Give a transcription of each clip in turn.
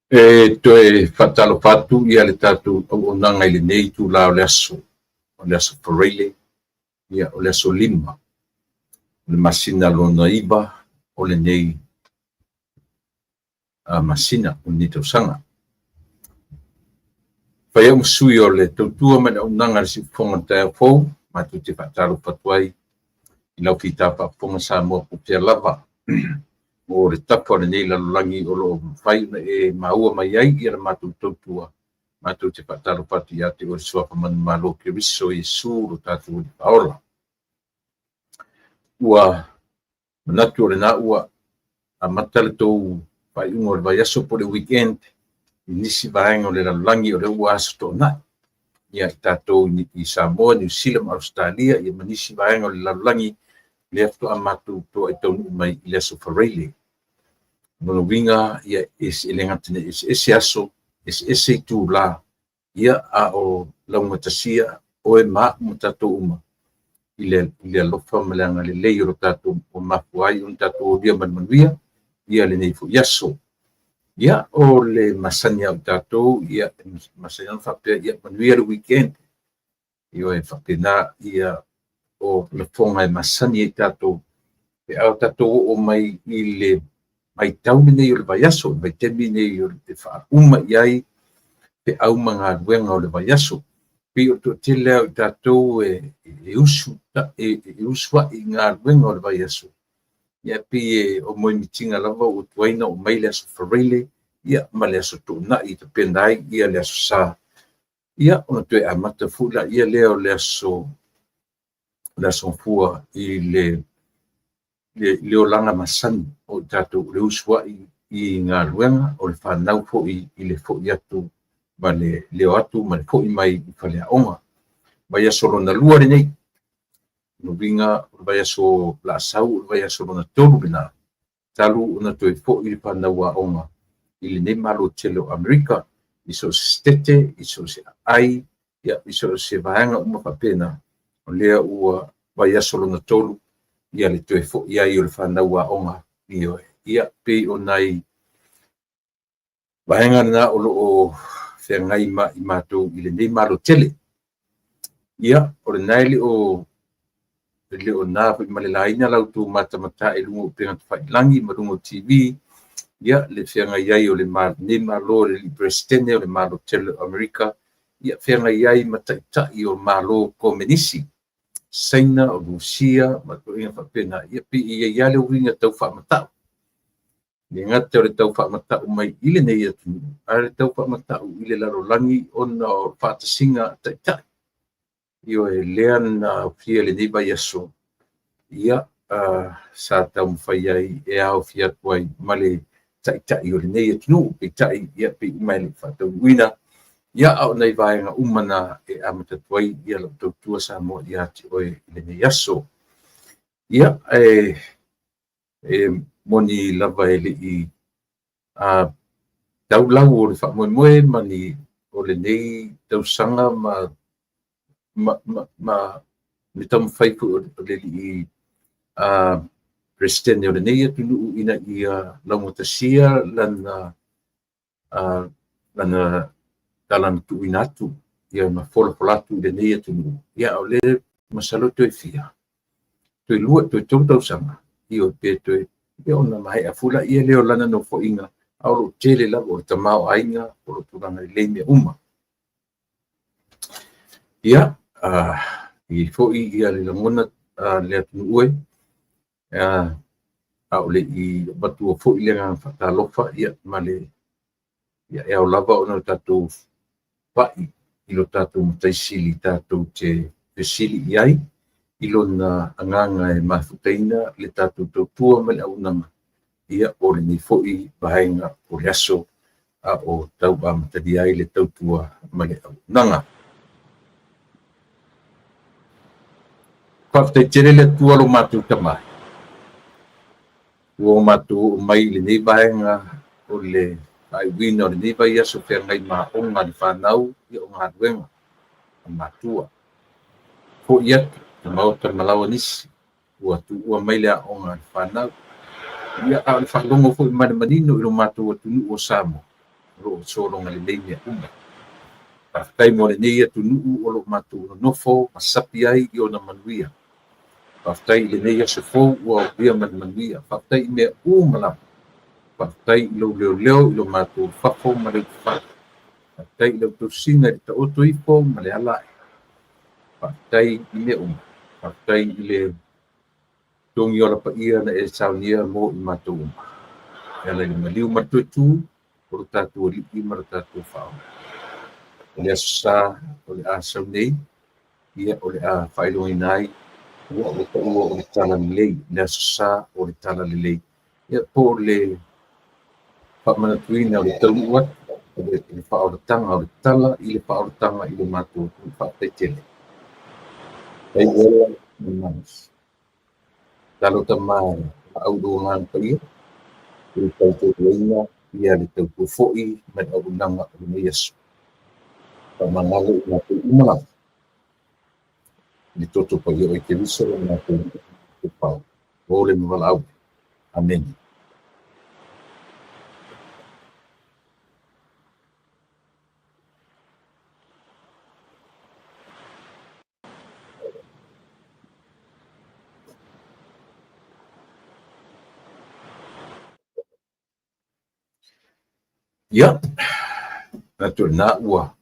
E toe faatalofa atu ia le tatou auaunaga i lenei itula o le aso, o le aso Faraile, ia o le aso 5 o le masina lona 9 o lenei masina o lenei tausaga. Fai au ma sui o le tautua ma le auaunaga a le Siufofoga o le taeao fou, matou te faatalofa atu ai i lau fita faafofoga Samoa po o fea lava o le tafa o lenei lalolagi o lo o mafai ona e maua mai ai ia le matou tautua. Matou te faatalofa atu ia te oe le Suafa Manumalo Keriso Iesu lo tatou Alii Faaola. Ua manatu o lena ua amata le tou faaiuga o le vaiaso po o le weekend i nisi vaega o le lalolagi, o lea ua aso Toonai. Ia, i tatou i Samoa, Niu Sila ma Ausetalia, ia ma nisi vaega o le lalolagi, lea faatoa matou toai taunuu mai i le aso Faraile. O lona uiga, ia, e le gata ina eseese aso, eseese itula, ia, a o laugatasia oe ma au ma tatou uma i le alofa ma le agalelei o lo tatou ua mafua ai ona tatou aulia ma le manuia ia lenei foi aso. Ia, o le masani lava o tatou, ia, masani ona faapea, ia, manuia le weekend. Ioe, faapena ia o lafoga e masani ai tatou pe a tatou oo mai i le vaitau lenei o le vaiaso, le vaitaimi lenei o le faauma i ai feau ma galuega o le vaiaso. Pei o le toatele lava o i tatou e usu ai i galuega o le vaiaso, ia pei e o moemitiga lava ua tuai ona oo mai le aso Faraile, ia ma le aso Toonai e tapena ai ia le aso Sa, ia ona toe amata foi laia lea o le aso Gafua i le olaga masani o i tatou, le usuai i galuega, o le fanau foi i le foi atu ma le leo atu ma le foi mai i faleaoga. Vaiaso lona lua lenei, lona uiga o le vaiaso o le a sau o le vaiaso lona tolu lena, talu ona toe foi le fanau aoga i lenei Malo tele o Amerika, i so o se setete, i so o se aai, ia, i so o se vaega uma faapena, o lea ua vaiaso lona tolu ia le toe foi ai o le fanau aoga. Ioe, ia, pei o nai vaega lena o lo o feagai ma i matou i lenei Malo tele. Ia, o lena e le o na foi ma le laina la outou matamata i luga o upega tafailagi ma luga o TV, ia, le feagai ai o lenei Malo, le Peresetene o le Malo tele o Amerika, ia, feagai ai ma taitai o Malo Komenisi, Saina, o Rusia, ma tulaga faapena. Ia, pei e i ai lava le uiga tau faamatau. Le gata o le tau faamatau mai i lenei atunuu, a o le tau faamatau i le lalolagi ona o faatasiga taitai. Ioe, lea na aofia lenei vaiaso, ia, sa taumafai ai e aofia atu ai ma le taitai o lenei atunuu, peitai, ia, pei uma e le i faataunuuina. Ia, a o nai vaega uma na e amata atu ai ia lau tautua Samoa ia te oe i lenei aso. Ia, e moni lava e le i tau lau o le faamoemoe ma ni o lenei tausaga ma le taumafai foi o le alii Peresetene o lenei atunuu ina ia laugatasia lana tala na tuuina atu, ia ma folafola atu i lenei atunuu. Ia, o lea masalo toe fia, toe lua, toe tolu tausaga, ia pe toe, ia ona maea foi laia lea o lana nofoaiga, a o lo o tele lava o le tamaoaiga o lo o tulaga lelei mea uma. Ia, i foi ia le lagona le atunuu e, a o le i avatua foi le agaga faatalofa, ia, ma le, ia, e ao lava ona tatou pai i lo tatou Matai Sili tatou te fesili i ai i lona agaga e mafutaina le tatou tautua ma le auaunaga, ia, o lenei foi vaega o le aso a o tau amatalia ai le tautua ma le auaunaga. Faafetai tele le Atua lo matou Tama, ua matou oo mai i lenei vaega o le faaiuina o lenei vaiaso feagai ma aoga a le fanau, ia o galuega a matua. Foi atu i maota ma laoa nisi ua tuua mai le aoga a le fanau. Ia, a o le faalogo foi ma le manino i lo matou atunuu o Samoa. o lo o sologa lelei mea uma. Faafetai mo lenei atunuu o lo o matou nonofo ma sapi ai i ona manuia. Faafetai i lenei aso fou ua aulia ma le manuia. Faafetai i mea uma lava. Faafetai i lou leoleo i lo matou fafo ma le ulufale. Faafetai i lau tausiga i le taoto ifo ma le ala ae. Faafetai i mea uma. Faafetai i le togi ola paia na e saunia mo i matou uma. E ala i le maliu ma le toetū o lo tatou Alii ma lo tatou Faaola. O le Aso Sa o le a sau nei, ia o le a faailogaina ai ua ua taua o le Talalelei, le Aso Sa o le Talalelei, ia po o le faamanatuina o le taunuu atu o le faaolataga o le tala i le faaolataga i lo matou atunuu. Faafetai tele. Faafetai ola ma le malosi. Talo tama e laau i lou Agaga Paia, i le tautoaluaina ia le tautua foi ma le auaunaga o lenei aso. Faamagalo i matou uma lava, i le toto paia o Oe Keriso lo matou Alii ma lo matou Faaola. O le ma valaau. Amene. Ia, manatu o lena ua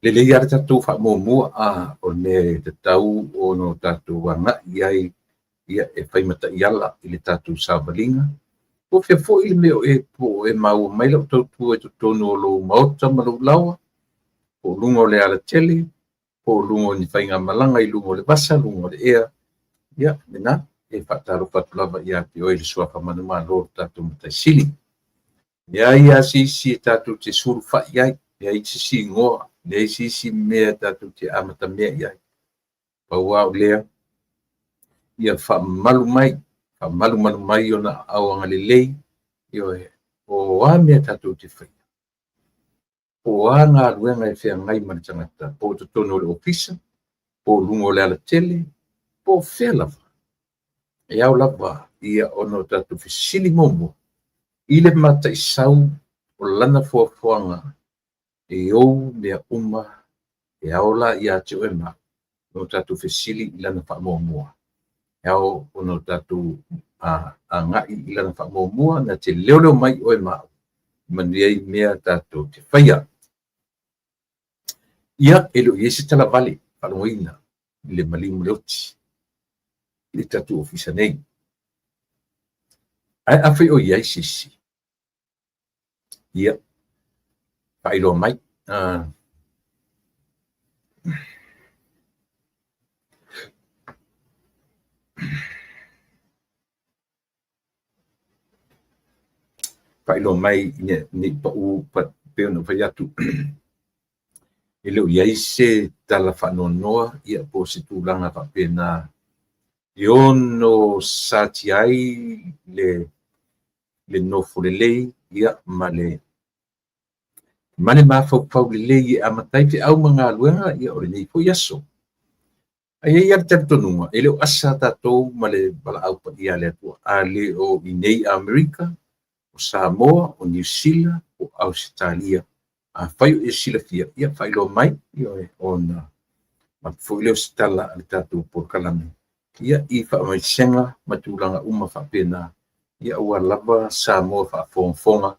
lelei lava le tatou faamuamua, a o le mea e tatau ona o tatou agai i ai, ia, e fai ma taiala i le tatou savaliga. Po o fea foi le mea o e, po o e maua mai lau tautua i totonu o lou maota ma lou laoa, po o luga o le alatele, po o luga o ni faigamalaga i luga o le vasa, luga o le ea, ia, lena, e faatalofa atu lava ia te oe i le Suafa manumalo o le tatou Matai Sili. Leai lava se isi e tatou te sulufai ai, leai se isi igoa, leai se isi mea tatou te amatamea i ai. Pau lava o lea, ia faamalu mai, faamalumalu mai ona aao agalelei, ioe, o a mea tatou te faia, po o a galuega e feagai ma le tagata, po o totonu o le ofisa, po o luga o le alatele, po o fea lava, e ao lava ia ona o tatou fesili muamua i le mataisau o lana foafoaga e ou mea uma e ao la ia te oe ma au ona o tatou fesili i lana faamuamua. E ao ona o tatou agai i lana faamuamua na te leoleo mai oe ma au e manuia ai mea tatou te faia. Ia, e le o i ai se talavale faalogoina i le maliu ma le oti i le tatou ofisa nei. Ae afai o i ai se isi, ia, faailoa mai. Faailoa mai ne i pau pei ona ou fai atu, e le o i ai se tala faanoanoa ia po o se tulaga faapena e ono satia ai le nofo lelei ia ma le mafaufau lelei e amata ai feau ma galuega ia o lenei foi aso. Ae i ai lava le talitonuga, e le o asa tatou ma le valaau paia a le Atua, a le o i nei Amerika, o Samoa, o Niu Sila, o Ausetalia. Afai o e silafia, ia faailoa mai, ioe, ona avatu foi lea o se tala a le tatou polokalame, ia, i faamaisega ma tulaga uma faapena, ia aua lava Samoa faafogafoga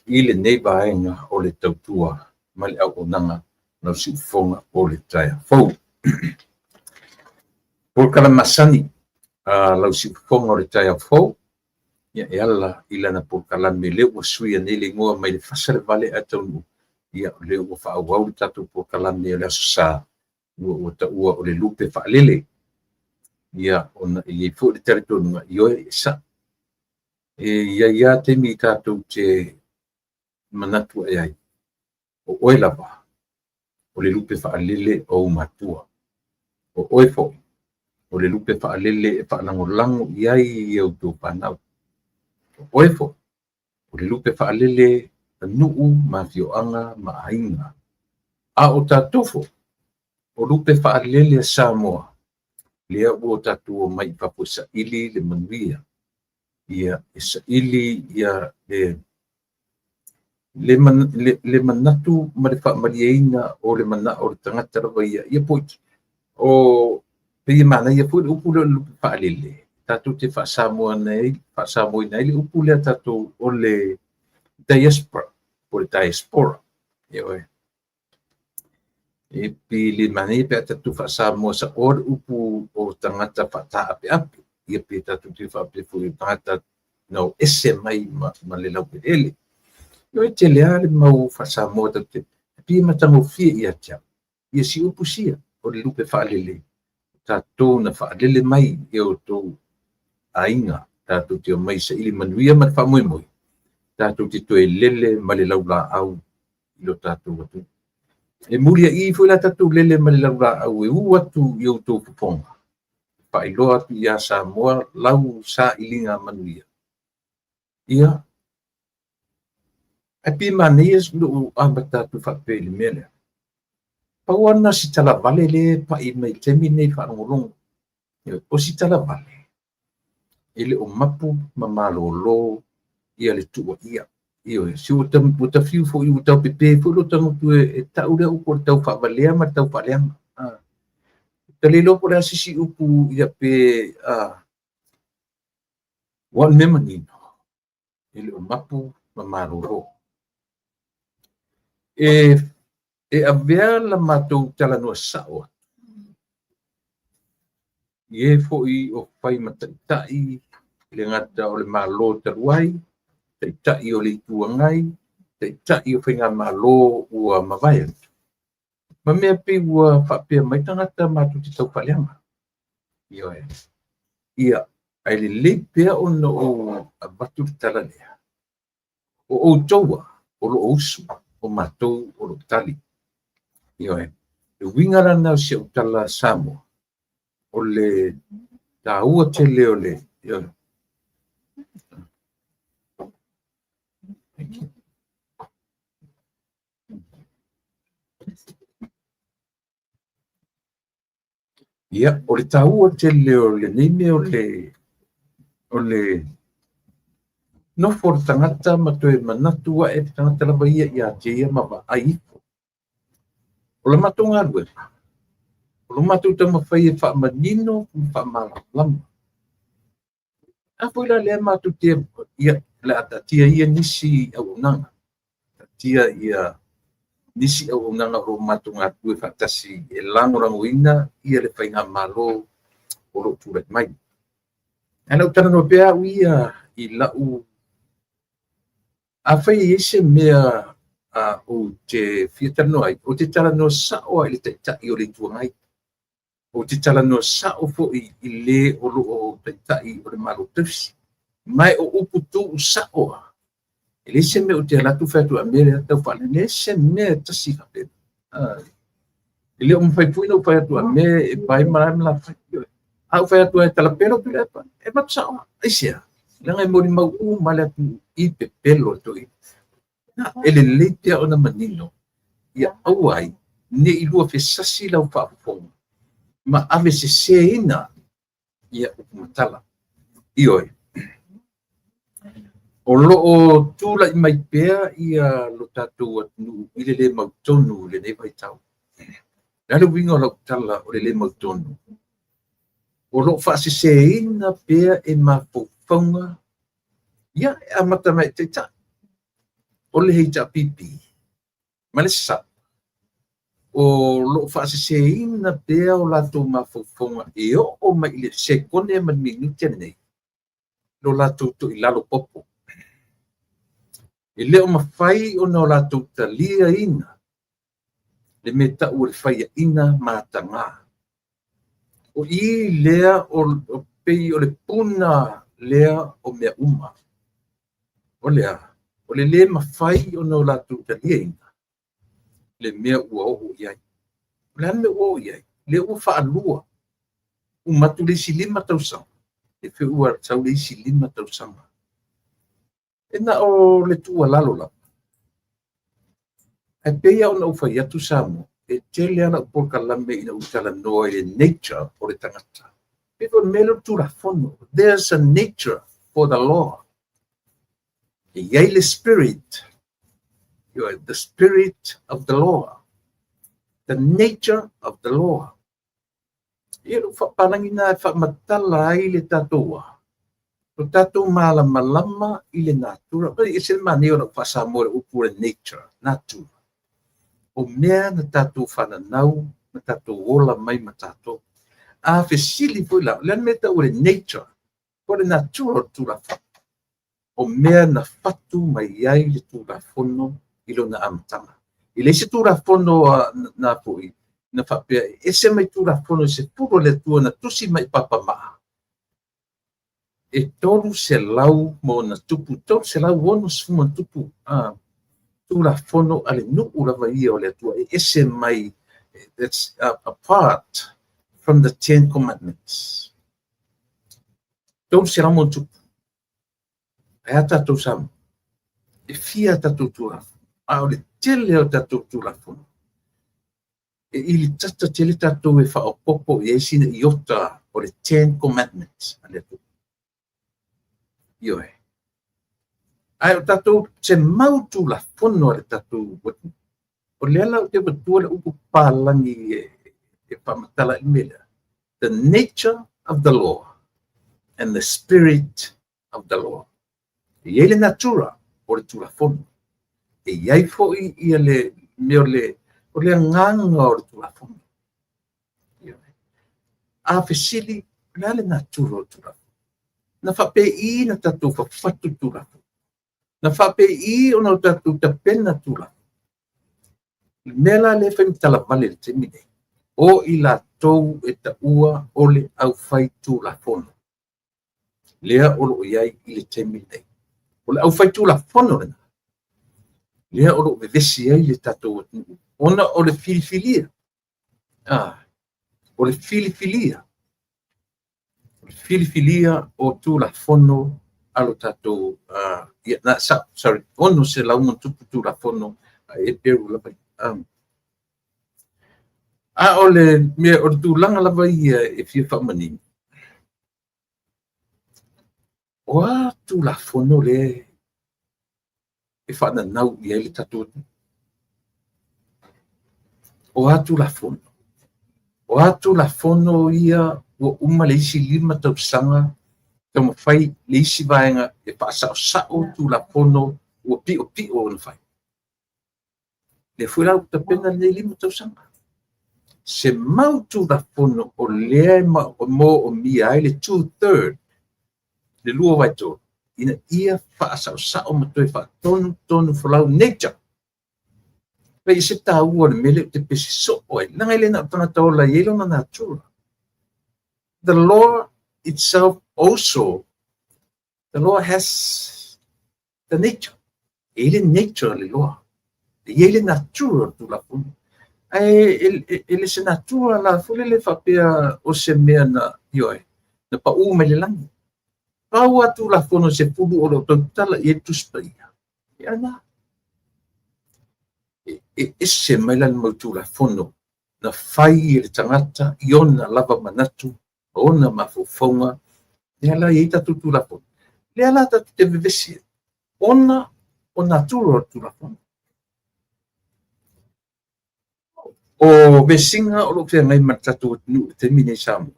i lenei vaega o le tautua ma le auaunaga lau siufofoga o le taeao fou. Polokalame masani a lau siufofoga o le taeao fou, ia e ala i lana polokalame lea ua suia nei le igoa mai le fasa le vale ae taunuu, ia o lea ua faaauau le tatou polokalame o le Aso Sa, ua taua o le lupe faalele. Ia ona e i ai foi le talitonuga, ioe, e sao. E i ai lava taimi tatou te manatu ae ai, o oe lava, o le lupe faalele o ou matua. O oe foi, o le lupe faalele e faalagolago i ai i outou fanau. O oe foi, o le lupe faalele a nuu ma afioaga ma aiga. A o tatou foi, o lupe faalele a Samoa, lea ua tatou omai i fafo e saili le manuia, ia, e saili ia le Le, le manatu ma le faamalieina o le manao o le tagata lava ia, ia po o pei e manaia foi le upu lea o le lupe faalele, tatou te faasamoaina ai, faasamoaina ai le upu lea tatou o le diaspora, po o le diaspora. Ioe. E pei le manaia pe a tatou faasamoa saoa le upu o tagata faataapeape, ia pe tatou te faapea foi o tagata na o ese mai ma le laueleele. Ioe, tele lava le mau faasamoa tatou te pei e matagofie ia te au. Ia si upu sia o le lupe faalele, tatou na faalele mai e outou aiga, tatou te omai saili manuia ma le faamoemoe, tatou te toe lele ma le laulaau i lo tatou atunuu. E muliai foi la tatou lele ma le laulaau e u atu i outou fofoga, faailoa atu ia Samoa lau sailiga manuia. Ia, ae pei e manaia lou amata atu faapea i le mea lea. Pau lava lena o si talavale lea e pai mai i le taimi lenei i faalogologo. O si talavale, e le o mapu ma malolo ia le tuuaia. Ioe, se ua tafiu foi, ua taupepe foi lota gutu e tau lea upu o le tau faavalea ma le tau faaleaga. Ta le iloa po o le a se isi upu ia pe ua o le mea manino, e le o mapu ma malolo. E avea la matou talanoa sao atu i e foi o fai ma taitai, e le gata o le Malo talu ai, taitai o le Itu Agai, taitai o faigamalo ua mavae atu, ma mea pei ua faapea mai tagata matou te tau faaleaga. Ioe. Ia, ae lelei pea ona ou avatu le tala lea. O outou o lo o usu, o matou o lo o tali. Ioe. Le uiga la lena o si au tala Samoa, o le taua tele o le... Ioe. Thank you. Ia, o le taua tele o lenei mea o le nofo o le tagata ma toe manatu ae le tagata lava ia ia te ia ma vaai ifo. O la matou galuega, o lo matou taumafai e faamanino ma faamalamalama. A foi la lea matou te, ia, le a taatia ia nisi auaunaga, taatia ia nisi auaunaga o lo o matou galulue faatasi e lagolagoina ia le faigamalo o lo o tulai mai. Ae na ou talanoa pea au ia i lau... Afai e i ai se mea ou te fia talanoa ai, ou te talanoa sao lava i le Taitai o le Itu Agai. Ou te talanoa sao foi i le o lo o Taitai o le Malo Tausi. Ma o upu tuusao lava. E leai se mea ou te alu atu fai atu a mea lea tau faaleaga. E leai se mea e tasi faapena. E le o mafai foi ona ou fai atu a mea e pai ma la fai. A ou fai atu e talapelo Tuilaepa, e avatu sao lava. Aisea? Leaga e molimau uma le atunuu i pepelo le toeaina. E lelei pea ona manino, ia aua ai ne i lua fesasi lau faafofoga ma ave seseina ia upu ma tala. Ioe. O lo o tulai mai pea ia lo tatou atunuu i le le mautonu i lenei vaitau. O le a le uiga o lau tala o le le mautonu? O lo o faaseseina pea e mafaufauga, ia e amata mai i taitai o le HRPP ma le SAP, o lo o faaseseina pea o latou mafaufauga e oo mai i le sekone ma le minute lenei, lo latou toilalo popo. E le o mafai ona o latou taliaina le mea tau o le faiaina mataga. O i lea o pei o le puna lea o mea uma. O le a? O le le mafai ona o latou taliaina le mea ua oo i ai. O le a le mea ua oo i ai? Lea ua faalua uma atu le isi 5 tausaga, e fe ua sau le isi 5 tausaga. E na o le tuualalo lava. Ae pei lava ona ou fai atu Samoa, e tele lava lau polokalame ina ua talanoa i le nature o le tagata. Pei foi o le mea lea o le Tulafono. There's a nature for the law. E i ai le spirit. Ioe, the spirit of the law, the nature of the law. Ia lou faapalagi na e faamatala ai le tatou a, lo tatou malamalama i le natura. E ese le manaia o lau faa-Samoa i le upu o le nature, natura. O mea na tatou fananau, na tatou ola mai ma tatou. A fesili foi la, o le a le mea e tau o le nature, po o le natura o le Tulafono? O mea na fatu mai ai le Tulafono i lona amataga. E leai se Tulafono na foi na faapea e ese mai Tulafono e 10 a le Atua na tusi mai i papamaa, e 300 ma ona tupu, 360 ma ona tupu Tulafono a le nuu lava ia o le Atua e ese mai, that's apart from the Ten Commandments. 300 ma ona tupu. Ae a tatou Samoa? E fia a tatou Tulafono? A o le tele o tatou Tulafono, e ilitata tele tatou e faaopoopo i ai sina iota o le Ten Commandments a le Atua. Ioe. Ae o tatou se mau Tulafono a le tatou atunuu. O lea la ou te avatua le upu papalagi e faamatala ai le mea lea. The nature of the law and the spirit of the law. E i ai le natura o le Tulafono. E i ai foi ia le mea o le agaga o le Tulafono. A fesili, o le a le natura o le Tulafono? Na faapei na tatou fafatu Tulafono? Na faapei ona o tatou tapena Tulafono? Le mea la lea e faimatala vale i le taimi nei, o i latou e taua o le aufai Tulafono. Lea o lo o i ai i le taimi nei. O le aufai Tulafono lena, lea o lo o vevesi ai le tatou atunuu, ona o le filifilia. O le filifilia. O le filifilia o Tulafono a lo tatou, sorry, 600 ma tupu Tulafono a e peru lava. A o le mea, o le tulaga lava ia e fia faamanino, o a Tulafono lea e faananau i ai le tatou atunuu? O a Tulafono? O a Tulafono ia ua uma le isi 5 tausaga taumafai le isi vaega e faasaosao Tulafono ua piopio ona fai? Lea foi la ua tapena lenei 5 tausaga. Se mau Tulafono o lea e moomia ai le 2/3, le 2/3, ina ia faasaosao ma toe faatonutonu folau nature. Pei se taua o le mea lea ou te pesi soo ai. Leaga e le na o tagata ola e i ai lona natura. The law itself also, the law has the nature. E i ai le nature le law. E i ai le natura o le Tulafono. Ae e le se natura la foi lele faapea o se mea na, ioe, na pau mai le lagi. Pau a Tulafono 10 o lo o tautala i ai le Tusi Paia. Ia na. E ese mai la le mau Tulafono na fai e le tagata i ona lava manatu, ona mafaufauga, lea la i ai tatou Tulafono. Lea la tatou te vevesi ai, ona o natura o le Tulafono. O vesiga o lo o feagai ma le tatou atunuu i le taimi nei Samoa,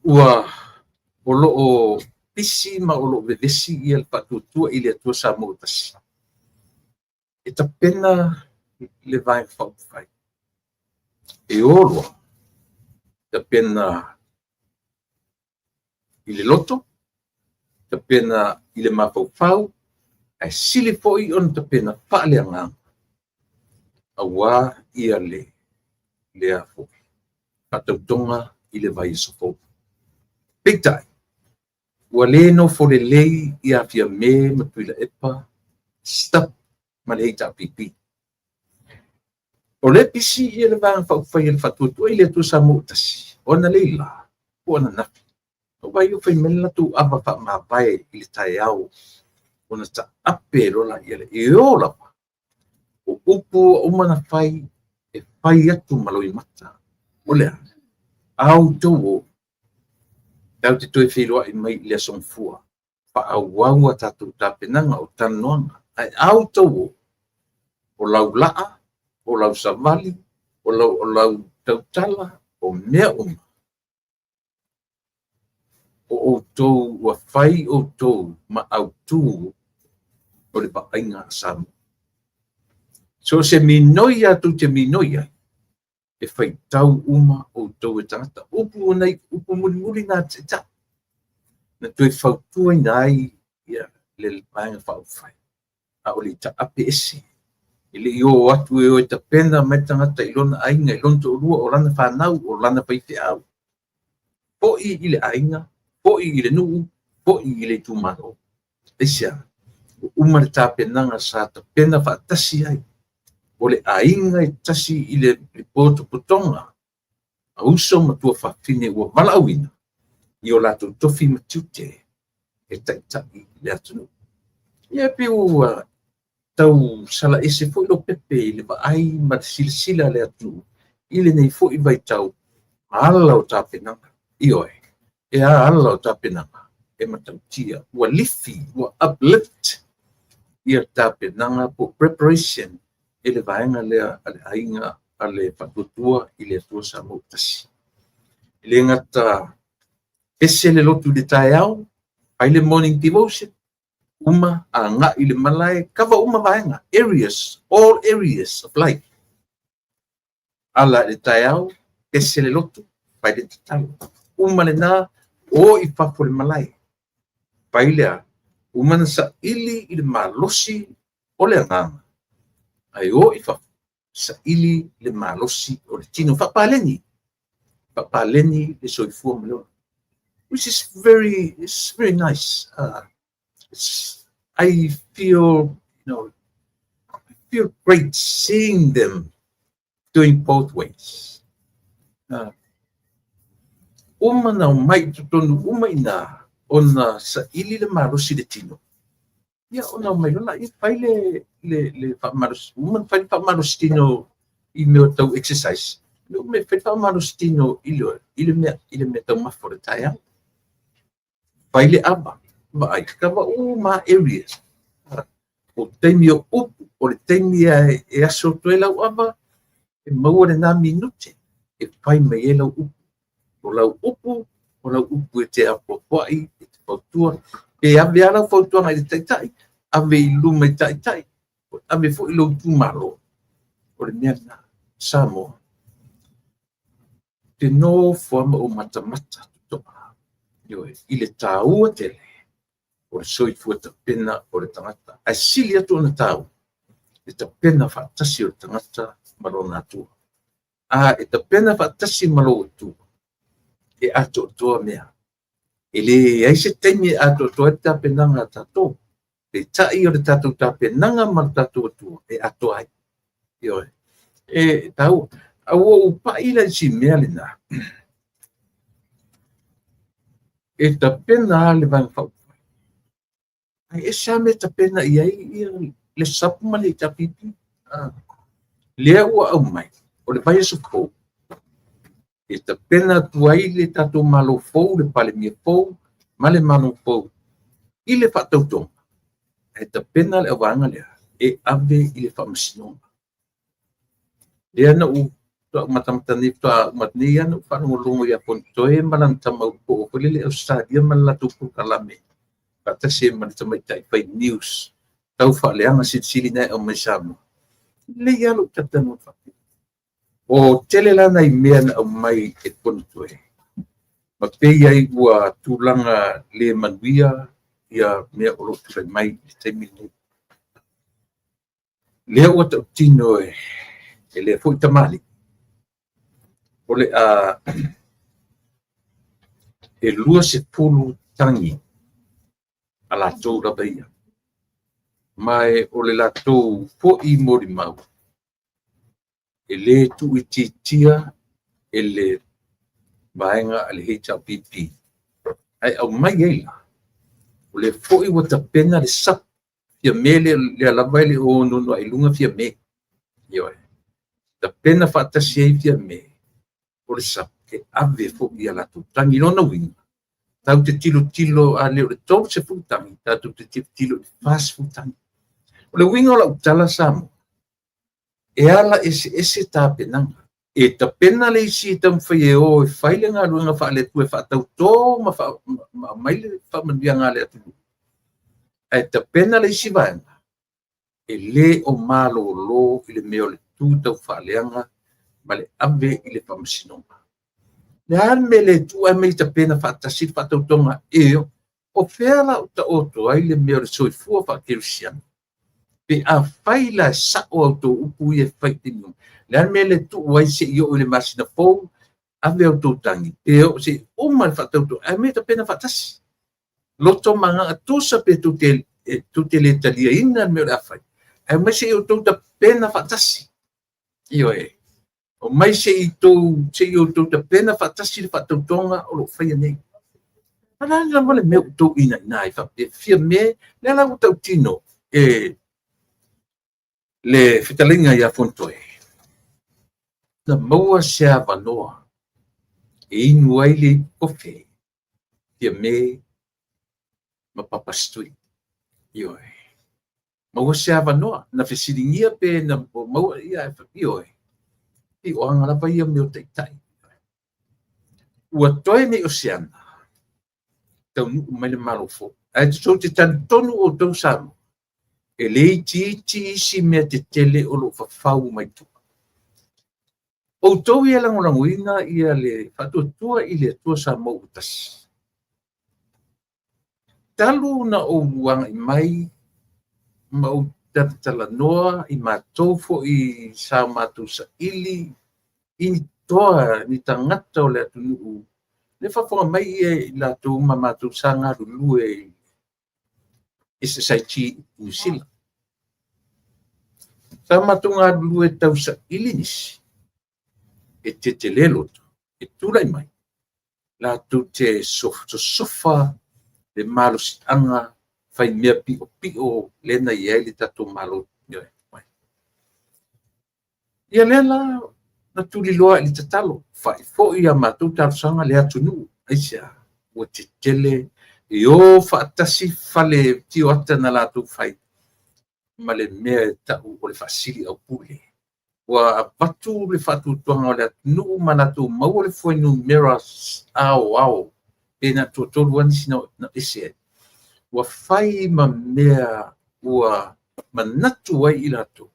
ua o lo o pisi ma o lo o vevesi ia le faatuatua i le Atua Samoa ua tasi. E tapena le Vaega Faaupufai. E o loa, tapena i le loto, tapena i le mafaufau, ae sili foi ona tapena faaleagaga, aua ia le lea foi faatautoga i le vaiaso fou. Peitai, ua le nofo lelei ia Fiame ma Tuilaepa, Stubb ma le HRPP. O le pisi ia le Vaega Faaupufai e le faatuatua i le Atua Samoa ua tasi, o analeila po o ananafi, o vai o fai mai le latou ava faamavae i le taeao, ona taape loa la ia le e o lava. O upu ua uma ona fai, e fai atu ma loimata. O lea, a outou o, tatou te toe feiloai mai i le aso Gafua. faaauau a tatou tapenaga o talanoaga. Ae a outou o, o lau laa, o lau savali, o lau tautala, o mea uma, o outou ua fai outou ma autu o le vaaiga a Samoa. So se minoi a tou te minoi ai, e faitau uma outou e tagata. Upu nei, upu mulimuli na taitai, na toe fautuaina ai ia le Vaega Faaupufai, a o le i taape ese. E le i o atu e o e tapena mai le tagata i lona aiga, i lona toalua, o lana fanau, o lana faifeau. Foi i le aiga, foi i le nuu, foi i le itumalo. Aisea? Ua uma le tapenaga sa tapena faatasi ai. O le aiga e tasi i le potopotoga a uso ma tuafafine ua valaauina i o latou tofi ma tiute e taitai le atunuu. Ia pei ua tau sala ese foi Lopepe i le vaai ma le silasila a le atunuu i lenei foi vaitau ma ala o tapenaga. Ioe, e a ala o tapenaga e matautia, ua lifi, ua uplift ia tapenaga po preparation e le vaega lea a le aiga a le Faatuatua i le Atua Samoa ua Tasi. E le gata pese le lotu i le taeao, fai le morning devotion, uma agai i le malae, kava uma vaega, areas, all areas of life. Ala i le taeao, pese le lotu, fai le tatalo. Uma lena, o i fafo le malae. Fai lea, uma na saili i le malosi o le agaga, ae o i fafo, saili le malosi o le tino. Faapaleni, faapaleni le soifua ma le ola. Which is very, it's very nice. I feel, you know, I feel great seeing them doing both ways. Uma na mai totonu uma ina ona saili le malosi le tino. Ia ona mai lola i fai le faamalosi, uma na fai le faamalosi tino i mea tau exercise. Le uma fai le faamalosi tino i le mea taumafa o le taeao. Fai le ava, vaai, kava uma areas. O taimi o upu, o le taimi e aso toe lau ava, e maua le nā minute, e fai mai e lau upu. O lau upu, o lau upu e te apoapoai, e te fautua. Pe ave a lau fautuaga i le taitai, ave i luma i taitai, ave foi lou itumalo. O le mea lena, Samoa. Te nofo ama o matamata totoa. Ioe, i le tāua tele o le soifua tapena o le tagata. Ae sili atu ona tāua, le tapena faatasi o le tagata ma lona Atua. A e tapena faatasi ma lou Atua, e atoatoa mea. E leai se taimi e atoatoa ai le tapenaga a tatou. Peitai o le tatou tapenaga ma le tatou Atua e atoa ai. Ioe, e tāua. A ua ou pai la i si mea lena. E tapena le Vaega Faaupufai. Ae ese lava mea tapena i ai ia le SUPP ma le HRPP. Lea ua aumai, o le vaiaso fou, e tapena atu ai le tatou Malo fou, le Palemia fou, ma le Malo fou i le faatautoga. Ae tapena le auvaega lea e ave i le faamasinoga. Lea na ou matamata nei, faatoa uma nei lava na ou faalogologo ia Fonotoe ma lana tama ulupo foi lele Ausetalia ma le latou polokalame faatasi ai ma le tamaitai fai news tau faaleaga silisili na e aumai Samoa. Lelei lava lou talatalanoa faapea. O tele la nai mea na aumai e Fonotoe, ma pei ai ua tulaga le manuia ia mea o lo o tulai mai i le taimi lenei. Lea ua tautino e lea foi tamalii, o le a e 20 tagi a latou lava ia. Ma e o le latou foi molimau, e le tuuitiitia e le vaega a le HRPP. Ae aumai ai la, o lea foi ua tapena le SUPP, Fiame lea lava e le o nono ai luga Fiame. Ioe, tapena faatasi ai Fiame o le SUPP e ave foi ia latou tagi. Lona uiga, Tatou te tilotilo a le o le 30 tagi, tatou te tilotilo i le 40 tagi. O le uiga o lau tala Samoa, e ala eseese tapenaga. E tapena le isi e taumafai e o e fai le galuega faale-Atua e faatauto ma aumai le faamanuiaga a le atunuu. Ae tapena le isi vaega e lē o malōlō i le mea o le tu taufaaleaga ma le ave i le faamasinoga. Le a le mea le tuu ae mai tapena faatasi le faatautoga e o fea la o taoto ai le mea o le soifua faakerisiano? Pe afai la e sao a outou upu ia e fai i taimi uma, le a le mea le tuu ai seia oo i le masina fou, ave a outou tagi, pe oo seia uma le faatautoga, ae omai e tapena faatasi. Loto ma agaga tusa pe tou te le taliaina le mea o le a fai, ae omai seia outou tapena faatasi. Ioe. Omai seia outou tapena faatasi le faatautoga o lo o faia nei. O le a lava le mea ua outou inaina ai faapea Fiame, lea la ua tautino e le fetalaiga ia Fonotoe, na maua se avanoa e inu ai le ipu kofe Fiame ma Papa Stewart. Ioe. Maua se avanoa, na fesiligia pe na maua, ia, ioe. I o aga lava ia mea o taitai. Ua toe nei o se ana, taunuu mai le Malo fou. Ae tou te talitonu outou Samoa, e le itiiti isi mea tetele o lo o fafau mai tua. Outou ia e lagolagoina ia le faatuatua i le Atua Samoa ua tasi. Talu na ou agai mai ma ou talatalanoa i matou foi sa matou saili i ni toa, ni tagata o le atunuu, le faafofoga mai ia i latou ma matou sa galulue i SSIG i Niu Sila. Sa matou galulue tausaili nisi e tetele loto, e tulai mai, latou te sosofa le malosiaga fai mea piopio lea na i ai le tatou Malo. Ia lea la na tuliloa i le tatalo, faifoi a matou talosaga le atunuu, aisea, ua tetele e o faatasi fale tioata na latou fai ma le mea e tau o le faasili aupule. Ua avatu le faatuatuaga o le atunuu ma latou maua le fuainumera aoao pe na toatolu lava nisi na ese ai. Ua fai ma mea ua manatu ai i latou,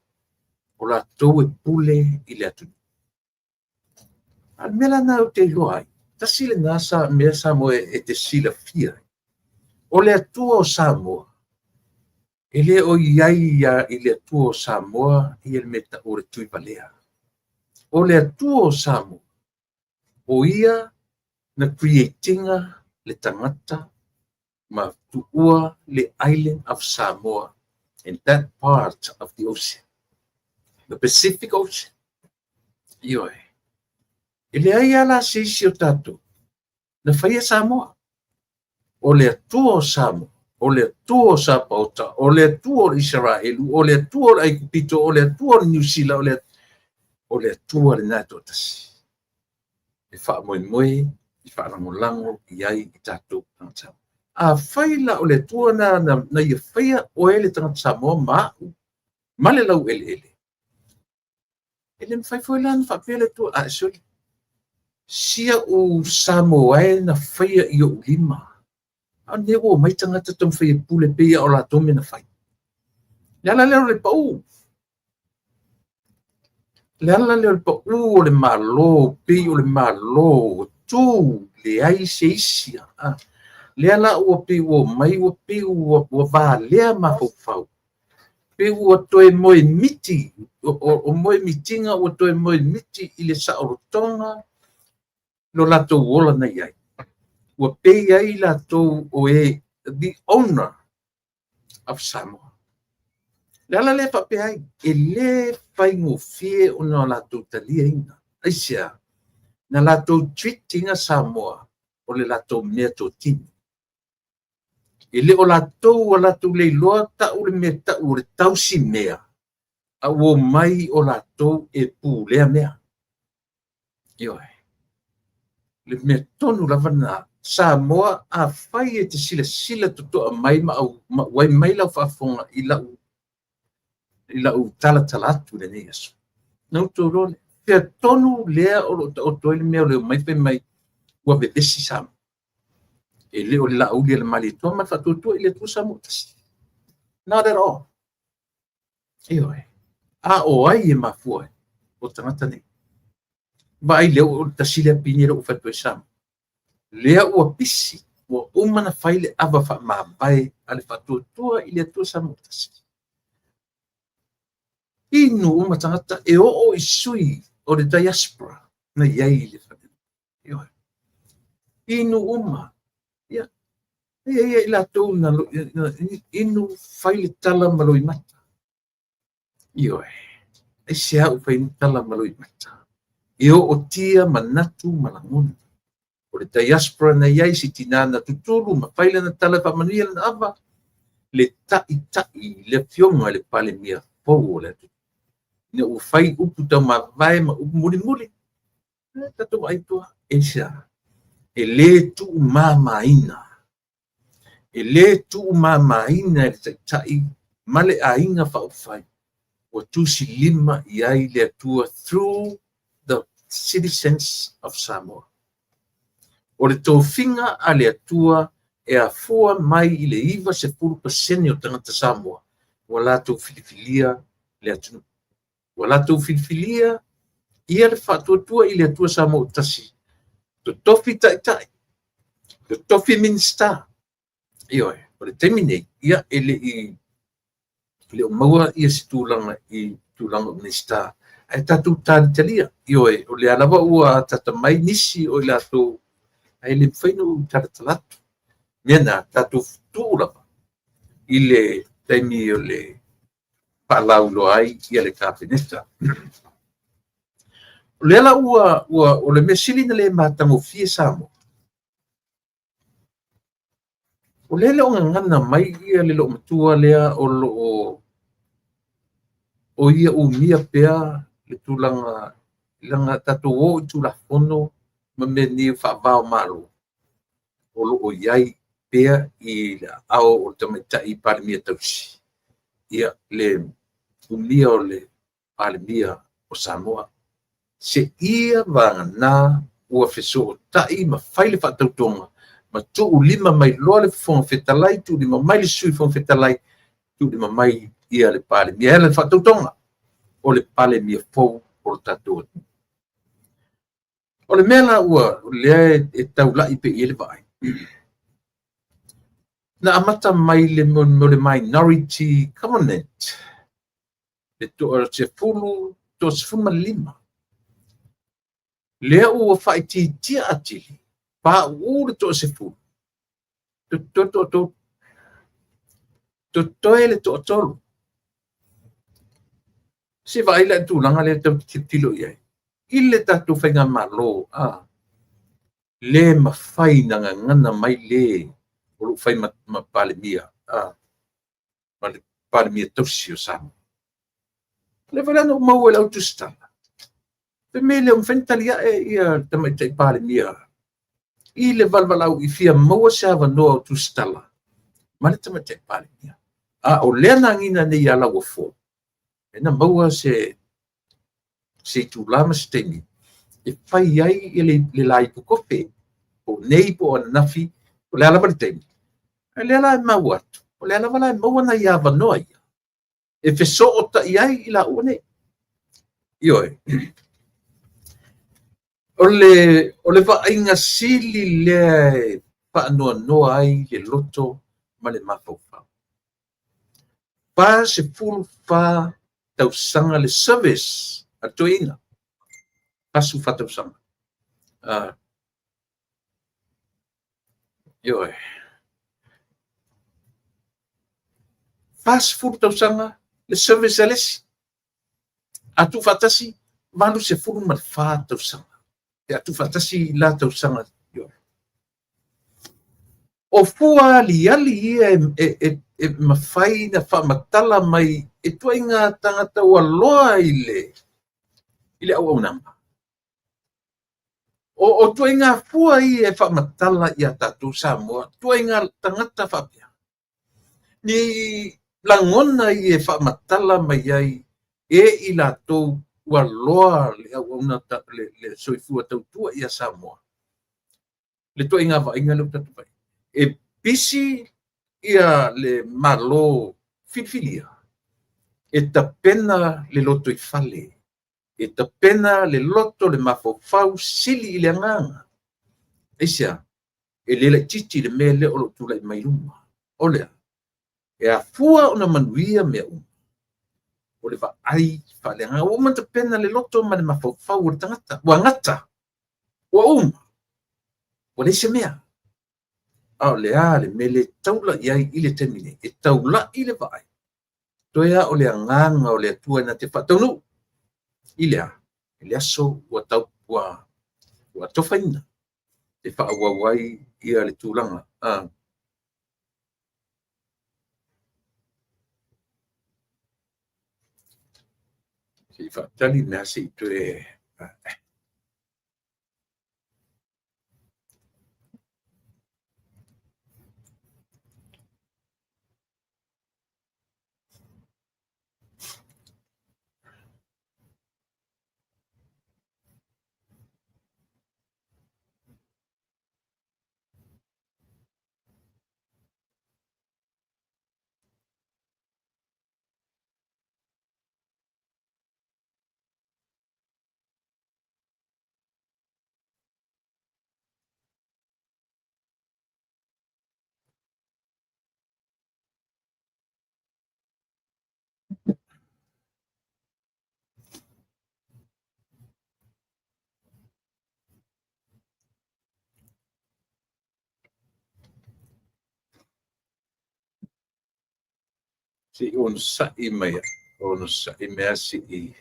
o latou e pule i le atunuu. A o le mea la lena ou te iloa ai, tasi lena mea Samoa e te silafia ai, o le Atua o Samoa, e le o i ai i le Atua o Samoa ia le mea tau o le tuivalea. O le Atua o Samoa, o ia na create-ina le tagata ma tuua le island of Samoa in that part of the ocean, the Pacific Ocean. Ioe. E leai lava la se isi o tatou na faia Samoa. O le Atua o Samoa, o le Atua o Sapaota, o le Atua o Isaraelu, o le Atua o le Aikupito, o le Atua o le Niu Sila, o le Atua lena e toatasi. E faamoemoe, e faalagolago i ai i tatou tagata Samoa. Afai la o le Atua na ia faia oe le tagata Samoa ma au, ma le laueleele, e le mafai foi la na faapea le Atua, a soli, sia u Samoa e na faia i ou lima. A o lenei ua omai tagata taumafai e pule pei o latou mea na fai. Le ala lea o le pau. Le ala lea o le pau o le Malo, pei o le Malo, tu leai se isi. Lea la ua pei ua omai, ua pei ua valea mafaufau. Pei ua toe moemiti, o moemitiga ua toe moemiti i le saolotoga lo latou ola na i ai. Ua pei ai latou o e the owner of Samoa. Le ala lea faapea ai, e le faigofie ona latou taliaina. Aisea, na latou treat-ina Samoa o le latou mea totino. E le o latou a latou leiloa tau le mea tau o le tausi mea, a ua omai o latou e pulea mea. Ioe. Le mea tonu lava lena. Samoa, afai e te silasila totoa mai ma auai mai lau faafofoga i lau talatala atu i lenei aso, na outou iloa lea, fea tonu lea o lo o taoto ai le mea o le omai fai mai ua vevesi Samoa. E le o le Laauli a le Malietoa ma le Faatuatua i le Atua Samoa ua Tasi. Not at all. Ioe. A o ai e mafua ai? O tagata nei. Vaai lea o le tasi lea pine lea ua fai atu ai Samoa. Lea ua pisi, ua uma na fai le ava faamavae a le Faatuatua i le Atua Samoa ua Tasi. Inu uma tagata e oo i sui o le diaspora na i ai i le fale. Ioe. Inu uma. Ia. Ia ia i latou na inu fai le tala ma loimata. Ioe. Aisea ua fai tala ma loimata? E ootia manatu ma lagona. O le diaspora na i ai si tina na tutulu ma fai lana tala e faamanuia lana ava, le taʻitaʻi le afioga i le Palemia fou o le atunuu. Ina ua fai upu taumavae ma upu mulimuli, e tatou vaai tua, aisea? E le tuumamaina. E le tuumamaina e le taʻitaʻi ma le aiga faaupufai ua tusilima i ai le Atua through the citizens of Samoa. O le tofiga a le Atua e afua mai i le 90% o tagata Samoa ua latou filifilia le atunuu. Ua latou filifilia ia le Faatuatua i le Atua Samoa ua Tasi. Totofi taʻitaʻi, totofi Minisita. Ioe, o le taimi nei, ia e le i le o maua ia se tulaga i tulaga o Minisita. Ae tatou talitalia. Ioe, o lea lava ua tata mai nisi o i latou, ae le mafai ona ou talatala atu. Mea na, tatou tuu lava i le taimi o le faalauiloa ai ia le Kapeneta. O lea la ua o le mea sili na le matagofie Samoa. O lea le o gagana mai ia le loomatua lea o loo o ia umia pea le tulaga leaga tatou o i Tulafono ma mea nei o faava o Malo o loo i ai pea i le aao o le tamaitai Palemia tausi ia le umia o le Palemia o Samoa. Se ia vagana ua fesootai ma fai le faatautoga ma tuulima mai loa le Fofoga Fetalai, tuulima mai le Sui Fofoga Fetalai, tuulima mai ia le Palemia. E ala le faatautoga o le Palemia fou o le tatou atunuu. O le mea la ua lea e taulai pe i ai le vaai. Na amata mai le mo le minority government le toa 15. Lea ua faaitiitia atili, pauu le toa 10, totoe le toa 3. Se vaai la tulaga lea tau tilotilo i ai. I le tatou faigamalo, le mafai na gagana mai le o loo fai ma Palemia, ma le Palemia tausi o Samoa. Le foi la na ou maua i lau tusitala. Pe me le o mafai ona tali ae ia le tamaitai Palemia i le valavalau i fia maua se avanoa o tusitala ma le tamaitai Palemia. A o lea na agiga nei ia Lauofo, e na maua se itula ma se taimi e fai ai le laipu kope, po nei po o ananafi, o le a lava le taimi. Ae lea la e maua atu, o lea lava la e maua nai avanoa ia, e fesootai ai i laua nei. Ioe. O le vaaiga sili lea e faanoanoa ai le loto ma le mafaufau. 44 tausaga le service a le toeaina. 44 tausaga. Ioe. 40 tausaga le service a le isi. A tuufaatasi, 84 tausaga. Pe a tuufaatasi la tausaga. Ioe. O fua aliali ia e mafai na faamatala mai e tuaiga tagata ua loa i le auaunaga. O ituaiga fua ia e faamatala ia tatou Samoa, ituaiga tagata faapea. Ni lagona ia e faamatala mai ai e i latou ua loa le auauna le soifua tautua ia Samoa. Le ituaiga vaaiga lea ua tatou vaai. E pisi ia le Malo filifilia e tapena le lotoifale, e tapena le loto, le mafaufau, sili i le agaga. Aisea? E le laitiiti le mea lea o lo o tulai mai luma. O le a? E afua ona manuia mea uma, o le vaai faaleagaga. Ua uma ona tapena le loto ma le mafaufau o le tagata, ua gata, ua uma, ua leai se mea. A o le a le mea lea e taula i ai i le taimi nei? E taulai le vaai, toe lava o le agaga o le Atua na te faataunuu i le a? I le aso ua tau ua ua atofaina e faaauau ai ia le tulaga. Se i faatali mea se i toe Se i onosai mai, onosai mea se i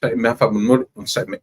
Sai mea faamolemole, onosai mai.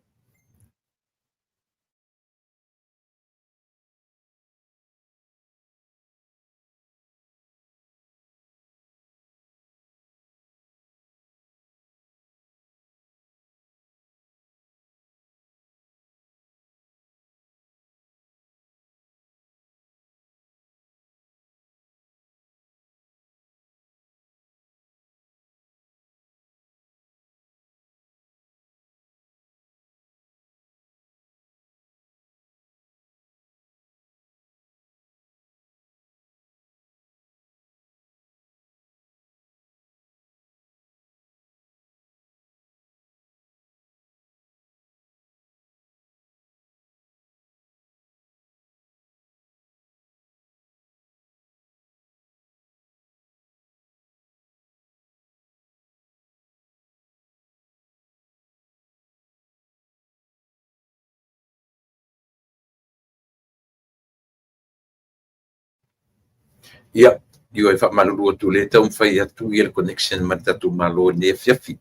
Ia, ioe, faamalulu atu o lea e taumafai atu ia le connection ma le tatou Malo i lenei afiafi.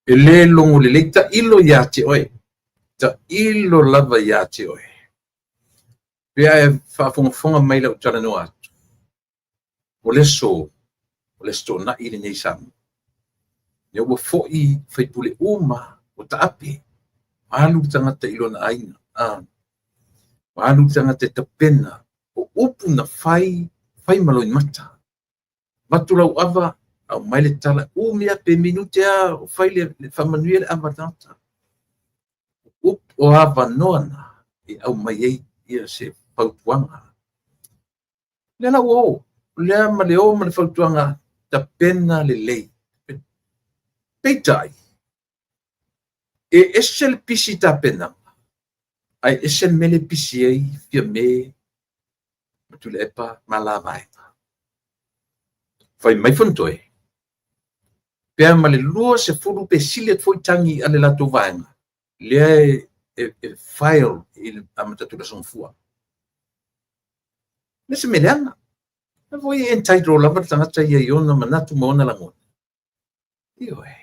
E lē logo lelei tailo iā te oe, tailo lava iā te oe. Pe a e faafogafoga mai lau talanoa atu, o le aso, o le Aso Toonai lenei i Samoa. Lea ua foi faipule uma ua taape, ua alu le tagata i lona aiga, ua alu le tagata e tapena, o upu na fai, fai ma loimata. Avatu lau ava, aumai le tala, umi lava pe minute lava o fai le faamanuia le ava a le tagata. O avanoa na e aumai ai ia se fautuaga. Lea la ua o, lea ma le o ma le fautuaga tapena lelei. Peitai, e ese le pisi tapenaga, ae ese le mea lea e pisi ai Fiame ma Tuilaepa ma la vaega. Fai mai Fonotoe, pe a ma le 20 pe sili atu foi tagi a le latou vaega, lea e file i le amata atu i le Aso Gafua. Le se mea leaga. E foi e entitle lava le tagata ia i ona manatu ma ona lagona. Ioe.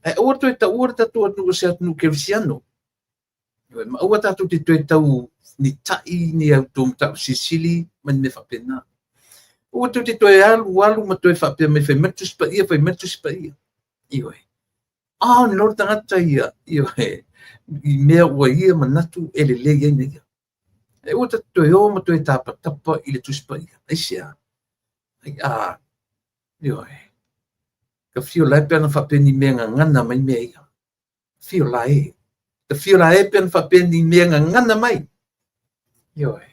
Ae aua toe taua le tatou atunuu o se atunuu kerisiano. Ioe, ma aua tatou te toe tau ni ta'i ni a outou mataupu silisili ma ni mea faapena. Aua tou te toe alu alu ma toe faapea mai fai mai le Tusi Paia, fai mai le Tusi Paia. Ioe. On loa le tagata ia, ioe, i mea ua ia manatu e lelei ai na ia. E ua tatou toe o ma toe tapatapa i le Tusi Paia. Aisea? Ai a, ioe. Ka fio la e pe ana faapea ni mea gagana mai mea ia. Fio la e. Ka fio la e pe ana faapea ni mea gagana mai. Ioe.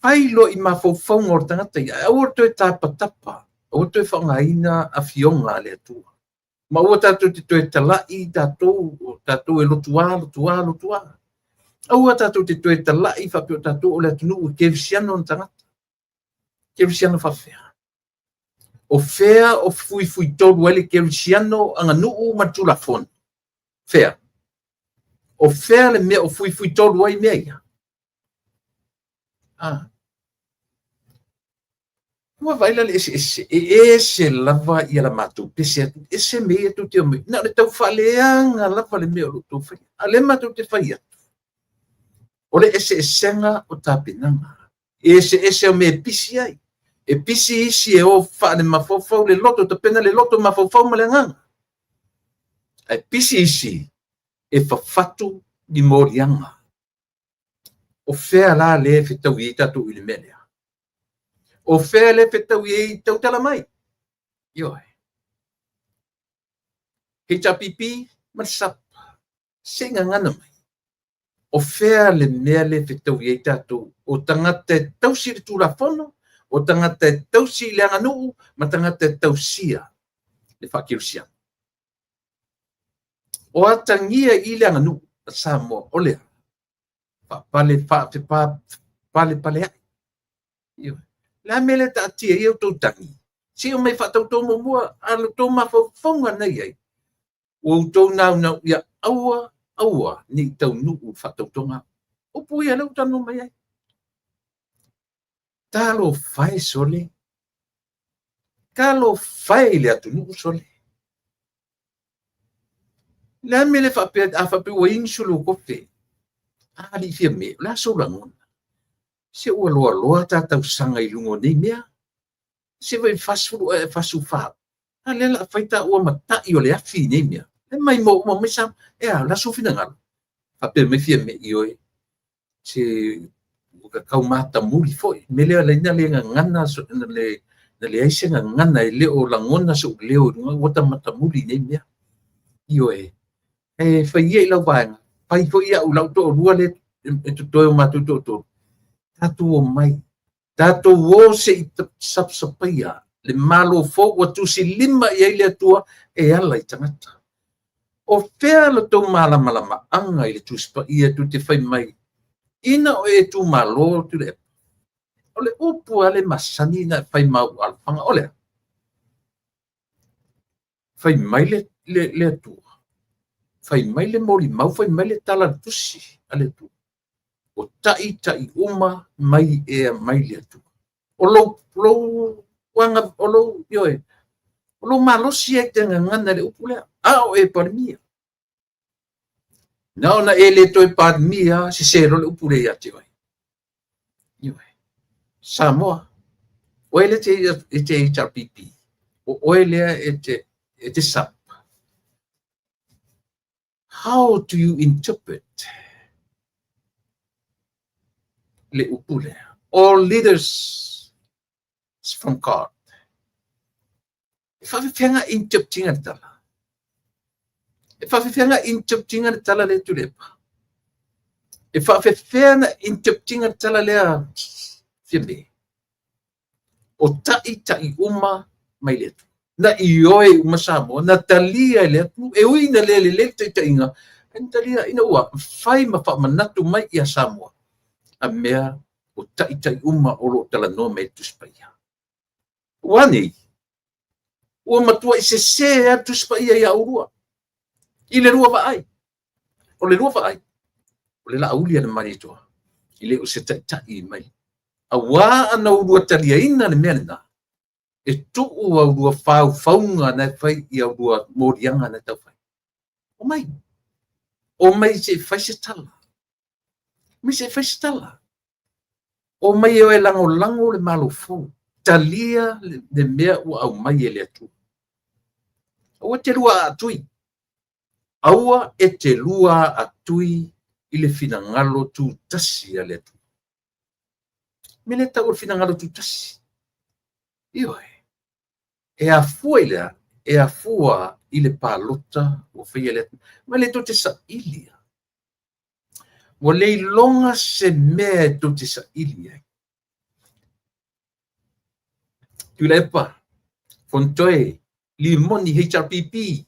Fai loa i mafaufauga o le tagata ia. Aua le toe tapatapa. Aua le toe faaaogaina afioga a le Atua. Ma aua tatou te toe tala'i tatou, o tatou e lotuā, lotuā, lotuā. Aua tatou te toe tala'i faapea o tatou o le atunuu e kerisiano ona tagata. Kerisiano faafefea? O fea o fuifuitolu ai le kerisiano, aganuu ma le Tulafono? Fea? O fea le mea o fuifuitolu ai mea ia? Ah. Ua vaai la le eseese, e ese lava ia la matou pese atu, ese mea ia tou te omai. Na o le tau faaleaga lava le mea o lo o outou faia. A o lea matou te fai atu, o le eseesega o tapenaga. E eseese o mea e pisi ai. E pisi isi e o faalemafaufau le loto, tapena le loto mafaufau ma le agaga. Ae pisi isi e fafatu ni moliaga. O fea la lea e fetaui ai tatou i le mea lea? O fea lea e fetaui ai tautala mai? Ioe. HRPP ma le SUP. Se i gagana mai. O fea le mea lea e fetaui ai tatou? O tagata e tausi i le Tulafono, o tagata e tausi i le aganuu, ma tagata e tausia le faakerisiano. O atagia i le aganuu a Samoa, o le a? Faapale, faapalepaleai. Ioe. Le a mea lea taatia ai outou tagi? Se i omai faatauto muamua a lo outou mafaufauga na i ai. Ua outou naunau ia aua, aua ne i taunuu le faatautoga. Upu ia lea ua talanoa mai ai. Talofa e sole. Talofa e i le atunuu sole. Le a mea le faapea, a faapea ua inu lou kofe. A alii Fiame, o le a sou lagona? Se ua loaloa ta tausaga i luga o nei mea. Se vai 40 e 44. A lea la fai taua ma ta'i o le afi i nei mea. E mai mo uma mai sa, e a, o le a sou finagalo? Faapea mai Fiame, ioe, se ua tatau matamuli foi. Mea lea la ina le gagana, na le, na leai se gagana e le o lagona so'u leo i luga, ua ta matamuli i nei mea. Ioe, e fai ia i lau vaega, fai foi au i lau toalua lea e totoe o matou toatolu. Tatou omai, tatou o se i sapasapaia le Malo fou ua tusilima i ai le Atua e ala i tagata. O fea lo tou malamalamaaga i le Tusi Paia tou te fai mai, ina o e itumalo Tuilaepa? O le upu lava le masani na fai ma au alofaga, o le a? Fai mai le, le, le Atua, fai mai le molimau, fai mai le tala a le tusi a le Atua. O taʻitaʻi uma mai ea mai le Atua. O lou, lou aga, o lou, ioe, O lou malosi e te gagana le upu lea. A o e Palemia. Na ona e le toe Palemia, sese loa le upu lea ia te oe. Ioe. Samoa, oe lea e te HRPP, o oe lea e te SAP. How do you interpret le upu lea? All leaders is from God. E faafefea interpretinga le tala? E faafefea interpretinga le tala lea Tuilaepa? E faafefea na interpretinga le tala lea Fiame? O taitai uma mai le Atua. Na ioe uma Samoa, na talia e le atunuu, e ui ina le lelei le taitaiga, ae na talia ina ua fai ma faamanatu mai ia Samoa, a mea o taitai uma o lo o talanoa mai le Tusi Paia. Ua nei, ua matuai sese lava le Tusi Paia ia oulua, i le lua vaai. O le lua vaai, o le laauli a le Malietoa, e le o se taitai mai. Auā ana oulua taliaina le mea lena, e tuu aulua faufauga na e fai i aulua moliaga na e taufai. Omai, omai se i fai se tala. Omai se i fai se tala. Omai e o e lagolago le Malo fou. Talia le mea ua aumai e le Atua. Aua e te lua aatui. Aua e te lua aatui i le finagalo tutasi a le Atua. Me le tau o le finagalo tutasi. Ioe. E afua i lea, e afua i le palota ua faia le atunuu. Ma le tou te saili. Ua le iloga se mea e tou te saili ai. Tuilaepa, Fonotoe, Limoni, HRPP,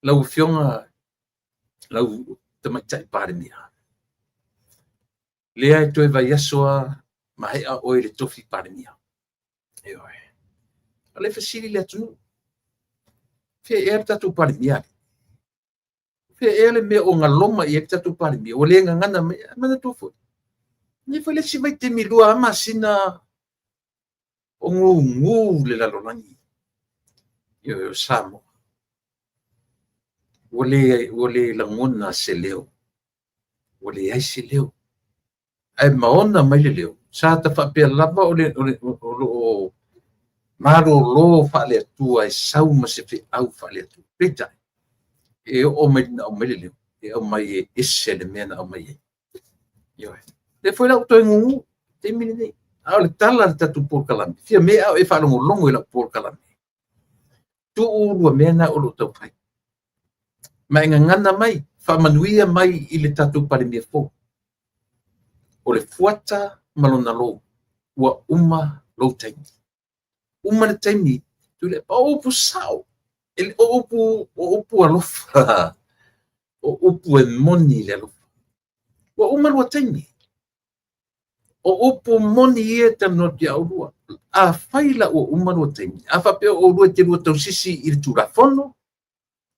lau Afioga, lau Tamaitai Palemia. Lea e toe vaiaso a maea oe le tofi Palemia. Ioe. A le fesili le atunuu. Fea ea le tatou Palemia? Fea ea le mea o galoma i ai le tatou Palemia? Ua le gagana mai. Manatua foi. Nei foi le isi vaitaimi 2 masina o gugu le lalolagi. Ioe, o Samoa. Ua le lagona se leo. Ua leai se leo. Ae maona mai le leo. Sa ta faapea lava o loo malolo faale-Atua e sau ma se feau faale-Atua. Peitai, e oo mai na aumai le leo, e aumai e ese le mea na aumai ai. Ioe. Le foi lau toe gugu, taimi lenei. A o le tala le tatou polokalame, fia mea au e faalogologo i lau polokalame. Tuu lua mea na o lo o taufai. Ma e gagana mai, faamanuia mai i le tatou Palemia fou. O le fuata ma lona lou, ua uma lou taimi. Uma le taimi, Tuilaepa, o upu sao, o upu alofa, o upu e moni le alofa. Ua uma lua taimi. O upu moni ia e talanoa atu ia oulua. A fai la ua uma lua taimi, a faapea o oulua e te lua tausisi i le Tulafono,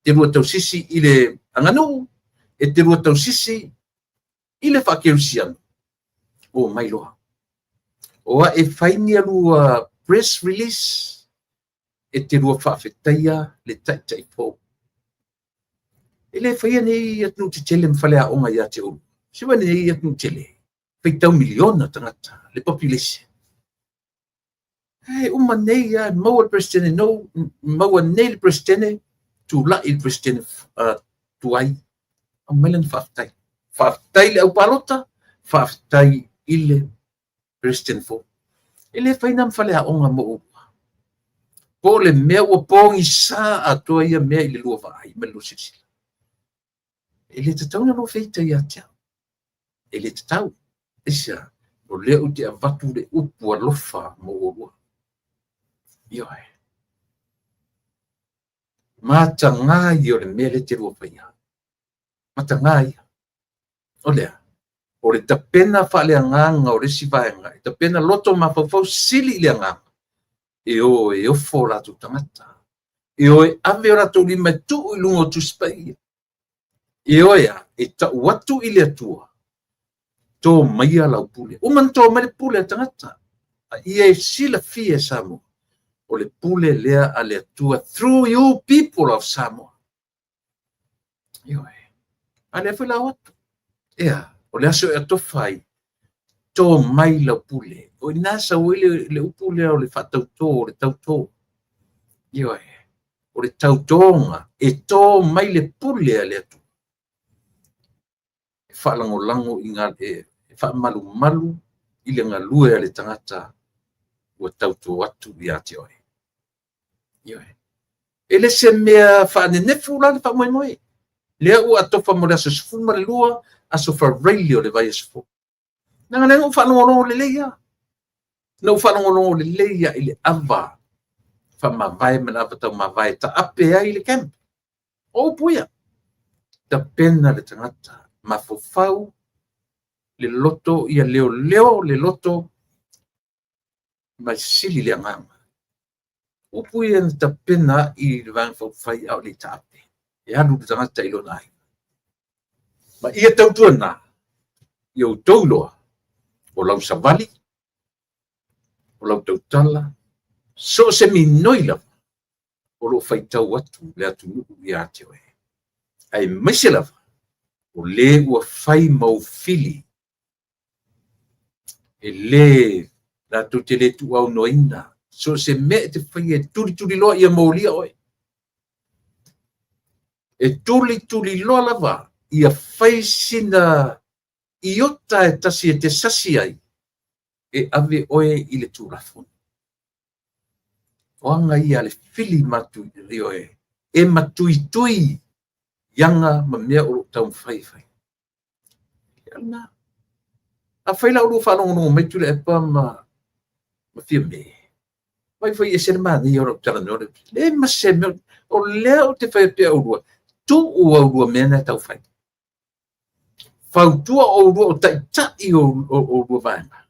te lua tausisi i le aganuu, e te lua tausisi i le faakerisiano, o mai loa. O a e fai ni lua press release, e te lua faafetaia le taitai fou. E le faia nei atunuu tetele ma faleaoga ia te oulua. Se wa nei atunuu tele, faitau miliona tagata, le population. E uma nei a maua le presidente nou, maua nei le presidente, tulai le presidente tuai, aumai lana faafetai. Faafetai le aupalota, faafetai i le presidente fou. E le fai na ma faleaoga mo oulua. Po le mea ua pogisa atoa ia mea i le lua vaai ma le lua silasila. E le tatau na lua feita ia te au. E le tatau. Aisea, o lea ou te avatu le upu alofa mo oulua. Ioe. Mataga ia o le mea le te lua faia. Mataga ia. O lea, o le tapena faaleagaga o le isi vaega, e tapena loto mafaufau sili i le agaga, e o e ofo o latou tagata. E o e ave o latou lima e tuu i luga o Tusi Paia. E o e a, e tau atu i le Atua, tō maia lau pule. Uma na tō mai le pule a tagata. A ia e silafia e Samoa. O le pule lea a le Atua through you people of Samoa. Ioe. A lea foi la o atu. Ea, o le aso e atofa ai, tō mai lau pule. O i ina sau ai le upu lea o le faatautō, o le tautō. Ioe. O le tautōga, e tō mai le pule a le Atua. E faalagolago i ngā, e faamalumalu i le galue a le tagata ua tautō atu ia te oe. Ioe. E le se mea faanenefu la le faamoemoe. Lea ua atofa mo le aso 12, aso Faraile o le vaiaso fou. Leaga lea na ou faalogologo lelei lava. Na ou faalogologo lelei lava i le ava faamavae ma le ava taumavae e taape ai le camp. O upu ia. Tapena le tagata, mafaufau le loto, ia leoleo le loto, ma sili le agaga. Upu ia na tapena i le Vaega Faaupufai a o le i taape, e alu le tagata i lona aiga. Ma ia tautuana, ia outou iloa, o lau savali, o lau tautala, so o se minoi lava, o lo o faitau atu le atunuu ia te oe. Aemaise lava, o le ua fai ma ou fili e le latou te le tuuaunoaina so o se mea e te faia e tulituliloa ia molia oe. E tulituliloa lava ia fai sina iota e tasi e te sasi ai e ave oe i le Tulafono. O aga ia a le fili ioe, e matuitui i aga ma mea o lo o taumafai e fai. Ia lena. Afai la ua faalogologo mai Tuilaepa ma Fiame, vai foi ese le manaia o lau talanoa le le ma se mea o lea ou te fai atu oulua, tuu aulua mea na e tau fai. Fautua oulua o taitai o oulua vaega.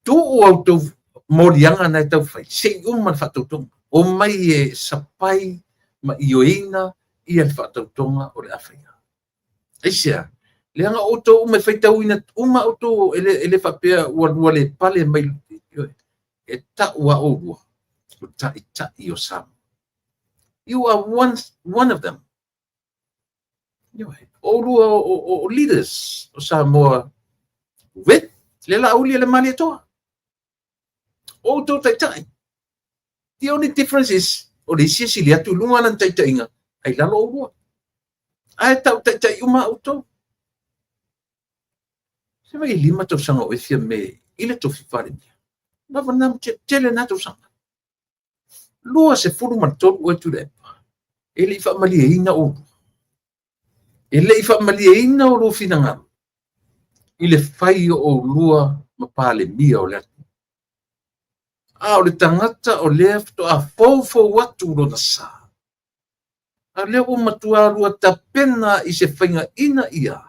Tuu a outou moliaga na e tau fai, se i uma le faatautoga. Omai e sapai ma ioeina ia le faatautoga o le a faia. Aisea? Leaga outou uma e faitauina uma outou, e le faapea ua lua le pale mai, e tau a oulua o taitai o Samoa. You are one of them. Oulua o leaders o Samoa with le Laauli a le Malietoa. O outou taitai. The only difference is, o le isi e sili atu i luga lana taitaiga, ai lalo oulua. Ae tau taitai uma outou. Se vai 5 tausaga o e Fiame i le tofi Palemia. Lava na tele na tausaga. 23 oe Tuilaepa. E le i faamalieina oulua. E le i faamalieina o lua finagalo i le fai o oulua ma Palemia o le atunuu. A o le tagata o lea faatoa foufou atu lona sa. A lea ua matua lua tapena i se faiga ina ia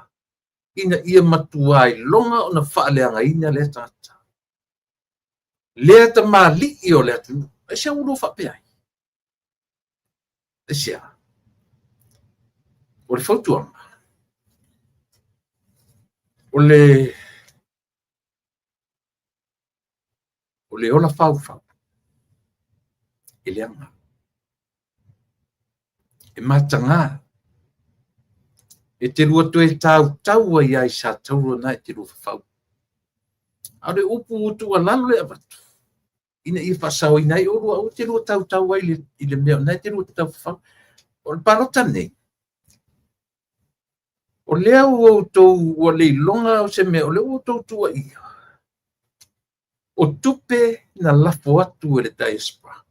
matua iloga ona faaleagaina lea tagata. Lea tamalii o le atunuu. Aisea ua lua faapea ai? Aisea? O le fautuaga, o le ola faufau e leaga, e mataga, e te lua toe tautau ai ai sa tauro na e te lua fafau. A o le upu tuualalo le avatu, ina ia faasaoina ai oulua, aua te lua tautau ai i le mea o na e te lua taufafau. O le palota nei, o lea ua outou ua leiloga o se mea, o lea ua outou tuuaia, o tupe na lafo atu e le diaspora.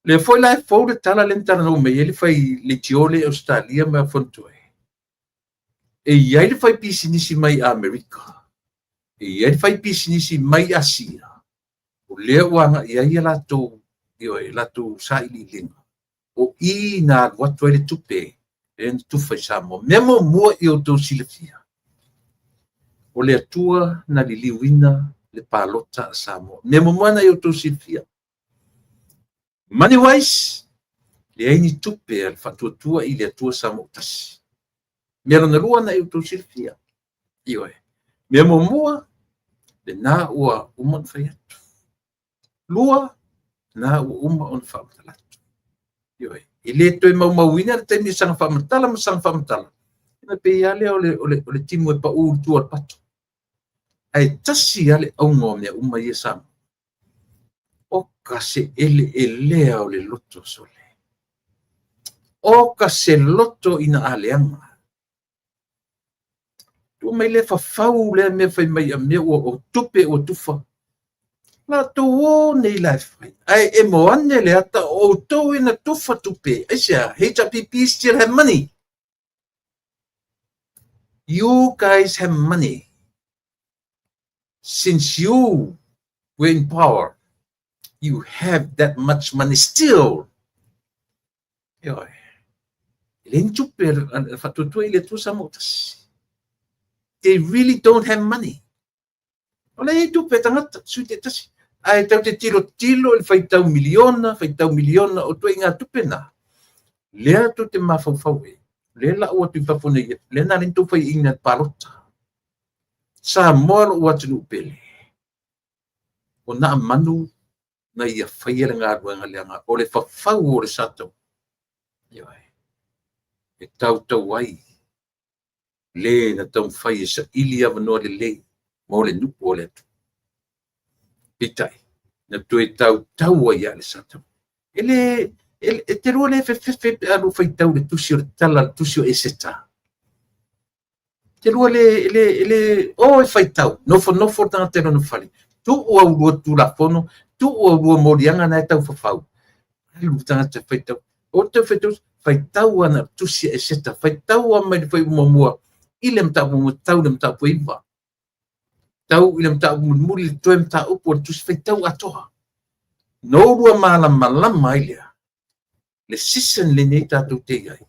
Lea foi la e fou le tala le na talanoa mai ai le fai leitio le Australia ma Fonotoe. E i ai le fai pisinisi mai Amerika, e i ai le fai pisinisi mai Asia, o lea ua agai ai ia latou, latou sailiiliga. O i na alu atu ai le tupe, e na tufa i Samoa. Mea muamua i outou silafia, o le Atua na liliuina le palota a Samoa. Mea muamua na i outou silafia. Money wise, leai ni tupe a le faatuatua i le Atua Samoa tasi. Mea lona lua na i outou silafia. Ioe. Mea muamua, lena ua uma ona fai atu. Lua, na ua uma ona faamatala atu. Ioe, e le toe maumauina le taimi e saga faamatala ma saga faamatala, ona pei lava lea o le timu e pau i tua o le pato. Ae tasi lava le auga o mea uma ia Samoa. O ka se eleelea o le loto sole. O ka se loto ina a leaga. Tuu mai lea fafau lea mea fai mai a mea ua o tupe ua tufa. Latou o nei la e fai. Ae emo ane le ata o outou ina tufa tupe. Aisea, HRPP still have money. You guys have money. Since you were in power, you have that much money still. Ioe. E le ni tupe a faatuatua i le Atua Samoa tasi. They really don't have money. O le i tupe tagata, sui te tasi. Ae tau te tilo tilo i le faitau miliona, faitau miliona o toi ngā tupe nā. Lea tu te mafaufau e. Lea la ua tu fafo nei, lea nā len tau fai ina palota. Samoa lo ua atunuu pele. O na manu na ia faia le galuega leaga o le fafau o le sa tau. Ioe. E tautau ai le na taumafai e saili avanoa lelei mo le nuu o le Atua. Peitai, na toe tautau ai ia le sa tau. E le e te lua le fefefe pe a lua faitau le tusi o le tala, le tusi o Eseta. Te lua le, le, le, o e faitau, nofonofo le tagata i lona fale. Tuu au lua tulafono, tuu au lua moliaga na e tau fafau. Alu le tagata faitau. O te faitau, faitau ana tusi a Eseta, faitau a mai le fai muamua i le mataupu muamua tau le mataupu e 9. Tau i le mataupu mulimuli le toe mataupu o le tusi faitau atoa. No lua malamalama ai lea, le season lenei tatou te i ai,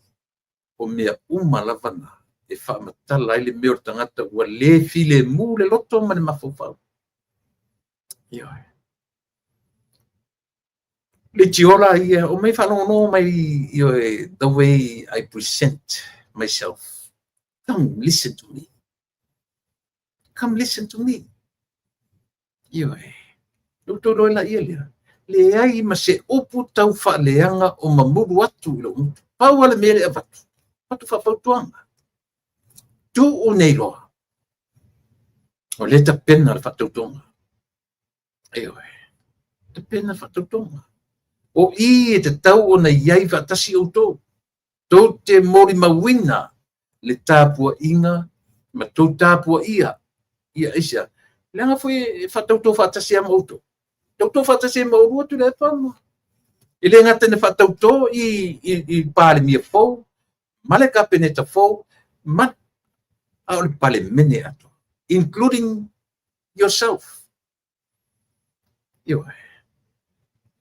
o mea uma lava na e faamatala ai le mea o le tagata ua le filemu le loto ma le mafaufau. Ioe. Le tiola ia, o mai faalogologo mai, ioe, the way I present myself. Come listen to me. Come listen to me. Ioe. Lou tou loa la ia lea. Leai ma se upu tau faaleaga o mamulu atu i lou gutu. Pau a le mea le avatu. Avatu faafautuaga. Tuu nei loa. O le tapena le faatautoga. Ioe. Tapena le faatautoga. O i e te tau ona iai faatasi outou. Tou te molimauina le tapuaiga ma tou tapuaia ia aisea. Leaga foi e faatauto faatasi ai ma outou. Tauto faatasi ai ma oulua Tuilaepa ma e le gata ina faatauto i Palemia fou ma le Kapeneta fou ma a o le Palemene atoa, including yourself. Ioe.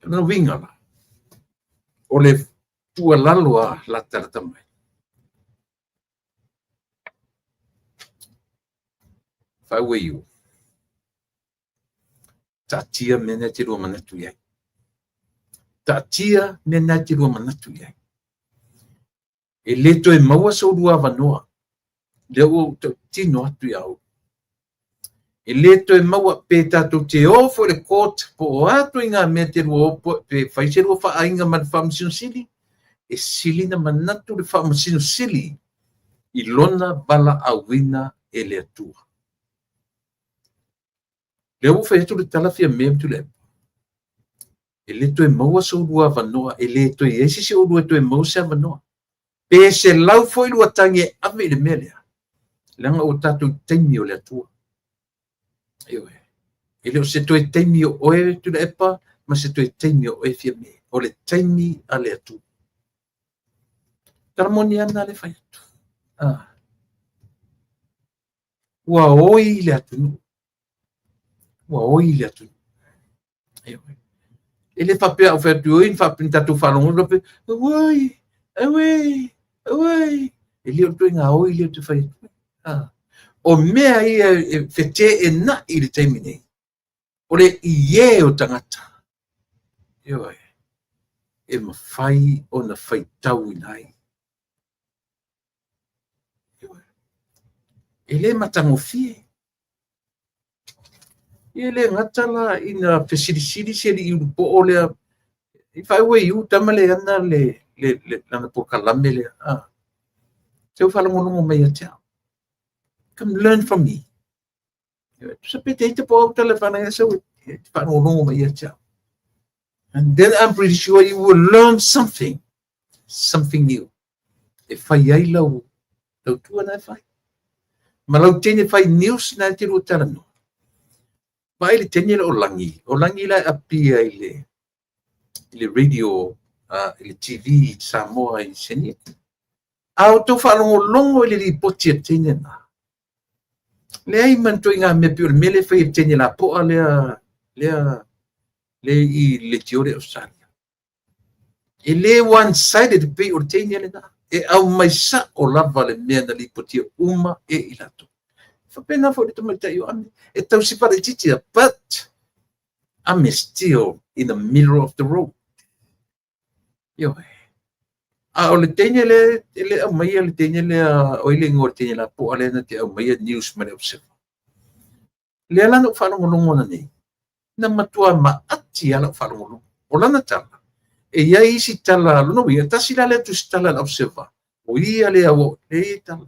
O lona uiga la, o le tuualalo a latalata mai. If I were you, taatia mea na e te lua manatu i ai. Taatia mea na e te lua manatu i ai. E le toe maua so lua avanoa. Lea ua ou tautino atu ia au. E le toe maua pe tatou te o foi le court po o a ituaiga mea te lua o pe fai se lua faaaiga ma le Faamasino Sili, e sili na manatu le Faamasino Sili i lona valaauina e le Atua. Lea ua fai atu le tala Fiame ma Tuilaepa. E le toe maua so lua avanoa, e le toe i ai se isi o oulua e toe maua se avanoa. Pe 100 foi lua tagi e ave i le mea lea, leaga ua tatou i taimi o le Atua. Ioe. E le o se toe taimi o oe Tuilaepa ma se toe taimi o oe Fiame. O le taimi a le Atua. Tala moni ana le fai atu. Ah. Ua oi le atunuu. Ua oi le atunuu. Ioe. E le faapea au fai atu oi, faapea tatou faalogologo faapea, auai, auai, auai. E le o le ituaiga oi lea ou te fai atu ai. Ah. O mea ia e feteenai i le taimi nei, o le ie o tagata. Ioe. E mafai ona faitauina ai. Ioe. E le matagofie. Ia le gata la ina fesilisili se alii ulupoo lea i faaiuiu tama le ana le lana polokalame lea. Se ua faalogologo mai ia te au. Come learn from me. Tusa pe te ita po au tala whanau sau e te whaalogologo mai ia te au. And then I'm pretty sure you will learn something, something new. E whai ai lau, lau tua na e whai. Ma lau teine whai news na e te rua tala no. Vaai le teine le o Lagi, o Lagi la e apia i le radio, i le TV i Samoa i Seni. A o tau faalogologo i le lipoti a teine na. Leai ma ni ituaiga mea pei o le mea lea e fai e le teine lapoa lea le i leitio le Australia. E le one-sided pei o le teine lena. E aumai sao lava le mea na lipotia uma e i latou. Faapena foi le tamaitai o Ame. E tausi falaitiiti, but I'm still in the middle of the road. Ioe. A o le teine le, le aumaia le teine lea, o i le ingoa o le teine lapoa lea na te aumaia news ma le Observer. Lea la na ou faalogologo ana nei, na matua maati lava lau faalogologo. O lana tala, e i ai isi tala, lona uiga, tasi la lea tusitala a le Observer, o ia lea ua le i tala.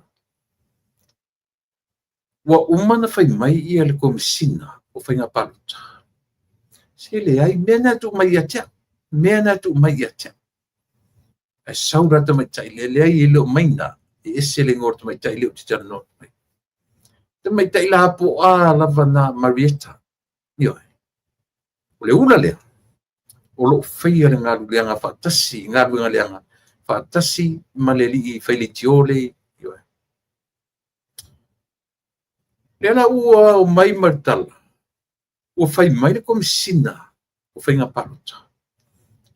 Ua uma na fai mai ia le Komesina o Faiga Palota. Se leai, mea na tuu mai ia te au. Mea na tuu mai ia te au. Ae sau la tamaitai lea, leai e le o maina, e ese le igoa o le tamaitai lea ou te talanoa atu ai. Tamaitai lapoa lava na Marietta. Ioe. O le ula lea, o loo faia le galuega faatasi, galuega leaga faatasi ma le alii faileitio le. Ioe. Lea la ua o mai ma le tala, ua fai mai le Komesina o Faiga Palota.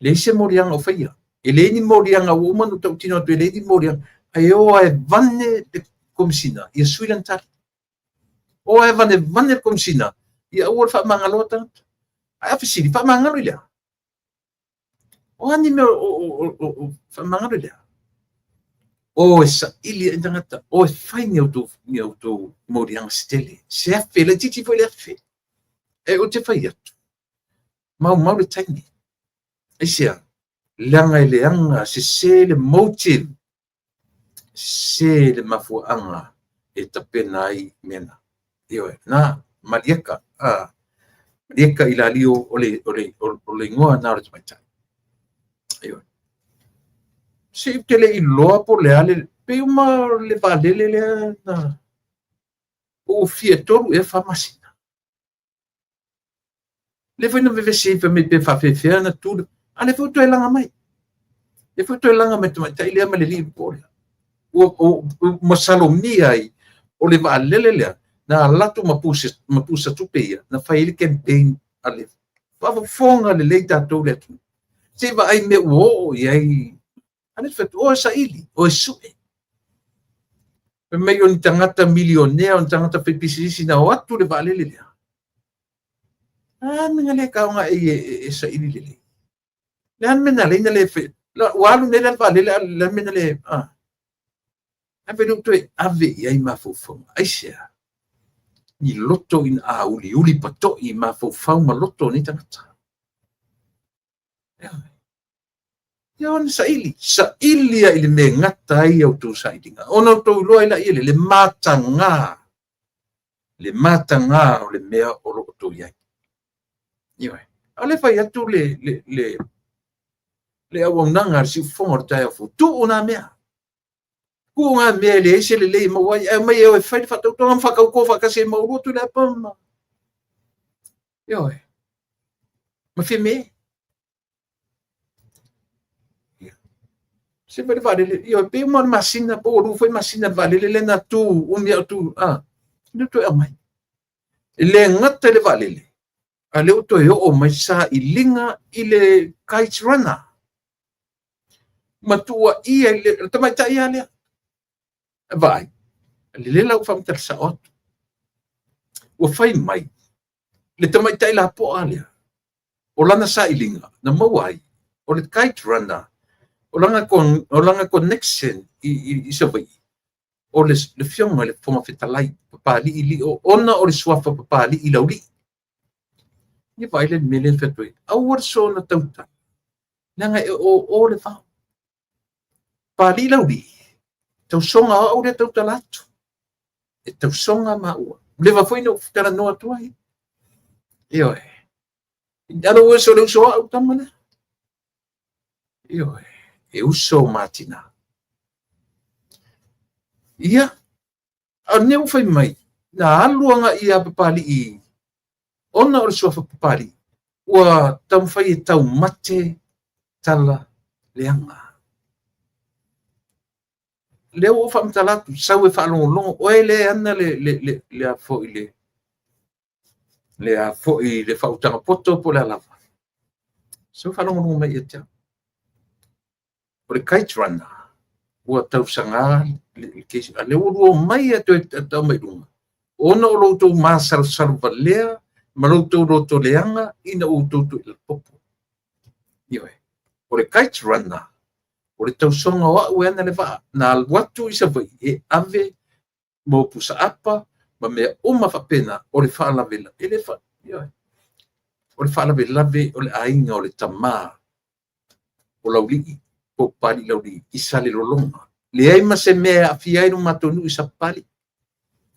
Leai se moliaga o faia. E leai ni moliaga ua uma ona tautino atu e leai ni moliaga. Ae o ae vane le Komesina ia sui lana tali. O ae vane vane le Komesina ia aua le faamagaloa tagata. Ae a fesili, faamagalo i lea. O a ni mea o faamagalo i lea? O e saili ai tagata, o e fai ni outou moliaga se tele. Se afe, laitiiti foi le afe. E ou te fai atu, maumau le taimi. Aisea, leaga e leaga, sese le motive, sese le mafuaaga e tapena ai mea na. Ioe, na Malieka, Malieka Ilalio o le igoa na o le tamaitai. Ioe. Se i te le iloa po le a le, pe uma le vaalele lea na, ua fia 3 ea 4 masina. Le foi na vevesi ai fai mai pe faafefea na tu, a le foi toe laga mai. Le foi toe laga mai tamaitai lea ma le alii po lea. Ua masalomia ai o le vaalele lea na alu atu ma pusa tupe ia na fai ai le campaign a le faafofoga lelei tatou le atunuu. Se i vaai mea ua oo i ai. A le fai atu, o e saili, o e sue. Fai mai o ni tagata milionea, o ni tagata faipisinisi na o atu le vaalele lea. A mea le kaoga e saili lelei. Le a le mea na leina le fai, ua alu nei la le vaalele, a le mea na le, a. Ae fai lou toe ave i ai mafaufauga. Aisea, ni loto ina a uliuli patoi mafaufau ma loto o nei tagata. Ia ona saili, saili ia i le mea e gata ai au outou sailiga. Ona outou iloa ai laia le mataga, le mataga o le mea o lo o outou i ai. Ioe. A o le fai atu le auaunaga a le siufofoga o le taeao fou, tuu na mea. Tuu na mea e leai se lelei e maua ai, ae omai e o e fai le faatautoga ma faatauto faatasi ai ma oulua Tuilaepa ma. Ioe. Ma Fiame. Se fai le vaalele, ioe, pe uma le masina, po ua 2 foi masina le vaalele lea na tu, umi au tu, a, lea toe aumai. E le gata i le vaalele, a lea ua toe oo mai sailiga i le kite runner. Ma tuuaia i le tamaitai lava lea. Vaai, lelei la ua faamatala sao atu. Ua fai mai le tamaitai lapoa lea, o lana sailiga na maua ai, o le kite runner, o lana connection i Savaii, o le afioga i le Fofoga Fetalai, Papalii Lio, ona o le suafa Papalii Laulii. Ia vaai le mea lea na fai atu ai, aua le soona tautala, leaga e o o le vao. Papalii Laulii, tausoga o au lea tautala atu. E tausoga maua. Ua leva foi na ou talanoa atu ai. Ioe. Otherwise o le uso au tama lea. Ioe. E uso ma tina. Ia, a o lenei ua fai mai, na alu agai ia Papalii ona o le suafa Papalii, ua taumafai e taumate tala leaga. Lea ua ou faamatala atu, sau e faalogologo, oe lea e ana le, le, le, le, a foi le, le a foi le faautaga poto po o le a lava. Sau e faalogologo mai ia te au. O le kite runner, ua tausaga le case, a lea ua lua omai e toe tau mai luga, ona o lo outou masalosalo valea ma lo outou loto leaga ina ua outou tuuailapopo. Ioe. O le kite runner, o le tausoga o au e ana le vaa, na alu atu i Savaii e ave mo pusaapa ma mea uma faapena, o le faalavelave, e le fa, ioe, o le faalavelave o le aiga o le tama o Laulii, po o Papalii Laulii i Salelologa. Leai ma se mea e aafia ai lo matou nuu i Sapapalii.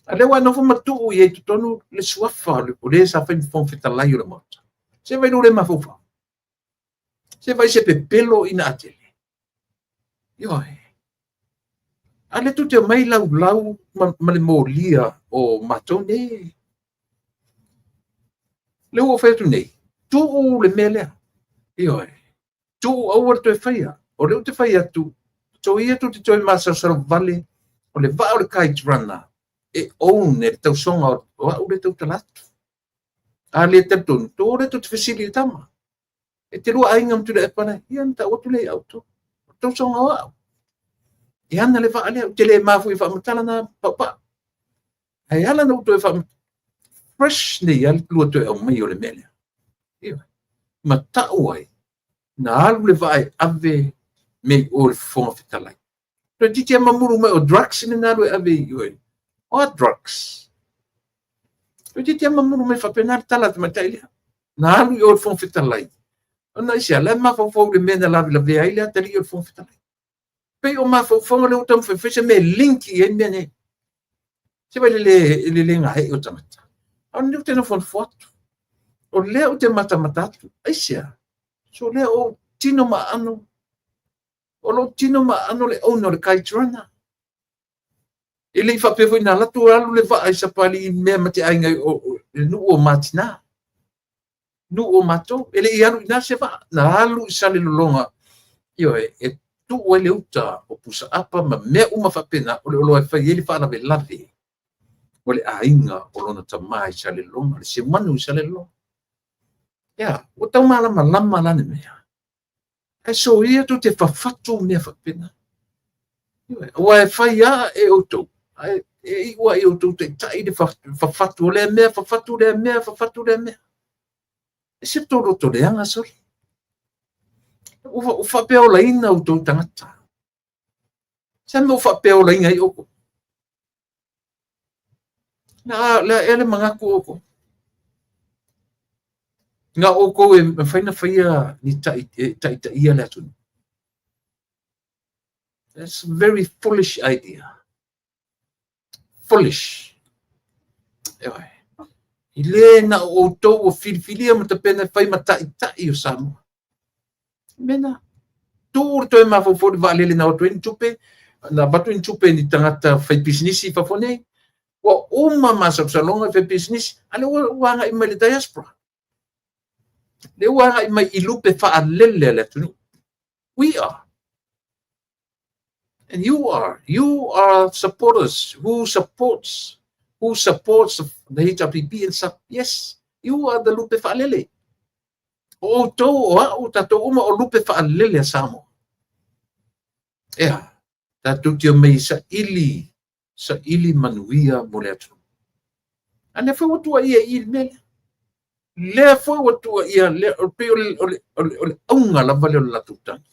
A lea ua e nofo ma tuu i ai i totonu le suafa o le sa fai ma Fofoga Fetalai o le Maota. Se vaai lou le mafaufau. Se vaai se pepelo ina atele. Ioe. A lea tou te omai laulau ma le molia o matou nei. Lea ua ou fai atu nei, tuu le mea lea. Ioe. Tuu aua le toe faia. O lea ou te fai atu, soia tou te toe masalosalo vale, o le vaa o le kite runner e own e le tausoga o au lea e tautala atu. A le talitonu, tou o lea tou te fesili i le tama. E te lua aiga ma Tuilaepa lea, ia ona tau atu lea ia outou. O le tausoga o au. E ana le vaa lea, ou te le mafua i faamatala na paupau. Ae ala na ou toe faamatala, fresh nei lava le lua toe aumai o le mea lea. Ioe. Ma tau ai, na alu le vaa e ave mea i o i le Fofoga Fetalai. Toeitiiti lava mamulu mai o drugs le na alu e ave i o. O a drugs? Toeitiiti lava mamulu mai faapena le tala a le tamaitai lea. Na alu i o i le Fofoga Fetalai. Ona aisea, la e mafaufau i le mea na lavelavea ai le atalii o le Fofoga Fetalai. Pei o mafaufauga lea ua taumafai fai se mea e link i ai mea nei. Se vaai le le gaee o tagata. A o lenei ou te nofonofo atu. O lea ou te matamata atu. Aisea? So lea o tino ma aano. O lou tino ma aano le owner o le kite runner. E le i faapea foi na alu atu alu le vaa i Sapalii i mea ma te aiga o le nuu o Matina. Nuu o matou. E le i alu i ina se vaa. Na alu i Salelologa. Ioe, e tuu ai le uta o pusaapa ma mea uma faapena o le oloa e fai ai le faalavelave o le aiga o lona tama i Salelologa, le seumanu i Salelologa. Ia, ua tau malamalama la le mea. Ae soia tou te fafatu mea faapena. Aua e fai lava e outou, ae e iu lava i outou taitai le fafatu o lea mea, fafatu lea mea, fafatu lea mea. E se tou loto leaga, sole. Ua faapeaolaina outou tagata. Se mea ua faapeaolaina ai outou. Na le a ea le manatu o outou. Na outou e mafai na faia ni e taitaia le atunuu. That's a very foolish idea. Foolish. Ioe. I le na o outou ua filifilia ma tapena e fai ma taitai o Samoa. Mena. Tuu le toe mafaufau i le vaalele na o atu ai ni tupe, na avatu ni tupe ni tagata fai pisinisi i fafo nei. Ua uma masalosaloga i fai pisinisi, a lea ua agai mai le diaspora. Lea ua agai mai i lupe faalele a le atunuu. We are. And you are. You are supporters who supports the HRPP and stuff. Yes, you are the lupe faalele. O outou, o au, tatou uma o lupe faalele a Samoa. Ea, tatou te omai saili, saili manuia mo le atunuu. A lea foi ua tuuaia i le mea lea. Lea foi ua tuuaia, lea, pei o le auga lava lea o le latou tagi.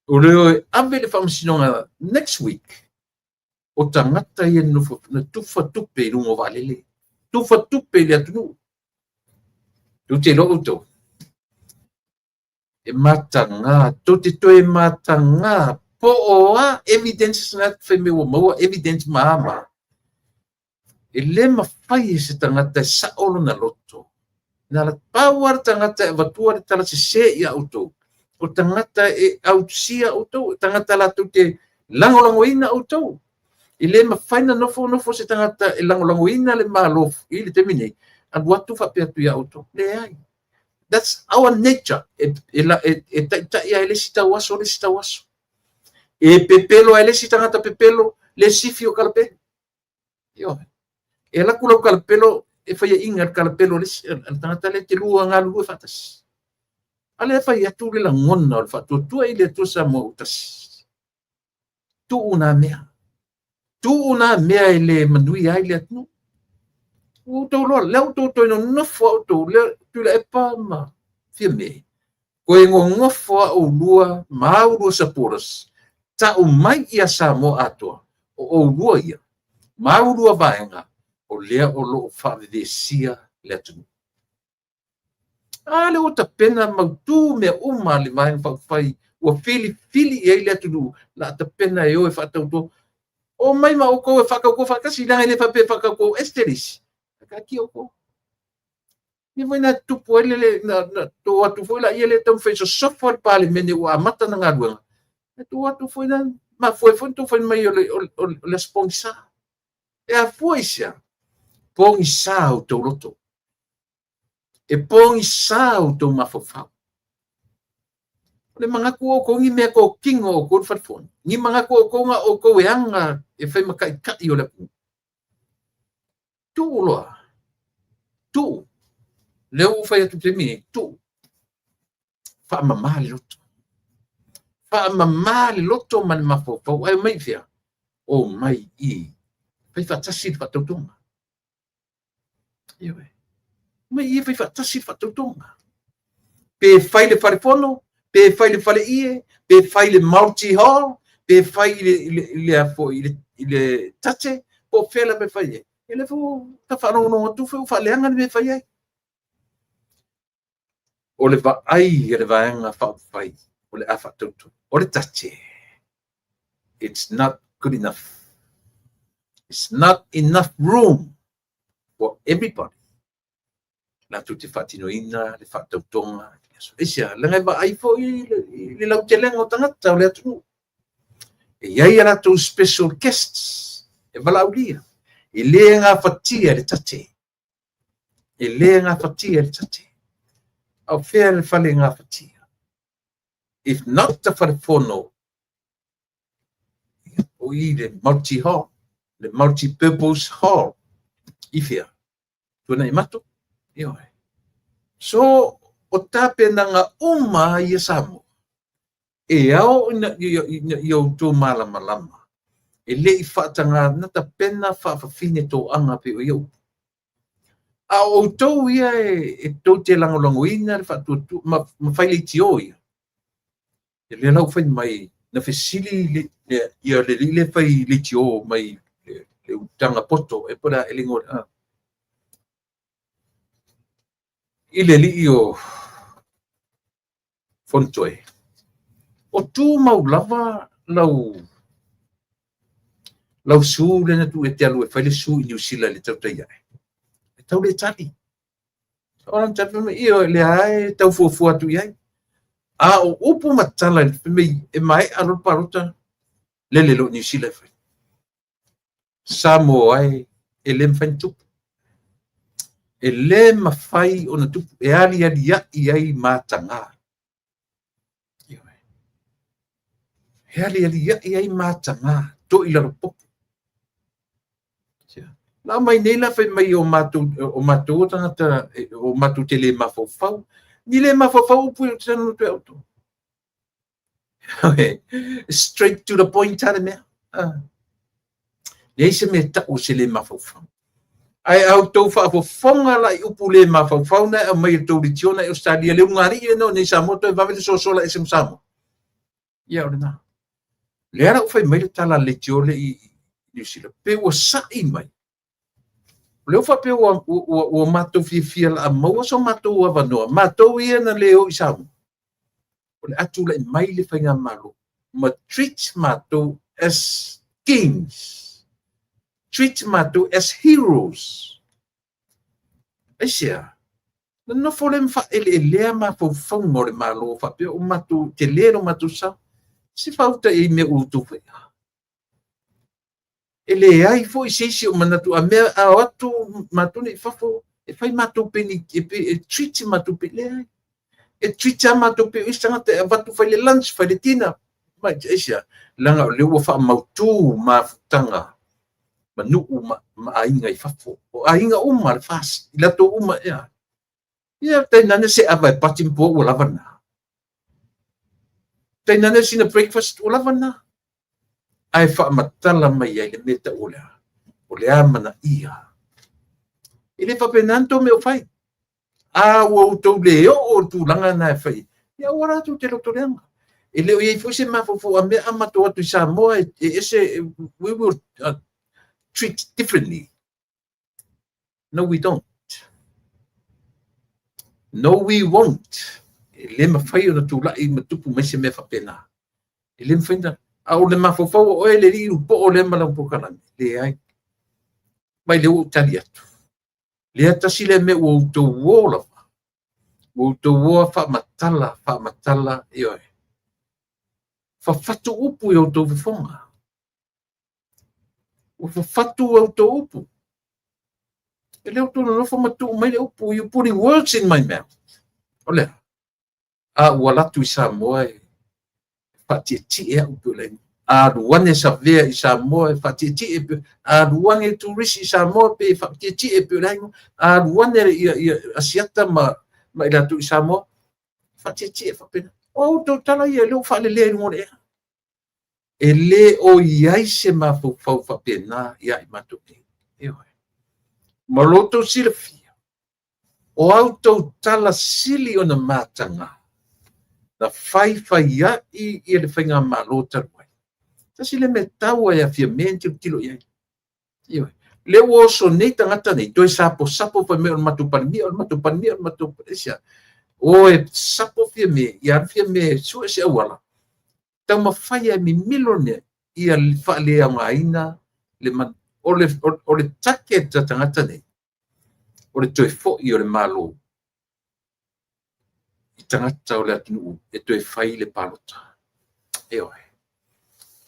O le o e ave le faamasinoga next week, o tagata ia nofo, na tufa tupe i luga o vaalele. Tufa tupe i le atunuu. Tou te iloa outou, e mataga, tou te toe mataga po o a evidences na fai mai ua maua evidence ma a ma a. E le mafai e se tagata e sao lona loto. Na la pau lava le tagata e avatua le tala sese ia outou, o tagata e ausia outou, o tagata latou te lagolagoina outou. E le mafai na nofo nofo se tagata e lagolagoina le Malo i le taimi nei, alu atu faapea atu ia outou. Leai. That's our nature. E taitai ai le isi tau aso, le isi tau aso. E pepelo ai le isi tagata pepelo, le sifi o kalapelo. Ioe. E alu atu lau kalapelo, e faiaina le kalapelo a le isi, a le tagata lea e te lua galulue faatasi. A lea e fai atu le lagona o le faatuatua i le Atua Samoa ua tasi. Tuu nā mea. Tuu nā mea e le manuia ai le atunuu. Ua outou loa, lea ua outou toe nonofo a outou, lea Tuilaepa ma Fiame. Toe nonofo a oulua ma a oulua supporters, tau mai ia Samoa atoa, o oulua ia, ma a oulua vaega, o lea o lo o faavevesia le atunuu. A lea ua tapena mautu mea uma a le Vaega Faaupufai ua filifili i ai le atunuu, la tapena e o e faatauto. Omai ma outou e faatauto faatasi, leaga e le faapea e faatauto ese le isi. Ae taatia outou. Mea foi na tupu ai le na tuu atu foi laia lea taumafai e sosofa le Palemene ua amata na galuega. Na tuu atu foi na mafua ai foi na tou fai mai o le aso pogisa. E afua i se a? Pogisa outou loto. E pogisa outou mafaufau. O le manatu o outou ni mea totino o outou le fale fono. Ni manatu o outou na outou e aga e fai ma taitai o le atunuu. Tuu loa. Tuu. Lea ua ou fai atu i le taimi nei, tuu. Faamama le loto. Faamama le loto ma le mafaufau. Ae omai i fea? Omai i fai faatasi le faatautoga. Ioe. Omai i fai faatasi le faatautoga. Pe fai le fale fono, pe fai le fale ie, pe fai le multi hall, pe fai i le, i le, i le, i le, i le tate, po o fea lava e fai ai. E le foi ta faalogologo atu foi ua faaleaga le mea e fai ai. O le vaai a le Vaega Faaupufai o le a faatauto. O le tate, it's not good enough. It's not enough room for everybody. Latou te faatinoina le faatautoga. Aisea, leaga e vaai foi i le lautelega o tagata o le atunuu. E i ai a latou special guests e valaaulia. E le gafatia le tate. E le gafatia le tate. A o fea le fale gafatia? If not the fale fono, o i le multi hall, le multi purpose hall, i fea? Tuanaimato? Ioe. So, o tapenaga uma ia Samoa, e ao ina ia outou malamalama, e le i faataga na tapena faafafine toaga pei o ia upu. A o outou ia e tou te lagolagoina le faatuatua ma fai leitio ia, e lea la ua fai mai na fesili le, ia le alii lea e fai leitio mai le utaga poto e po o le a le igoa i le alii o Fonotoe, o tumau lava lau lau su lea na tuu e te alu e fai le su i Niu Sila i le tautai ae. E tau le tali. O lana tali fai mai, ioe, lea e tau fuafua atu i ai. A o upu ma tala fai mai, e maea loa le palota, lele loa i Niu Sila e fai. Samoa e, e le mafai ona tupu. E le mafai ona tupu, e alialiai ai mataga. E alialiai ai mataga, toi lalo popo. La mai nei la fai mai o matou o matou o tagata o matou te le mafaufau. Ni le mafaufau upu i te tanu te auto. Straight to the point a le mea. Ah. Leai se mea tau o se le mafaufau. Ae a outou faafofoga la i upu le mafaufau na e aumai e le tou litiona i Ausetalia, le ulugalii lena o nei Samoa toe vave le sosola ese ma Samoa. Ia o lena. Lea la ua fai mai le tala a le leitio lea i Niu Sila, pe ua sa'i mai. O lea ua faapea ua matou fiafia o le a maua so matou avanoa, matou ia na le o i Samoa, o le a tulai mai le faigamalo ma treat matou as kings, treat matou as heroes. Aisea? Nonofo lea ma faaeleelea mafaufauga o le Malo faapea o matou tele lo matou sa. Se faauta i ai mea ua outou faia. E leai foi se isi o manatu a mea a o atu matou nei i fafo e fai matou pei e treat matou pei leai. E treat lava matou pei o isi tagata e avatu fai le lunch, fai le dinner. Mai aisea? Leaga o lea ua faamautu mafutaga ma nuu ma aiga i fafo. O aiga uma le FAST, i latou uma ea. Ia tainane se ava e pati ma pua ua lava lena. Tainane sina breakfast ua lava lena. Ae faamatala mai ai le mea tau o le a? O le amanaia. E le faapena na tou mea o fai. A ua outou le oo i le tulaga na e fai, ia aua la tou te lotoleaga. E le o i ai foi se mafaufau a mea a matou o atu i Samoa e ese, we will treat differently. No, we don't. No, we won't. E le mafai ona tulai ma tupu mai se mea faapena. E le mafai ona... A o le mafaufau o oe le alii poo lea ma lau polokalame. Leai. Mai lea ua ou tali atu. Lea tasi lea mea ua outou o lava. Ua outou o faamatala, faamatala, ioe. Fafatu upu i outou fofoga. Ua fafatu outou upu. E le outou nonofo ma tuu mai le upu. You putting words in my mouth. O lea. A ua alu atu i Samoa e faatietie au pe o le alu ane savea i Samoa e faatietie pe alu ane turisi i Samoa pe faatietie pe o le aiga alu ane ia Asiata ma i latou i Samoa faatietie faapena. O outou tala ia lea ua faalelea i luga o le ea. E le o i ai se mafaufau faapena ia i matou nei. Ioe. Ma lo outou silafia, o a outou tala sili ona mataga, na faifaiai ia le faigamalo talu ai. Tasi le mea taua e afia me tilotilo i ai. Ioe. Lea ua oso nei tagata nei, toe saposapo fai mai o le matou Palemia, o le matou Palemia, o le matou aisea. O e sapo Fiame, ia alu Fiame sue se auala, taumafai e mimilo le mea, ia faaleaogaina le man, o le target a tagata nei, o le toe foi o le Malo i tagata o le atunuu e toe fai le palota. Ioe.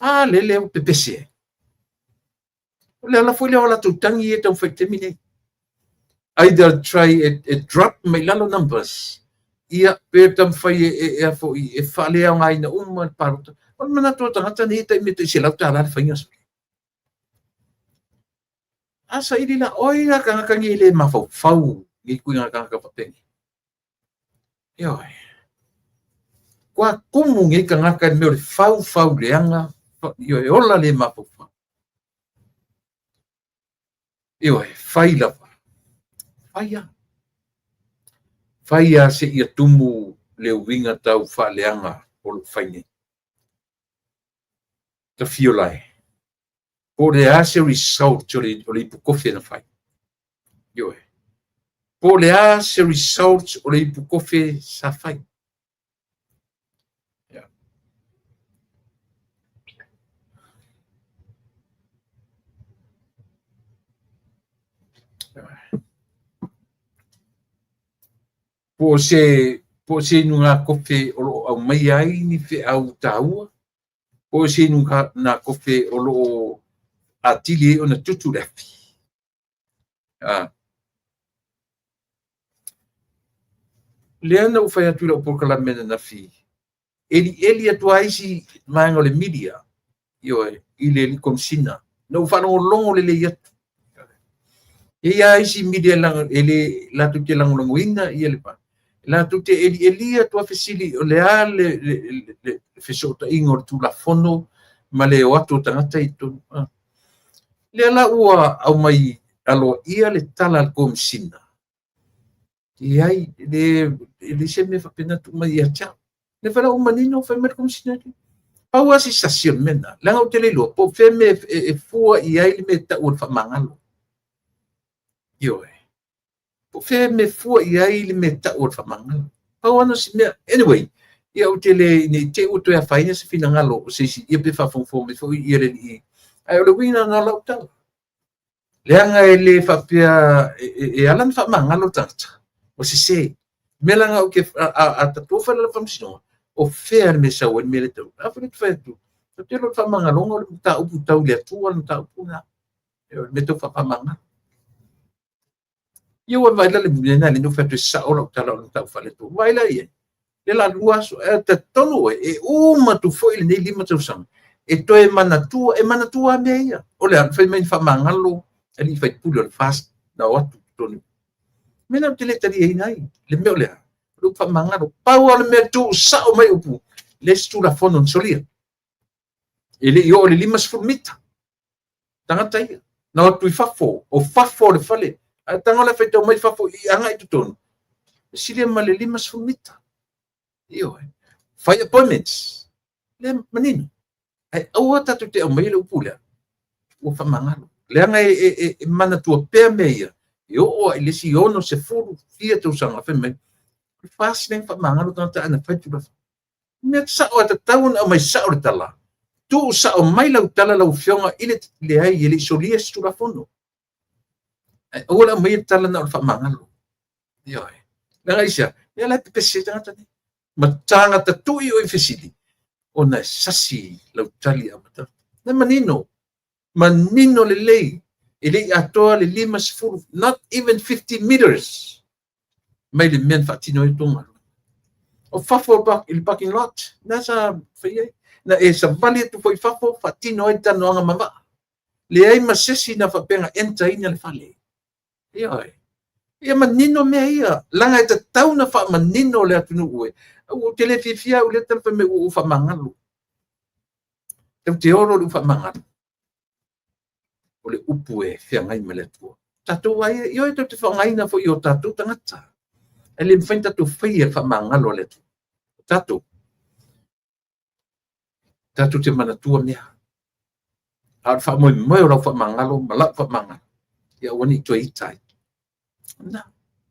A lele ua pepese ai. O le ala foi lea o latou tagi e taumafai i le taimi nei. Either try e drop mai lalo numbers, ia pe taumafai e faaleaogaina uma le palota. O le manatu o tagata nei e tai mea tai $100 le faiga. A saili la, oi la tagata nei le mafaufau nei kuiga tagata faapeni. Ioe. Kua kumu nei tagata i mea o le faufau leaga, ioe, ola le mafaufau. Ioe, fai lava. Fai lava. Fai lava se ia tumu le uiga tau faaleaga o lo o fai nei. Tafiola e. Po o le a se result o le ipu kofi na fai. Ioe. Po o le a se result o le ipu kofi sa fai. Yeah. Po o se inu ngā kofe o lo o aumaia ai ni feau tāua, po o se inu ngā kofe o lo o atili ai ona tutu le afi. Lea na ou fai atu i lau polokalame ananafi, elieli atu ai isi vaega o le media, ioe, i le Komesina. Na ou faalogologo lelei atu. E i ai isi media e le latou te lagolagoina ia le pa. Latou te elieli atu a fesili o le a le fesootaiga o le Tulafono ma le o atu o tagata i totonu. Lea la ua aumai aloaia le tala a le Komesina. Leai, e le se mea faapena tuu mai ia te au. Le fai la ua manino fai mai le Komesina. Pau lava si sasi o le mea lena. Leaga ou te le iloa, po o fea mea e fua i ai le mea e tau o le faamagalo. Ioe. Po o fea e mea fua i ai le mea tau o le faamagalo. Pau lava na o si mea. Anyway, ia ou te le, ne i te i ua toe afaina se finagalo o se isi, ia pe faafogafoga mai foi ia le alii. Ae o le uiga lena o lau tala. Leaga e le faapea e, e, e ala ona faamagalo le tagata, ua sese. Mea la na ou te, a, a, a tatou fai le faamasinoga, o fea le mea sau ai le mea lea tau. A foi le fai atu, ou te iloa o le faamagaloga o le mataupu tau i le Atua le mataupu lena. E o le mea tau faamagalo. Ia ua vaai la le mea lena lea na ou fai atu e sao lau tala o le mataupu faale-Atua. Vaai la i ai. Le la lua aso, e talitonu oe, e uma atu foi lenei 5 tausaga, e toe manatua, e manatua lava mea ia. O le a? Fai mai na faamagalo alii faipule o le FAST na o atu i totonu. Mea na ou te le taliaina ai. Le mea o le a? O le upu faamagalo. Pau lava o le mea tuu sao mai upu, le isi Tulafono na solia. E le i oo i le 50 mita. Tagata ia. Na o atu i fafo, o fafo o le fale. Ae tago la faitau mai fafo i agai i totonu. E silia ma le 50 mita. Ioe. Fai appointments. Le manino. Ae aua tatou te aumaia le upu lea. Ua faamagalo. Leaga e, e, e, e manatua pea mea ia. E oo lava i le isi 60 fia tausaga fai mai. O le FAST lea na faamagalo tagata ae na fai tulafono. Mea sao e tatau ona aumai sao le tala. Tuu sao mai lau tala lau Afioga i le leai e le i solia se Tulafono. Ae aua le aumaia le tala na o le faamagalo. Ioe. Leaga aisea? Ia la e pepese ai tagata nei. Ma tagata tui o i fesili ona e sasi lau tali amata. Na manino, manino lelei, e le i atoa le 50, not even 50 meters mai le mea na faatino ai tou galuega. O fafo i le parking lot, na sa fai ai. Na e savali atu foi i fafo, faatino ai le talanoaga ma vaa. Leai ma se isi na faapea na enter ina le fale. Ioe. Ia manino mea ia. Leaga e tatau na faamanino le atunuu e. Ou te le fiafia au i lea tala fai mai ua ou faamagalo. Tatou te olo i le faamagalo. O le upu e feagai ma le Atua. Tatou ai, ioe, tatou te faaaogaina foi i o tatou tagata. Ae le mafai ona tatou faia le faamagalo a le Atua. O tatou, tatou te manatua mea. A o le faamoemoe o lau faamagalo ma lau faamagalo, ia aua ne i toe ita ai. Na,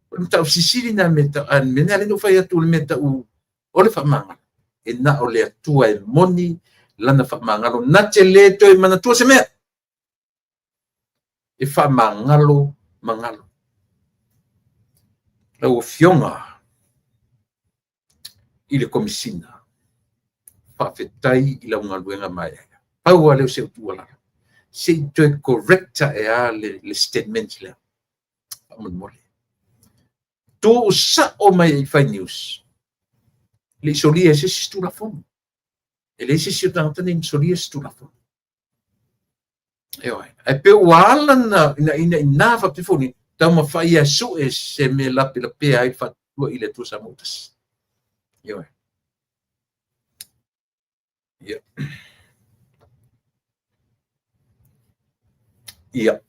o le mataupu silisili na mea tau, a mea lea na ou fai atu o le mea tau o le faamagalo. E na o le Atua e moni lana faamagalo, na te le toe manatua se mea. E faamagalo magalo. Lau Afioga i le Komesina, faafetai i lau galuega maeaea. Pau lava lea o si au tuualalo, se i toe correct ae lava le statement lea, faamolemole. Tuu sao mai i Fai News, le i solia e se isi Tulafono. E leai se isi o tagata nei na solia se Tulafono. Ioe. Ae pei ua ala na ina ina ina faapea foi ni taumafai e sue se mea lapelapea ai le faatuatua i le Atua Samoa tasi. Ioe. Ia. Ia.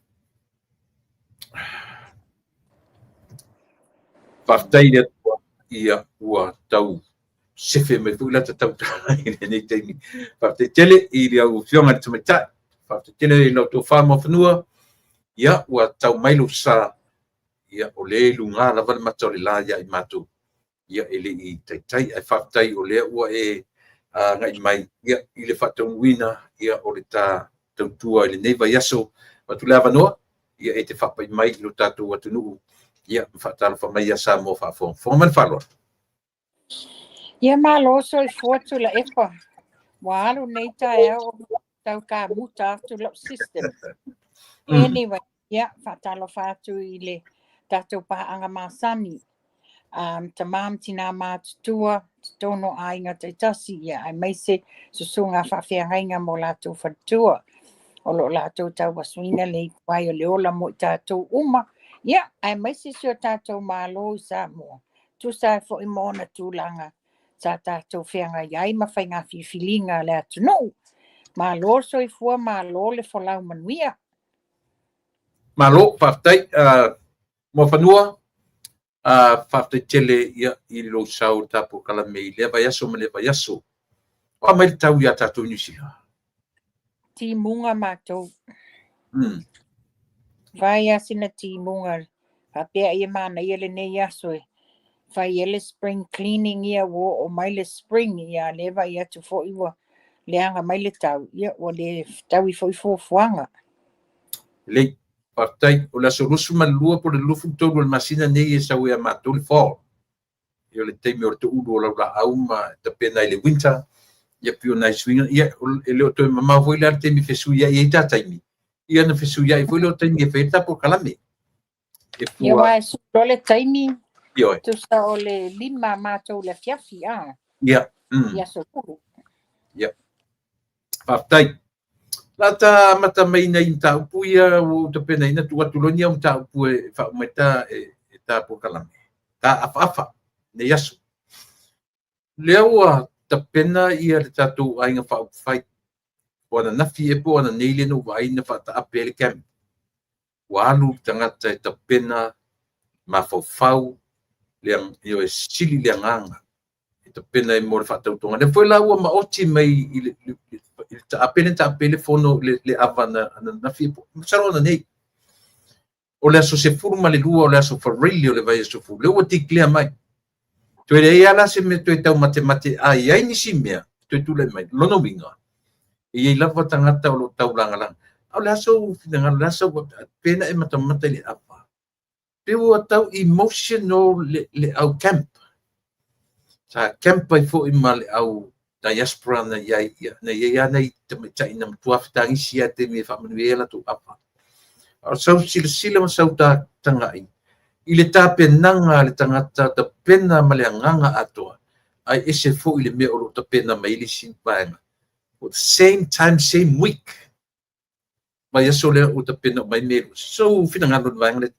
Faafetai i le Atua, ia ua tau sefe mai foi lata tautala i lenei taimi. Faafetai tele i lau Afioga i le Tamaitai, faafetai tele i lau tofa Muafanua, ia ua tau mai lou sa, ia o lea e luga lava le mata o le la ia i matou, ia e le i taitai, ae faafetai o lea ua e agai mai ia, i le faataunuuina ia, o le ta tautua i lenei vaiaso. Avatu le avanoa ia e te faapai mai i lo tatou atunuu ia ma faatalofa mai ia Samoa faafogafoga. Ma le faaaloalo. Ia malo soifua Tuilaepa. Ua alu nei taeao o tau kamuta atu lau system. Anyway, ia faatalofa atu i le tatou paaga masani. Tamā ma tinā matutua, totonu o aiga taitasi, ia aemaise susuga faafeagaiga ma o latou faletua. O lo o latou tauasuina le ipuvai o le ola mo i tatou uma, ia aemaise si o tatou Malo i Samoa, tusa ai foi ma ona tulaga sa tatou feagai ai ma faiga filifiliga a le atunuu. Malo le soifua, malo le folau manuia. Malo, faafetai. Muafanua, faafetai tele ia, i lou sao i le ta polokalame i lea vaiaso ma lea vaiaso. O a mai le tau iā tatou i Niu Sila? Timuga matou. Fai lava sina timuga faapea ai e manaia lenei aso e fai ai le spring cleaning ia ua oo mai le spring ia a o lea e vaai atu foi ua leaga mai le tau, ia ua le fetaui foi fuafuaga. Lelei, faafetai. O le aso 22 po o le 23 o le masina nei e sau ai ia matou le fall. Ia o le taimi o le toulu o laulaau ma tapena i le winter, ia pei o nai suiga, ia e le o toe mamao foi la le taimi e fesuiai ai ta taimi, ia ona fesuiai foi lea o taimi e fai ai le ta polokalame. E Ia fua. Aua e sui loa le taimi, Ioe. Tusa o le 5 a matou i le afiafi, a, i aso Lulu. Ia. Faafetai. La ta amata mai nai mataupu ia ua ou tapenaina tuu atu loa ni au mataupu e faauma ai ta e ta polokalame. Ta afaafa nei aso. Lea ua tapena ia le tatou Aiga Faaupufai. O ananafi ea po o ananei lea na ou vaai na faataape ai le camp. Ua alu le tagata e tapena mafaufau, le sili le agaga e tapena ai mo le faatautoga. Lea foi la ua maoti mai i le taape lea na taape ai le fono le ava ananafi, masalo ananei. O le aso 12 o le aso Faraile o le vaiaso fou, lea ua declare mai. Toe leai lava la se mea toe taumatemate a i ai nisi mea toe tulai mai. Lona uiga, e i ai lava tagata o lo o taulagalaga. A o le a sou finagalo, o le a sau pe na e matamata i le ava, pe ua tau emotional le au camp. Sa camp ai foi ma le au diaspora na i ai, na i ai lava nai tamaitai na matua fetagisi lava i le taimi e faamanuia ai a latou ava. A o sau silasila ma sau tagai i le tapenaga a le tagata tapena ma le agaga atoa, ae ese foi le mea o lo o tapena mai ai le isi vaega. For the same time, same week, vaiaso lea ua tapena mai mea. So finagalo i le vaega lea.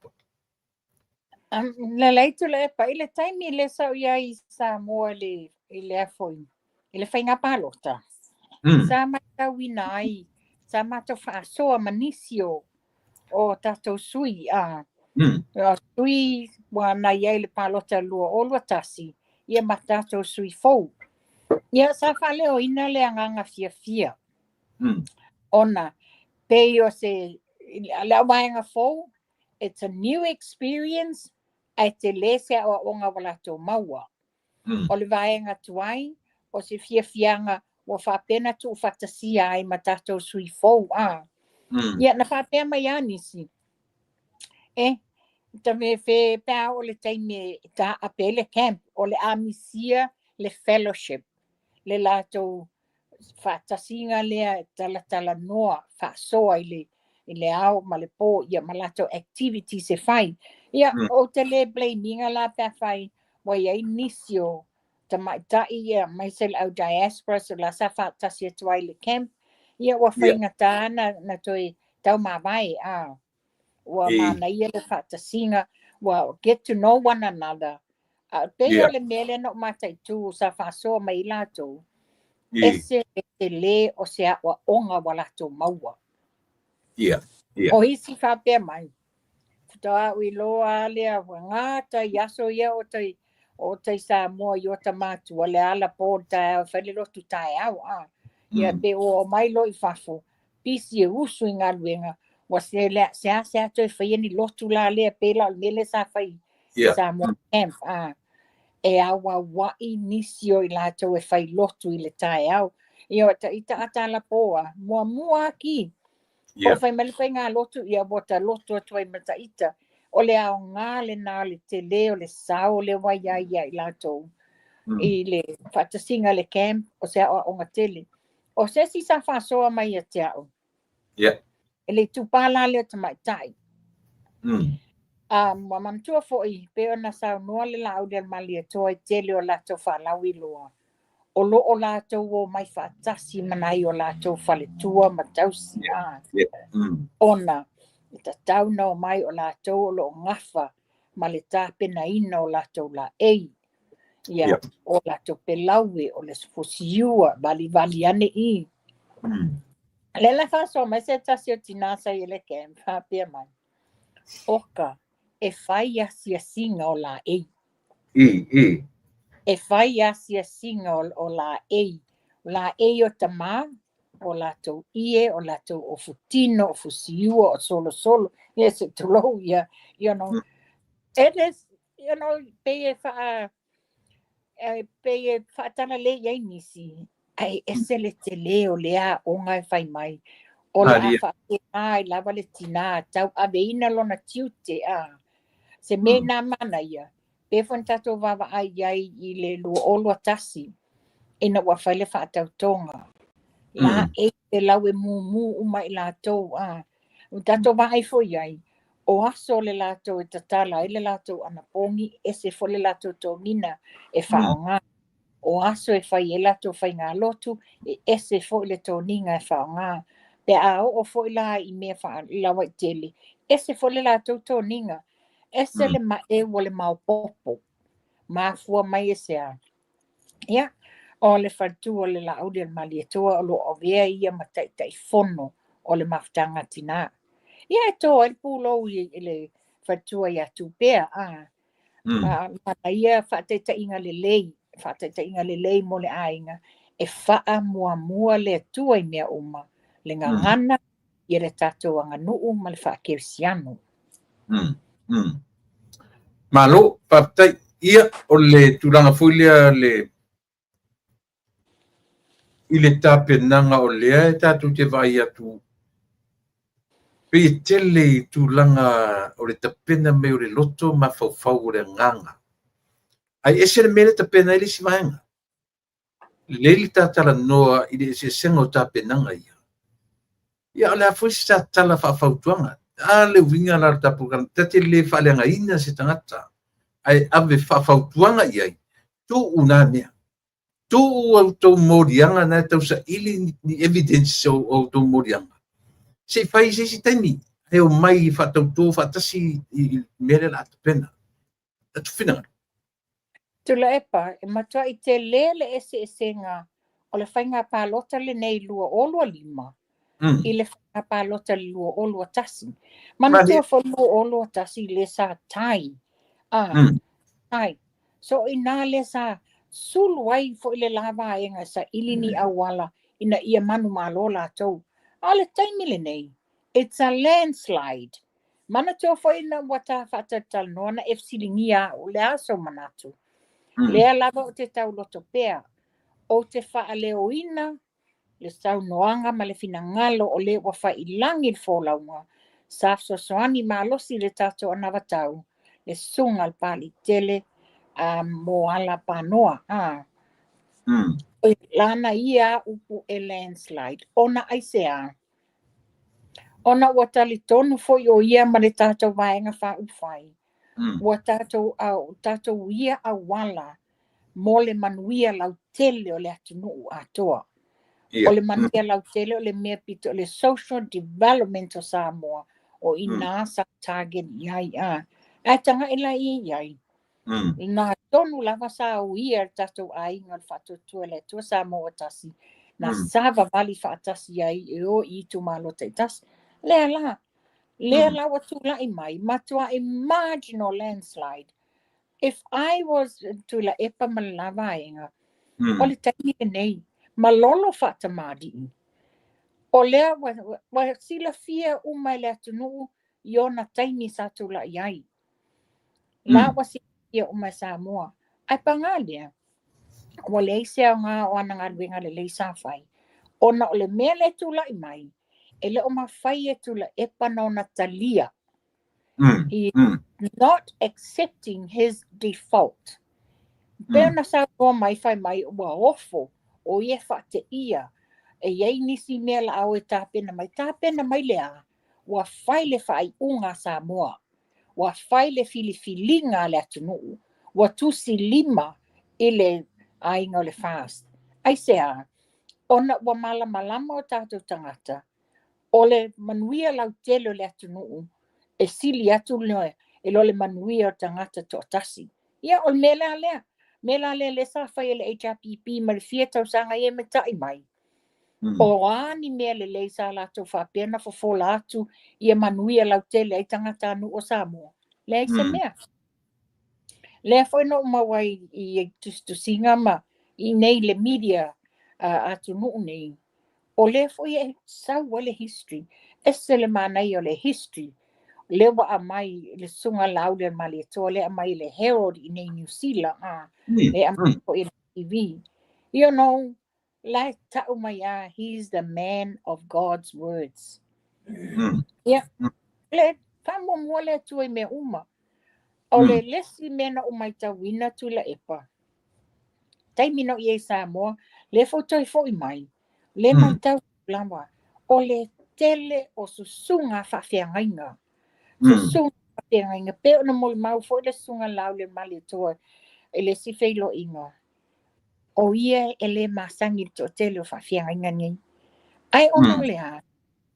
Lalai Tuilaepa, i le taimi lea sa ou i ai i Samoa i le afoi, i le faiga palota, sa matauina ai, sa matou faasoa ma nisi o tatou sui, a sui ua na i ai i le palota 2021, ia ma tatou sui fou. Ia, sa faaleoina le agaga fiafia, ona pei o se, le au vaega fou, it's a new experience, ae tele se aoaoga ua latou maua. O le vaega tuai, o se fiafiaga ua faapena tuufaatasia ai ma tatou sui fou, a. Ia, na faapea mai lava nisi, e, tamefe pe a oo le taimi e taape ai le camp, o le a misia le fellowship, le latou faatasiga lea e talatalanoa faasoa i le ao ma le po, ia ma latou activities e fai. Ia, ou te le blame ina la pe afai ua i ai nisi o tamaitai ia aemaise le au diaspora so la sa faatasi atu ai i le camp, ia ua faigata na toe taumavae, a. Ua manaia le faatasiga, ua get to know one another. A pei o le mea lea na ou mataitu sa faasoa mai ai latou, ese le tele o se aoaoga ua latou maua. Ia. O isi faapea mai, faatoa ou iloa lava lea ua gata i aso ia o tai Samoa i ota matua le ala po le taeao e fai le lotu taeao, a. Ia pe ua o mai loa i fafo, pisi e usu i galuega, ua seasea toe faia ni lotu la lea pei la o le mea lea sa fai i Samoa Camp, a. E auauai nisi o i latou e fai lotu i le taeao. Ia o ita a talapo a, muamua aki. Po o fai mai le faiga lotu, ia ua ta lotu atu ai ma ita. O le aoga lena le tele o le sao lea ua i ai ia i latou i le faatasiga le camp o se aoaoga tele. O se isi sa faasoa mai ia te au, e le itupa la lea o tamaitai. Ua manatua foi pei ona saunoa le Laaulialemalietoa i tele o latou faalauiloa, o lo o latou o mai faatasi ma nai o latou faletua ma tausi, a. Ona e tatau ona omai o latou o lo o gafa ma le tapenaina o latou laei. Ia, o latou pelaue, o le fusiua, valivali ane i. Lea la faasoa mai se tasi o tina sa i ai i le camp, faapea mai, oka e fai asiasiga o laei. E fai asiasiga o laei. O laei o tamā, O latou ie, o latou ofu tino, o fusiua, o solosolo, ia se tulou, ia, it is, pei e faa, pei e faatalale i ai nisi, ae ese le tele o lea aoga e fai mai, o le a faapena ai lava le tinā tauaveina lona tiute, a. Se mea inā manaia, pe foi na tatou vaavaai i ai i le 2021, ina ua fai le faatautoga. La e te lau e mumu uma i latou, a. Ua tatou vaai foi i ai, o aso le latou e tatala ai le latou anapogi, ese foi le latou toniga e faaaoga. O aso e fai ai latou faigalotu, e ese foi le toniga e faaaoga. Pe a oo foi la i mea lauaitele, ese foi le latou toniga, ese le maeu o le maopopo. Mafua mai e se a. Ia, o le faletua o le Laauli o le Malietoa o lo o avea ia ma taitaifono o le mafutaga a tinā. Ia e to ai le pulou i le faletua ia Tupea, a. Ma ia faataitaiga lelei, faataitaiga lelei mo le aiga, e faamuamua le Atua i mea uma, le gagana, ia le tatou aganuu ma le faakerisiano. Malo, faafetai. Ia, o le tulaga foi lea le i le tapenaga o lea e tatou te vaai atu pei e tele i tulaga o le tapena mai o le loto mafaufau o le agaga. Ai ese le mea le tapena ai le isi vaega. Lelei le tatalanoa i le eseesega o tapenaga ia. Ia o le a foi se tatala faafautuaga. A le uiga la o le tatou ta te le faaleagaina se tagata ae ave faafautuaga i ai, tuu na mea. Tuu au tou moliaga na e tausaili ni evidence o au tou moliaga. Se i fai se isi taimi, e o mai faatauto faatasi i mea lea o le a tapena. Atu finagalo. Tuilaepa, e matuai tele le eseesega o le faiga palota lenei 2025 i le faiga palota le 2021. Manatua foi 2021 le sa tai. Tai. So ina le sa sulu ai foi le la vaega saili ni auala ina ia manumalo latou. A o le taimi lenei, it's a landslide. Manatua foi na ua ta faatalatalanoa na e fesiligia au, le a sou manatu. Lea lava o te tauloto pea, o te faaleoina le saunoaga ma le finagalo o le ua faiilagi le folauga, sa fesoasoani malosi le tatou anavatau, le susuga le Papaliitele Moala Panoa. Lana ia upu e landslide, ona aisea. Ona ua talitonu foi o ia ma le tatou vaega faaupufai. Ua tatou ia auala mo le manuia lautele o le atunuu atoa. O le manuia lautele o le mea pito o le social development o Samoa o ina sa target i ai a. Ae taga'i la ia i ai. Nā tonu lava sa uia le tatou aiga o le faatuatua le Atua Samoa tasi, na savavali faatasi ai e o i itumalo taitasi. Lea la, lea la ua tula'i mai, matuai marginal landslide. If I was Tuilaepa ma le la vaega, o le taimi lenei, malolo faatamalii. O lea ua silafia uma e le atunuu i ona taimi sa tula'i ai. La ua silafia uma e Samoa. Ae paga lea, ua leai se aoga o ana galuega lelei sa fai. Ona o le mea le tula'i mai, e le o mafai e Tuilaepa na ona talia. He not accepting his default. Pe ona saunoa mai fai mai ua ofo o ia faateia e iai nisi mea la o e tapena mai. Tapena mai le a, ua fai le faaiuga a Samoa. Ua fai le filifiliga a le atunuu. Ua tusi lima i le aiga o le FAST. Aisea, ona ua malamalama o tatou tagata, o le manuia lautele o le atunuu, e sili atu le e lo le manuia o tagata toatasi. Ia, o le mea la lea. Mea la lea le sa fai e le HRPP ma le fia tausaga ia me tai mai. O a ni mea lelei sa latou faapea na fofola atu ia manuia lautele ai tagata nuu o Samoa. Leai se mea. Lea foi na ou maua ai i tusitusiga ma i nei le media atunuu nei. O lea foi e sau ai le history, ese le manaia o le history, lea ua aumai le Susuga Laaulialemalietoa, lea aumai e le Herald i inei i Niu Sila, lea aumai foi e le TV. You know, la e tau mai lava, he is the man of God's words. Ia, le faamuamua le Atua i mea uma. O le isi mea na ou matauina Tuilaepa, taimi na ou i ai i Samoa, lea foi toe foi mai, lea matau lava, o le tele o susuga faafeagaiga. Susuga faafeagaiga, pe ona molimau foi le Susuga Laaulialemalietoa i le isi feiloaiga, o ia e le masani i le toatele o faafeagaiga nei. Ae ona o le a,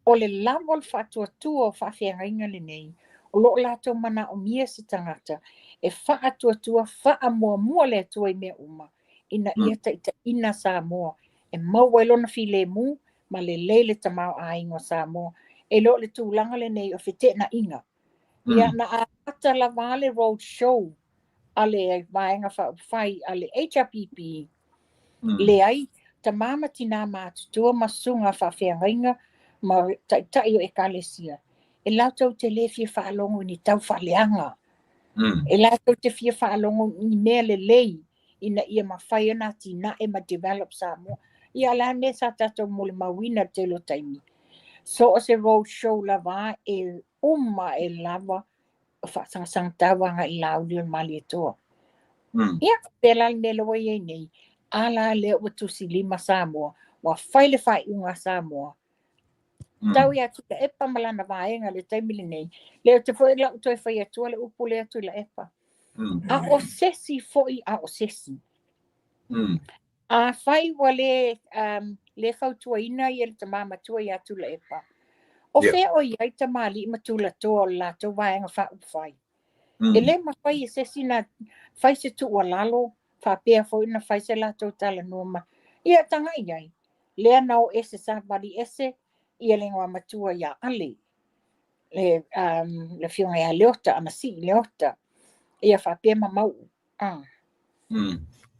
o le lava o le faatuatua o faafeagaiga lenei, o lo o latou manaomia se tagata e faatuatua faamuamua le Atua i mea uma, ina ia taitaiina Samoa, e maua ai lona filemu ma lelei le tamaoaiga o Samoa. E le o le tulaga lenei o feteenaiga. Ia, na amata lava le road show a le Vaega Faaupufai a le HRPP, leai, tama ma tinā matutua ma susuga faafeagaiga ma taitai o ekalesia, e latou te le fia faalogo i ni tau faaleaga. E latou te fia faalogo i ni mea lelei ina ia mafai ona atinae ma develop Samoa. Ia, o le a le mea sa tatou molimauina i le tele o taimi. So o se road show lava e uma e lava o faasagasagataua agai i Laaulialemalietoa. Ia, pēlā le mea lea ua i ai nei. A la lea ua tusilima Samoa, ua fai le faaiuga a Samoa. Tau ia Tuilaepa ma lana vaega i le taimi lenei. Lea te foi lau toe fai atua le upu lea Tuilaepa. A o sesi foi a o sesi. A fai ua le, le fautuaina ia le tama matua ia Tuilaepa, o fea o i ai tamalii ma tulatoa o le latou vaega faaupufai? E le mafai e sesi na fai se tuualalo, faapea foi na fai se latou talanoa ma. Ia tagai ai, lea na o ese savali ese ia le igoa matua ia Ale, le afioga ia Leota, Anasii Leota, ia faapea ma Mauu.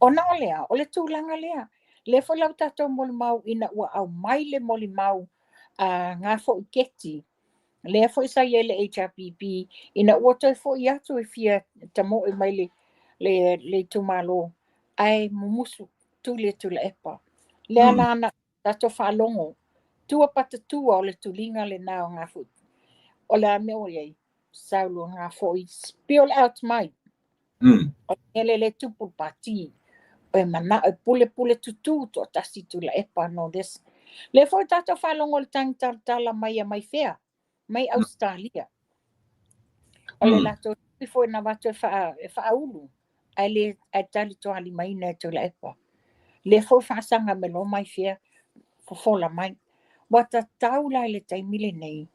Ona o lea, o le tulaga lea, lea foi lau tatou molimau ina ua aumai le molimau a ngā foi keti, lea foi sa i ai le HRPP, ina ua toe foi atu e fia tamoe mai le itumalo, ae mumusu tuli e Tuilaepa. Lea la na tatou faalogo, tua patatua o le tuliga lena o ngā foi. O le a mea o i ai, sau loa ngā foi spill out mai. O le le tupu le pati. O e mana e pule pule tutu to tasi Tuilaepa no this. Le foi tatou faalogo le tangi talatala mai a mai fea, mai Australia. O le latou foi na vato e faaulu, ae le ae tali toalimaina e Tuilaepa. Le foi faasaga me lo mai fea, fofola mai. Ua tatau la i le taimi lenei,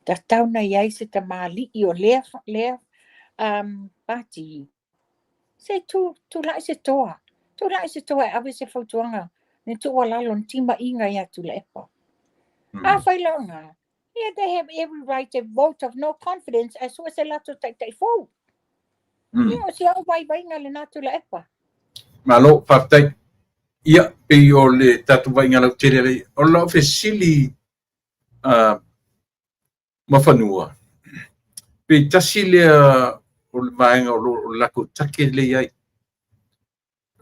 tatau na i ai se tamalii o lea pati. Se tu, tulai se toa. Tulai se toa e ave se fautuaga, ni tuualalo, ni timaiga ia Tuilaepa. A fai laoga, yeah, they have every right to vote of no confidence as sue se latou taitai fou. Ia, o si au vaivaiga lena Tuilaepa. Malo, faafetai. Ia, pei o le tatou vaaiga lautele lea. O lau fesili ma fanua, pe tasi lea o le vaega o lo o latou take le i ai.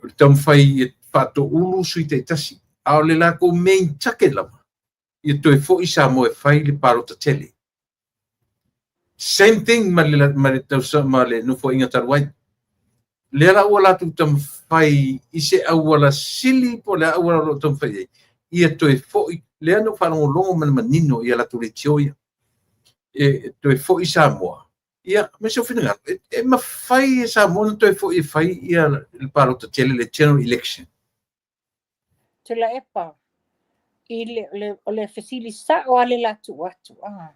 O le taumafai e faatoulu sui taitasi, a o le latou main take lava, ia toe foi Samoa e fai le palota tele. Same thing ma le tausa ma le nofoaiga talu ai. Lea la ua latou taumafai i se auala sili po o le auala o lo o taumafai ai, ia toe foi, lea na ou faalogologo ma le manino ia latou leitio ia. E toe foi Samoa. Ia, ma se finagalo, e mafai e Samoa na toe foi e fai ia le palota tele, le general election. Tuilaepa, i le, o le fesili sao a le latu atu. Ah.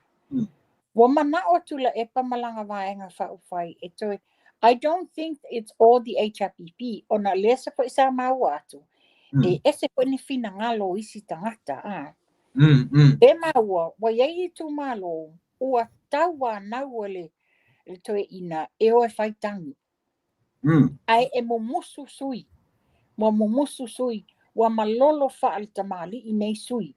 Ua manao Tuilaepa ma lana vaega faaupufai e toe. I don't think it's all the HRPP, ona lea sa foi sa maua atu. E ese foi ni finagalo o isi tagata. Ah. E maua, ua iai itumalo, ua tauanau e le toeaina e o e fai tagi. Ae e mumusu sui. Ua mumusu sui. Ua malolo faale tamalii nei sui.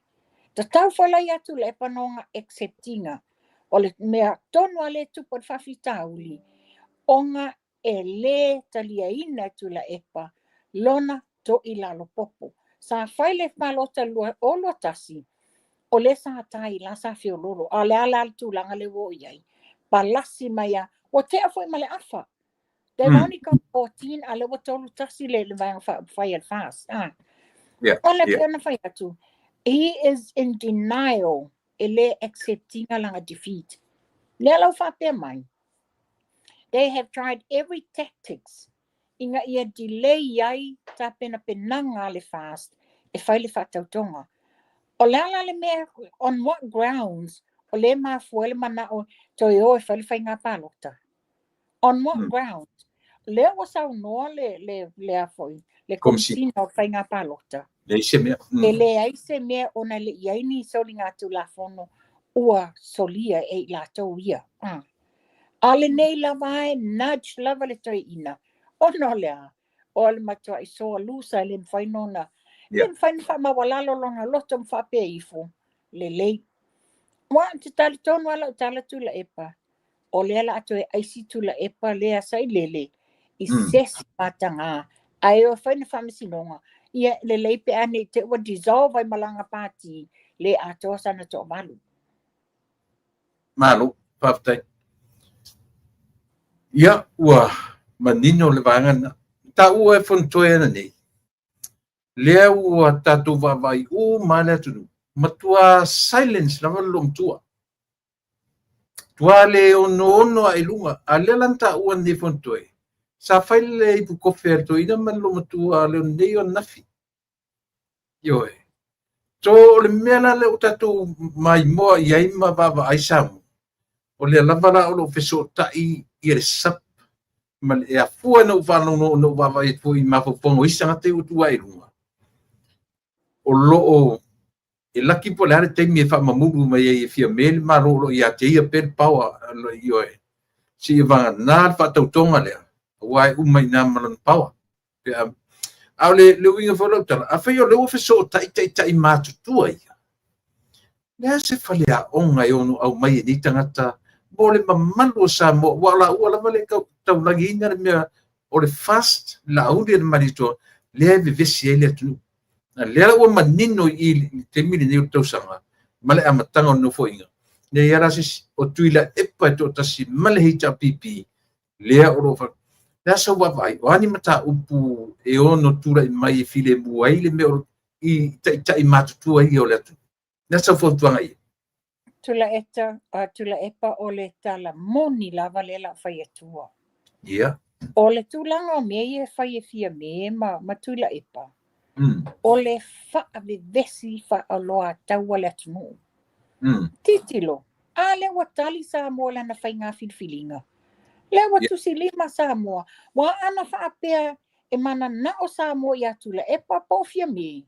Tatau foi la ia Tuilaepa ona accept ina o le mea tonu a lea e tupu ai le faafitauli, ona e lē taliaina e Tuilaepa lona toilalopopo. Sa fai le palota i le 2021, o lea sa tai la sa feoloolo, a o le a la le tulaga lea ua oo i ai? Palasi mai lava, ua tea foi ma le afa. They've only got 14, a lea ua 3-1 le Vaega Faaupufai a le FAST. Ah. O le pei ona fai atu, he is in denial, e lē accept ina lana defeat. Lea la ua faapea mai, they have tried every tactics ina ia delay ai tapenapenaga a le FAST e fai le faatautoga. O le a la le mea, on what grounds o lea e mafua ai le manao toe o e fai le faiga palota? On what grounds? Lea ua saunoa le a foi, le Komesina o Faiga Palota. Leai se mea. E leai se mea ona e le i ai ni soliga tulafono ua solia e i latou ia. A o lenei lava e nudge lava le toeaina, ona o le a? O le matuai sore loser e le mafai ona, le mafai ona faamaualalo lona loto ma faapea ifo, lelei. Ua ou te talitonu lava lau tala Tuilaepa, o lea la a toe aisi Tuilaepa lea sailele i se isi mataga, ae o e fai na faamasinoga, ia lelei pe a nei te ua dissolve ai ma lana pati le atoa sana toavalu. Malo, faafetai. Ia, ua manino le vaega lena. Taua e Fonotoe ana nei, lea ua tatou vaavaai uma le atunuu, matua silence lava le loomatua. Tua le onoono ae i luga, a lea la na taua nei Fonotoe, sa fai le ipu kofe a le toeaina ma le loomatua le nei o nafi. Ioe. So o le mea la lea ua tatou maimoa i ai ma vaavaai Samoa, o lea lava la o lo o fesootai ia le SAP ma le e afua na ou faalogologo na ou vaavaai atu foi i mafaufauga o isi tagata ia ua tuu ae i luga, o lo o e laki po o le a le taimi e faamamulu mai ai e Fiame le Malo o lo o ia te ia pea le power, ioe, seia vagana le faatautoga lea, aua e uma i ina ma lona power. A o le uiga foi o lau tala, afai o lea ua fesootai taitai matutua ia, le a se faleaoga e ono aumai e nei tagata mo le mamalu o Samoa, ua o laua lava le taulagiina le mea o le FAST, Laauli a le Malietoa, lea e vevesi ai le atunuu. A lea la ua manino i le taimi lenei o le tausaga ma le amataga o le nofoaiga, leai lava se isi, o Tuilaepa e toatasi ma le HRPP lea o lo o le a sau vaavaai, o a ni mataupu e ono tulai mai e filemu ai le mea o i taitai matutua ia o le atunuu? Le a sau fautuaga ia? Tuilaepa, o le tala moni lava lea la fai atua. O le tulaga o mea ia e fai e Fiame ma Tuilaepa, o le faavevesi faaoloataua le atunuu. Titilo, a lea ua tali Samoa lana faiga filifiliga. Lea ua tusilima Samoa, ua ana faapea e mananao Samoa ia Tuilaepa po o Fiame.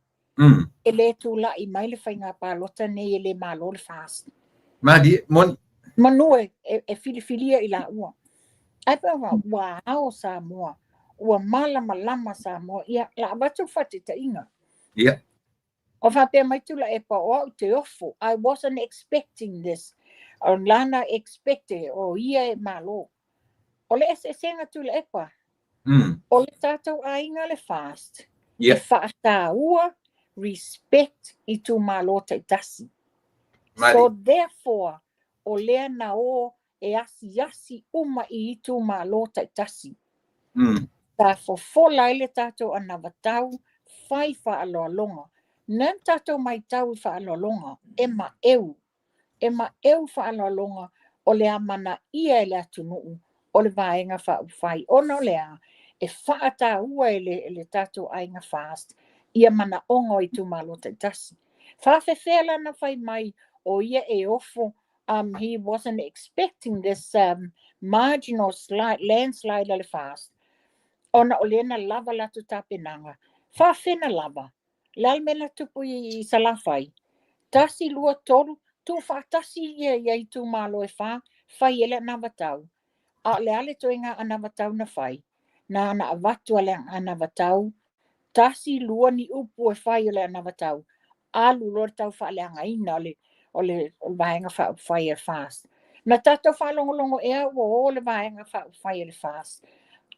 E le tulai mai le faiga palota nei e le malo le FAST. Malie, moni. Manu e filifilia i laua. Ai pe ua ao Samoa, ua malamalama Samoa, ia la avatu faataitaiga. O faapea mai Tuilaepa, o au te ofo, I wasn't expecting this. O lana expect o ia e malo. O le eseesega Tuilaepa, o le tatou aiga le FAST, e faataua respect i itumalo taitasi. So therefore, o lea na o e asiasi uma i itumalo taitasi. Sa fofola ai le tatou anavatau, fai faaaloaloga. Na tatou maitau i faaaloaloga, e maeu. E maeu faaaloaloga o le amanaia e le atunuu o le Vaega Faaupufai. Ona o le a, e faataua e le tatou aiga FAST ia manaoga o itumalo taitasi. Faafefea lana fai mai o ia e ofo, he wasn't expecting this marginal slide, landslide a le FAST. Ona o lea na lava latou tapenaga. Faafena lava. Le a le mea na tupu i Salafai? 1, 2, 3, tuufaatasi ia itumalo e fa, fai e le anavatau. A o le a le toega anavatau na fai? Na ana avatu a le anavatau, 1, 2 ni upu e fai o le anavatau. Alu loa le taufaaleagaina o le o le Vaega Faaupufai a le FAST. Na tatou faalogologo ea ua o le Vaega Faaupufai a le FAST,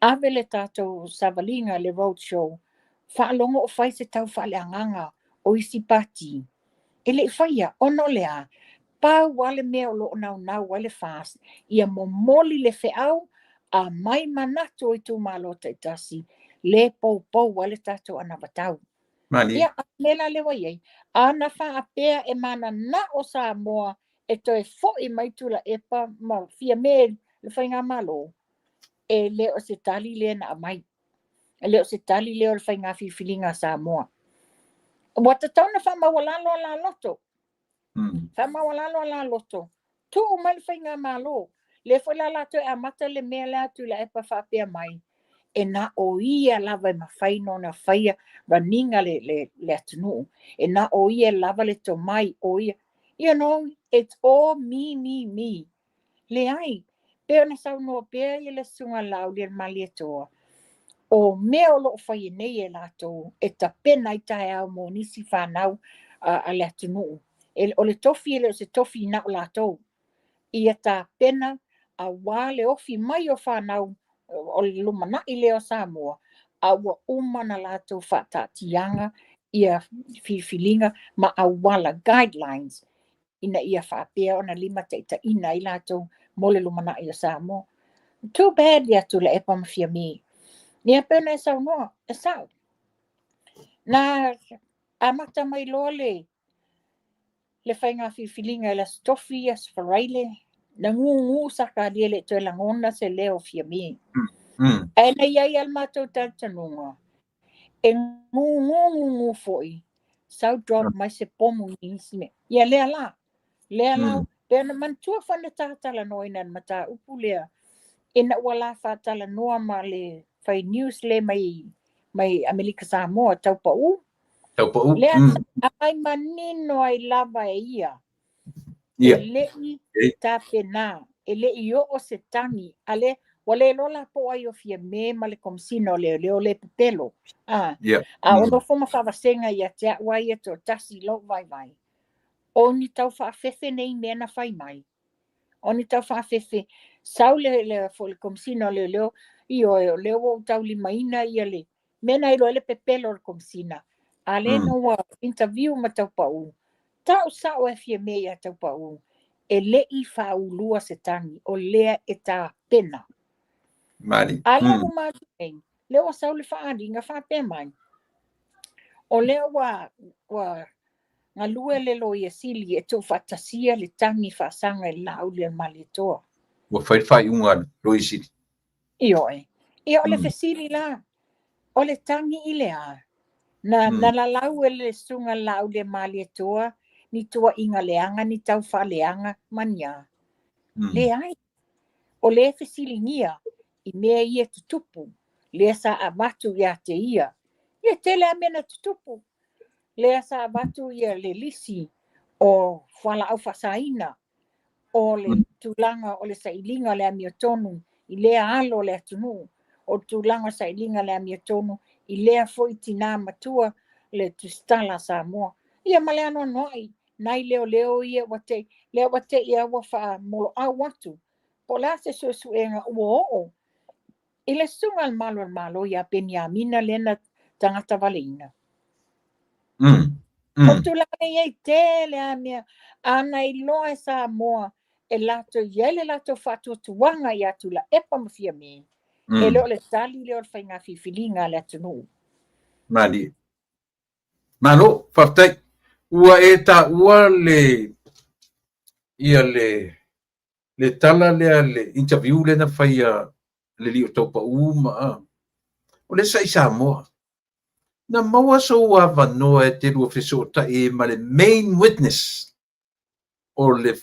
ave le tatou savaliga, le road show, faalogo o fai se taufaaleagaga o isi pati. E le i faia, ona o le a? Pau lava le mea o lo o naunau ai le FAST, ia momoli le feau, aumai manatu o itumalo taitasi, le poupou ai le tatou anavatau. Malie. Ia, a o le mea la lea ua i ai, ana faapea e mananao Samoa e toe foi mai Tuilaepa ma Fiame i le faigamalo, e le o se tali lea na aumai. E le o se tali lea o le faiga filifiliga a Samoa. Ua tatau ona faamaualalo a la loto. Faamaualalo a la loto. Tuu mai le faigamalo. Lea foi la latou e amata le mea lea a Tuilaepa faapea mai, e na o ia lava e mafai ona faia run ina le atunuu. E na o ia e lava le tomai, o ia. You know, it's all me, me, me. Leai, pei ona saunoa pea le Susuga Laaulialemalietoa, o mea o lo o faia nei e latou e tapena ai taeao mo nisi fanau a le atunuu. O le tofi e le o se tofi na o latou. Ia tapena aua le ofi mai o fanau o le lumanai lea o Samoa, a ua uma na latou faataatiaga ia filifiliga ma auala, guidelines, ina ia faapea ona limataitaiina ai latou mo le lumanai o Samoa. Too bad ia Tuilaepa ma Fiame. Ia pei ona e saunoa, e sao. Na amata mai loa le faiga filifiliga i le Aso Tofi, Aso Faraile, na gugu Sakaria le toe lagona se leo o Fiame. Ae na i ai lava le matou talitonuga, e gugu gugu foi, sau drop mai se pomu i isi mea. Ia lea la, lea la, pe ona manatua foi na tatalanoaina le mataupu lea, ina ua la faatalanoa ma le fai news le mai Amerika Samoa, Taupau. Taupau. Lea aumai manino ai lava e ia. E le i tapena, e le i oo se tagi, a le, ua le iloa la po o ai o Fiame ma le Komesina o Leoleo le pepelo. A, a o nofo ma faavasega ia te au a ia toatasi i lou vaivai. O ni tau faafefe nei mea na fai mai. O ni tau faafefe, sau le foi le Komesina o Leoleo, ioe, o lea ua ou taulimaina ia le mea na iloa ai le pepelo o le Komesina. A lea na ua interview ma Taupau, tau sao e Fiame ia Taupau, e le i faaulua se tagi, o lea e tapena. Mali. A lea ua matou nei, lea ua sau le faaaliga faapea mai, o lea ua galue le Loia Sili e tuufaatasia le tagi faasaga i le Laaulialemalietoa. Ua fai le faaiuga a le Loia Sili. Ioe. Ia o le fesili la, o le tagi i le a? Na lalau e le Susuga Laaulialemalietoa ni tuuaiga leaga, ni taufaaleaga ma ni a? Leai. O lea e fesiligia i mea ia tutupu, lea sa avatu ia te ia. Ia tele lava mea na tutupu. Lea sa avatu ia le lisi o fualaau faasaina, o le tulaga o le sailiga o le amiotonu i lea alo o le atunuu, o le tulaga o le sailiga o le amiotonu i lea foi tinā matua le Tusitala a Samoa. Ia ma le anoanoai, nai leoleo ia ua te, lea ua te i ua faamoloau atu. Po o le a se suesuega ua oo i le susuga a le Malu o le Malo ia Peniamina lea na tagata valeina. O tulaga e i ai tele lava mea, ana iloa e Samoa e latou i ai le latou faatuatuaga ia Tuilaepa ma Fiame, e le o le tali lea o le faiga filifiliga a le atunuu. Malie. Malo, faafetai. Ua e taua le ia le tala lea, le interview lea na faia le alii o Taupau ma o le sa i Samoa. Na maua sou avanoa e te lua fesootai ai ma le main witness o le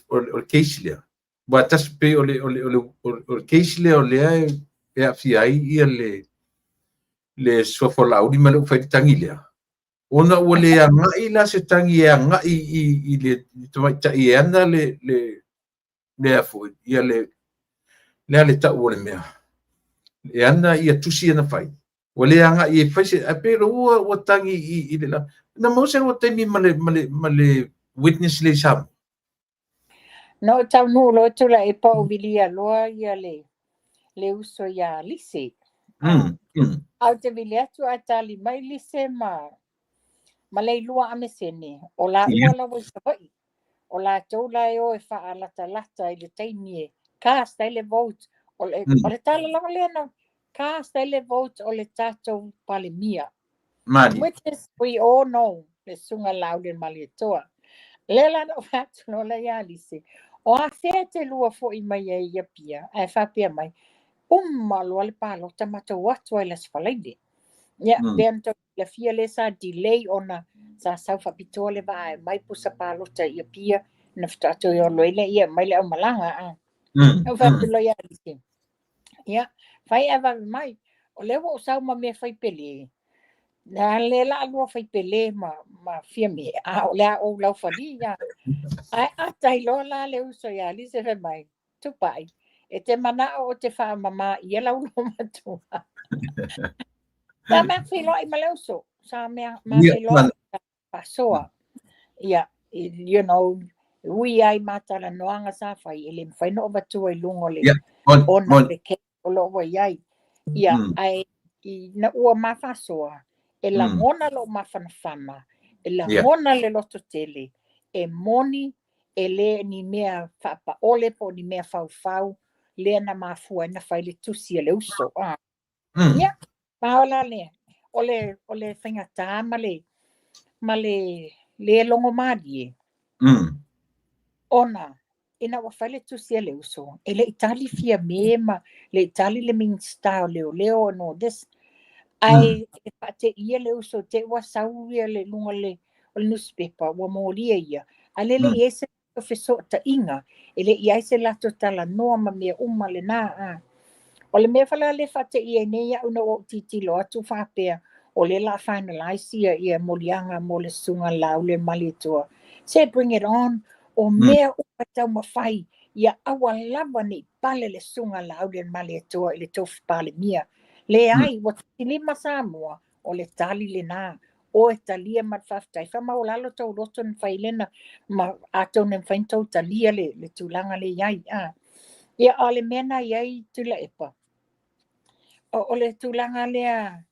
case lea. Ua tasi pei o le case lea o lea e aafia ai ia le suafa o Laauli ma le ua fai le tagi lea. Ona ua le agai la se tagi e agai i le tamaitai e ana le foi ia le lea le tau o le mea. E ana ia tusi ana fai. Ua le agai e fai se, ae pe ua tagi i le la. Na maua se lua taimi ma le witness le i Samoa? Na ou taunuu loa Tuilaepa ou vilia loa ia le uso ia Lise. Ae ou te vili atu ae tali mai Lise ma Leilua Amesene, o laua lava i Savaii. O latou la e o e faalatalata i le taimi e cast ai le vote. O le tala lava lea na cast ai le vote o le tatou Palemia. Mali. Which is, we all know, le Susuga Laaulialemalietoa. Lea la na ou fai atu loa lea ia Lise, o afea te lua foi mai ai i Apia, ae faapea mai, uma loa le palota matou atu ai le Aso Faraile. Ia, pea na tou silafia lea sa delay ona sa sau faapitoa le vaa e mai pusa palota i Apia, na faatoa toe olo ai lea ia mai le aumalaga. A. Ou fai atu loa ia Lise, ia, fai ae vave mai, o lea ua ou sau ma mea fai pele, na le la lua fai pele ma Fiame, a o le a ou laufali ia. Ae ata ai loa la le uso ia Lise fai mai, Tupai, e te manao o te whaamama ia lau matua. Sa mea whiloai ma le uso. Sa mea ma whiloai faasoa. Ia, ui ai matalanoaga sa fai, e le mafai ona ou avatua i luga o le ona o le case o lo o ua i ai. Ia, ae ina ua ma faasoa, e lagona lou mafanafana, e lagona le loto tele, e moni e le ni mea faapaole po o ni mea faufau, lea na mafua ai na fai le tusi a le uso. Ah. Ia, ma o la lea, o le faigata ma le le logo malie. Ona, ina ua fai le tusi a le uso, e le i tali Fiame ma le i tali le Minista o Leoleo and all this. Ae e faateia le uso te ua sau ia le luga o le newspaper, ua molia ia. A le le i ai se latou fesootaiga, e le i ai se latou talanoa ma mea uma lena. A. O le mea fala le faateia ai nei au na ou tilotilo atu faapea, o le la finalize ia moliaga mo le Susuga Laaulialemalietoa. Se bring it on, o mea uma taumafai, ia aua lava ne i pale le Susuga Laaulialemalietoa i le tofi Palemia. Leai, ua tilima Samoa, o le tali lena. O e talia ma le faafetai. Faamaualalo tou loto na fai lena, ma atonu e mafai ona tou talia le tulaga le i ai. A. Ia, o le mea na i ai Tuilaepa, o le tulaga lea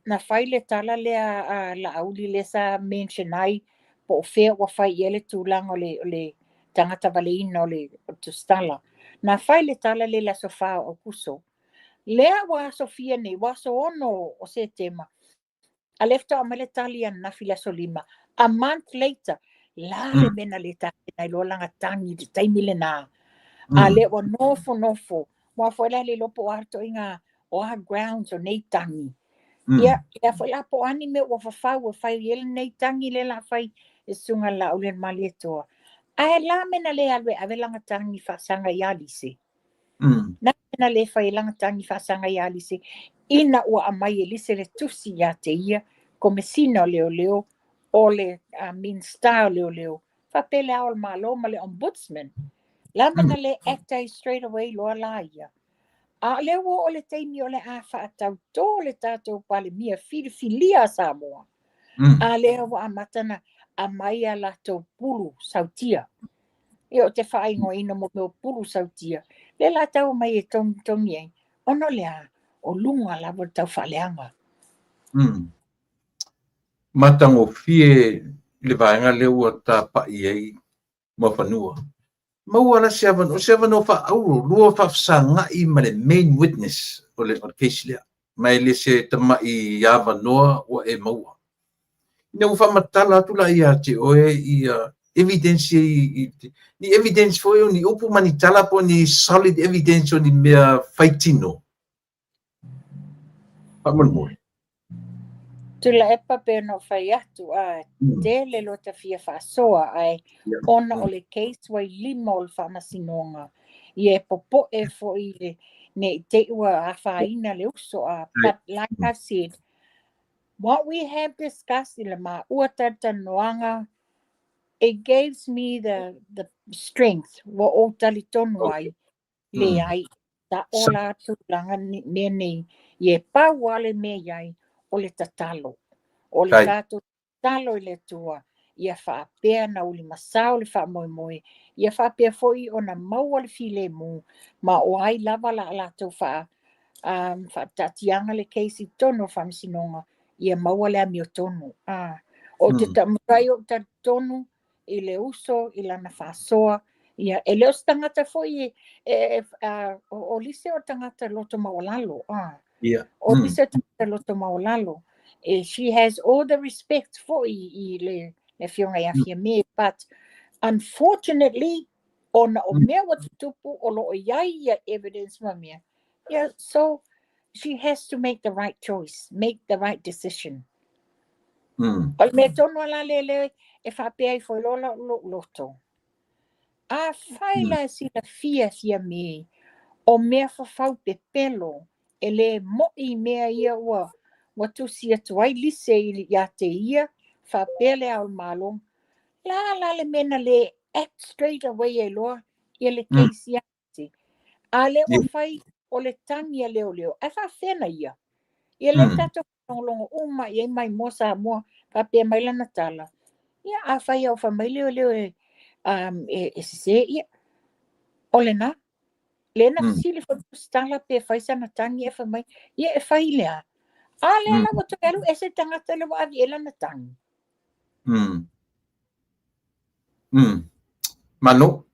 na fai le tala lea a Laauli lea sa mention ai, po o fea ua fai i ai le tulaga o le tagata valeina o le tusitala. Na fai le tala lea i le aso 4 o Aokuso. Lea ua aso fia nei, ua aso 6 o Setema. A lea faatoa aumai le tali ananafi i le aso 5. A month later, la le mea na le tapena ai loa laga tagi i le taimi lena. A lea ua nofo nofo, ua foi la le iloa po o a toiga o a grounds o nei tagi. Ia, ia foi la po o a ni mea ua fafau e fai ai lenei tagi lea la fai e Susuga Laaulialemalietoa. Ae la mea na le alu e ave laga tagi faasaga ia Lise. Na mea na le fai ai laga tagi faasaga ia Lise, ina ua aumai e Lise le tusi ia te ia, Komesina o Leoleo, o le Minista o Leoleo, faapea le Ao o le Malo ma le Ombudsman. La mea na le act ai straight away loa la ia. A o lea ua oo le taimi o le a faatautō le tatou Palemia filifilia a Samoa. A lea ua amata na aumai a latou pulu sautia. Ia o te faaigoaina mo mea o pulu sautia. Lea la tau mai e togitogi ai. Ona o le a, o luga lava o le taufaaleaga. Matagofie le vaega lea ua tapai ai Muafanua. Maua la se avanoa, o se avanoa faaauro, lua faafesagai ma le main witness o le case lea. Ma e le se tamai avanoa ua e maua. Ina ua faamatala atu la ia te oe ia evidence ni evidence foi o ni upu ma ni tala po ni solid evidence o ni mea faitino. Faamolemole. Tuilaepa pe ona ou fai atu a tele lo ta fia faasoa ae ona o le case ua i lima o le faamasinoga. Ia e popoe foi le ne i te i ua afaina le uso a. But like I've said, what we have discussed i le maua talatalanoaga, it gives me the strength ua ou talitonu ai, leai, ta'o la tulaga mea nei, ia e pau lava le mea i ai, o le tatalo. O le tatou tatalo i le Atua, ia faapea na ulimasao le faamoemoe, ia faapea foi ona maua le filemu, ma o ai lava la latou faataatiaga le case i totonu o le faamasinoga, ia maua le amiotonu. Ou te taumafai ou talitonu i le uso i lana faasoa, ia, e le o se tagata foi o Lise o tagata loto maualalo. O Lise o tagata loto maualalo. She has all the respect foi i le afioga ia Fiame, but unfortunately, ona o mea ua tutupu o lo o i ai ia evidence ma mea. Yeah, so she has to make the right choice, make the right decision. O le mea tonu a la lele e faapea ai foi loa lou loto. A fai la silafia Fiame o mea fafau pepelo e le mo'i mea ia ua tusi atu ai Lise ia te ia faapea le ao o le Malo. La la le mea na le act straight away ai loa ia le case ia te. A le ua fai o le tagi a leoleo, ae faafena ia. Ia le tatou logologo uma i ai mai moa Samoa, faapea mai lana tala. Ia a fai au fa mai leoleo e sese ia. O le na. Le na fesili foi tala pe fai sana tagi e fai mai. Ia e fai lea. A lea la ua toe alu ese tagata le ua avi e lana tagi. Mano.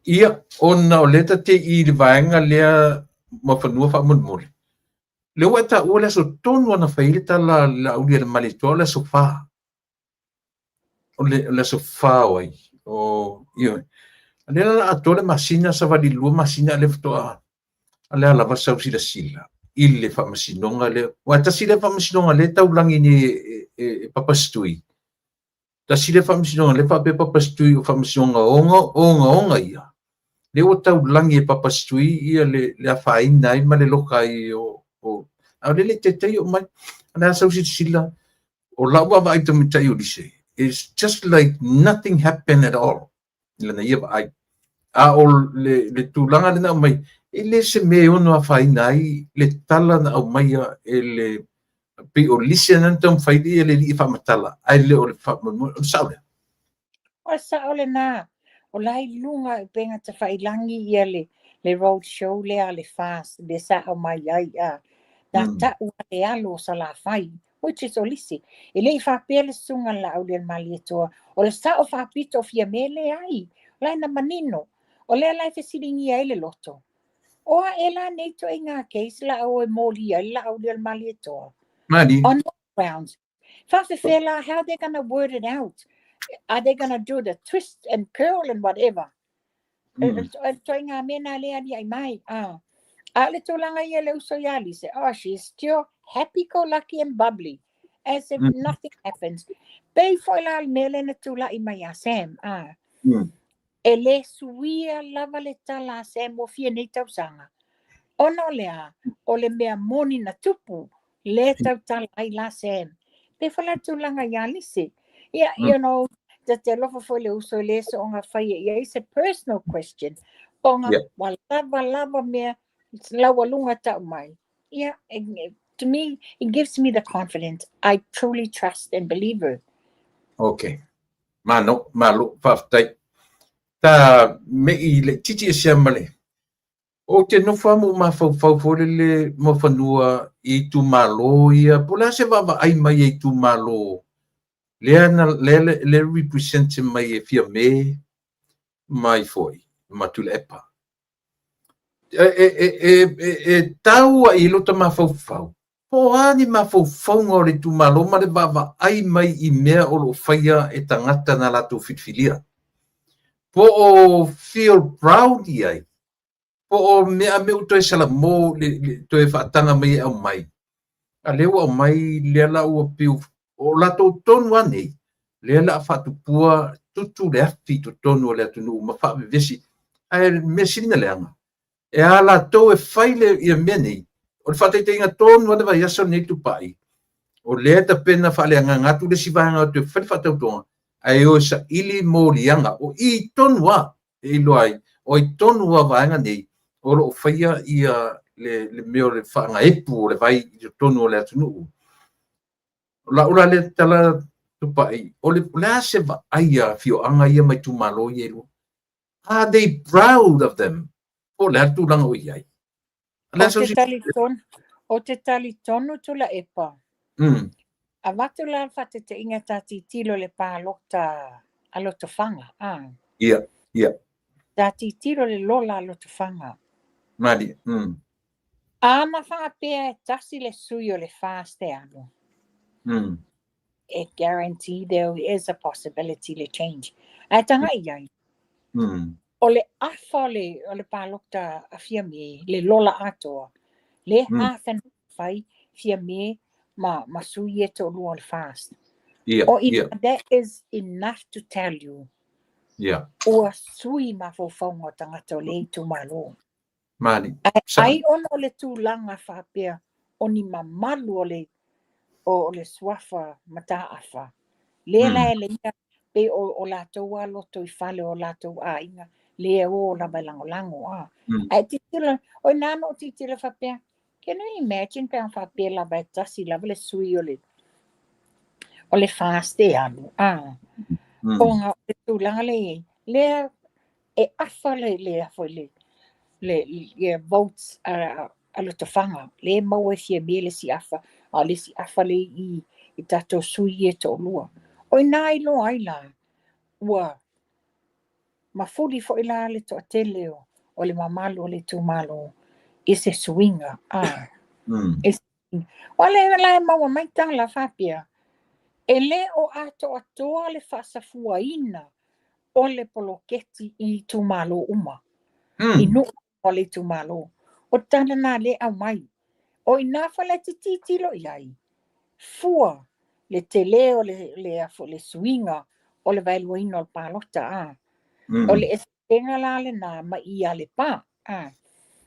Ia, ona o lea ta te i le vaega lea ma fanua faamolemole. Le ua e taua le aso tonu ana fai le tala le Laauli a le Malietoa o le aso 4. O le aso 4 o ai. O, ioe. A lea la atoa le masina, savali 2 masina le faatoa a lea lava sau silasila i le faamasinoga lea. Ua tasi le faamasinoga le taulagi ni e Papasitui. Tasi le faamasinoga le faapea Papasitui o faamasinoga ogaoga ia. Le ua taulagi e Papasitui ia le afaina ai ma le loka ai o a le le taitai o mai. A lea sau silasila o lau vaavaai tamaitai o Lise. It's just like nothing happened at all. Lana ia vaai. A o le tulaga lena au mai, e le se me ono afaina ai le tala na au maia e le pei o Lise na taumafai ia le alii faamatala, ae le o le faamoemoe. O le sao lea? O le sao lena. O la i luga i upega tafailangi ia le road show lea le FAST, le sa au mai ai a. Na tau le alo o Salafai, which is o Lise. E le i faapea le susuga le Laauli a le Malietoa. O le sao faapito o Fiame le ai. O la e na manino. O lea la e fesiligia ai le loto. O a e la nei to i ngā case la o e mōli ai le Laauli a le Malietoa. Mali. On what grounds? Whawhewhela, how they gonna word it out? Are they gonna do the twist and curl and whatever? To i ngā mea le ali ai mai. A le tūlanga ia le uso ia Lise. Oh, she's still happy-go-lucky and bubbly. As if nothing happens. Pei foi la le mele na tūlai mai a Sam. E le suia lava le tala a Sam o fia nei tausaga. Ona o lea, o le mea moni na tupu, le tautala ai la Sam. Pe foi la tūlanga ia Lise. Ia, you know, te alofa foi le uso le so onga fai ia, it's a personal question. Onga wa lava lava mea, laua lunga tau mai. Yeah, to me, it gives me the confidence. I truly trust and believe her. Okay. Mano, malo, whawhtai. Ta me i le titi e sia male. O te nofo amu mawhauwhau fo le mo whanua i tūmalo ia. Po la se wawa ai mai e tūmalo. Lea na, le represent mai e fia me mai foi, ma tule epa. E taua i lota mawhauwhau. Po ani mawhauwhaunga o le tūmalo ma le wawa ai mai i mea o lo whaia e tangata na latou filfilia. Po o feel proud i ai. Po o mea me uto e sala mo le toe whaatanga mai e au mai. A leo au mai lea la ua piu o latou tonu anei. Lea la whaatupua tutu le afi to tonu o le atunu ma whaavevesi. Ae mea sirina leanga. E a latou e whaile ia mea nei. O le whaataiteinga tonu ane vai aso nei tupai. O lea ta pena whaaleanga ngātu le sivaanga o te whare whaatautonga. Ae o sa ili mōlianga. O i tonu a e iloa ai. O i tonu a vaenga nei. O lo o whaia ia le mea o le whaanga epu o le vai i tonu o le atunuu. O lau la lea tala Tupai, o le, o le a se vaai a afioaga ia ma itumalo ia e lua? Are they proud of them? Po o le a le tulaga o i ai? O le a Ou te talitonu, ou te talitonu Tuilaepa. Avatu la le faateteiga ta tilotilo i le palota a Lotofaga, a. Ia, ia. Ta tilotilo i le lola a Lotofaga. Malie. A na faapea e tasi le sui o le FAST e alu. E guarantee there is a possibility le change. Ae tagai i ai. O le afa o le palota a Fiame, le lola atoa, le half and fai Fiame ma sui e toalua o le FAST. O i that is enough to tell you. Ua sui mafaufauga o tagata o le itumalo. Mali. Ae ai ona o le tulaga faapea o ni mamalu o le suafa Mataafa. Lea la e leia pe o latou a loto i fale o latou aiga le o lava e lagolago a. Ae tilotilo, o ina na o tilotilo faapea, can you imagine pe a faapea lava e tasi lava le sui o le FAST e alu a. Ona o le tulaga le i ai, lea e afa le afo le votes a Lotofaga, le maua e Fiame le si afa, a o le si afa le i tatou sui e toalua. O ina iloa ai la, ua mafuli foi la le toatele o le mamalu o le itumalo i se suiga. A. O le la e maua mai tala faapea, e le o atoatoa le faasafuaina o le poloketi i itumalo uma. I nuu o le itumalo. O tala na le au mai. O ina fa le tilotilo i ai. Fua le tele o le afo le suiga o le vaeluaina o le palota a. O le eseesega la lena ma i a Lepa. A.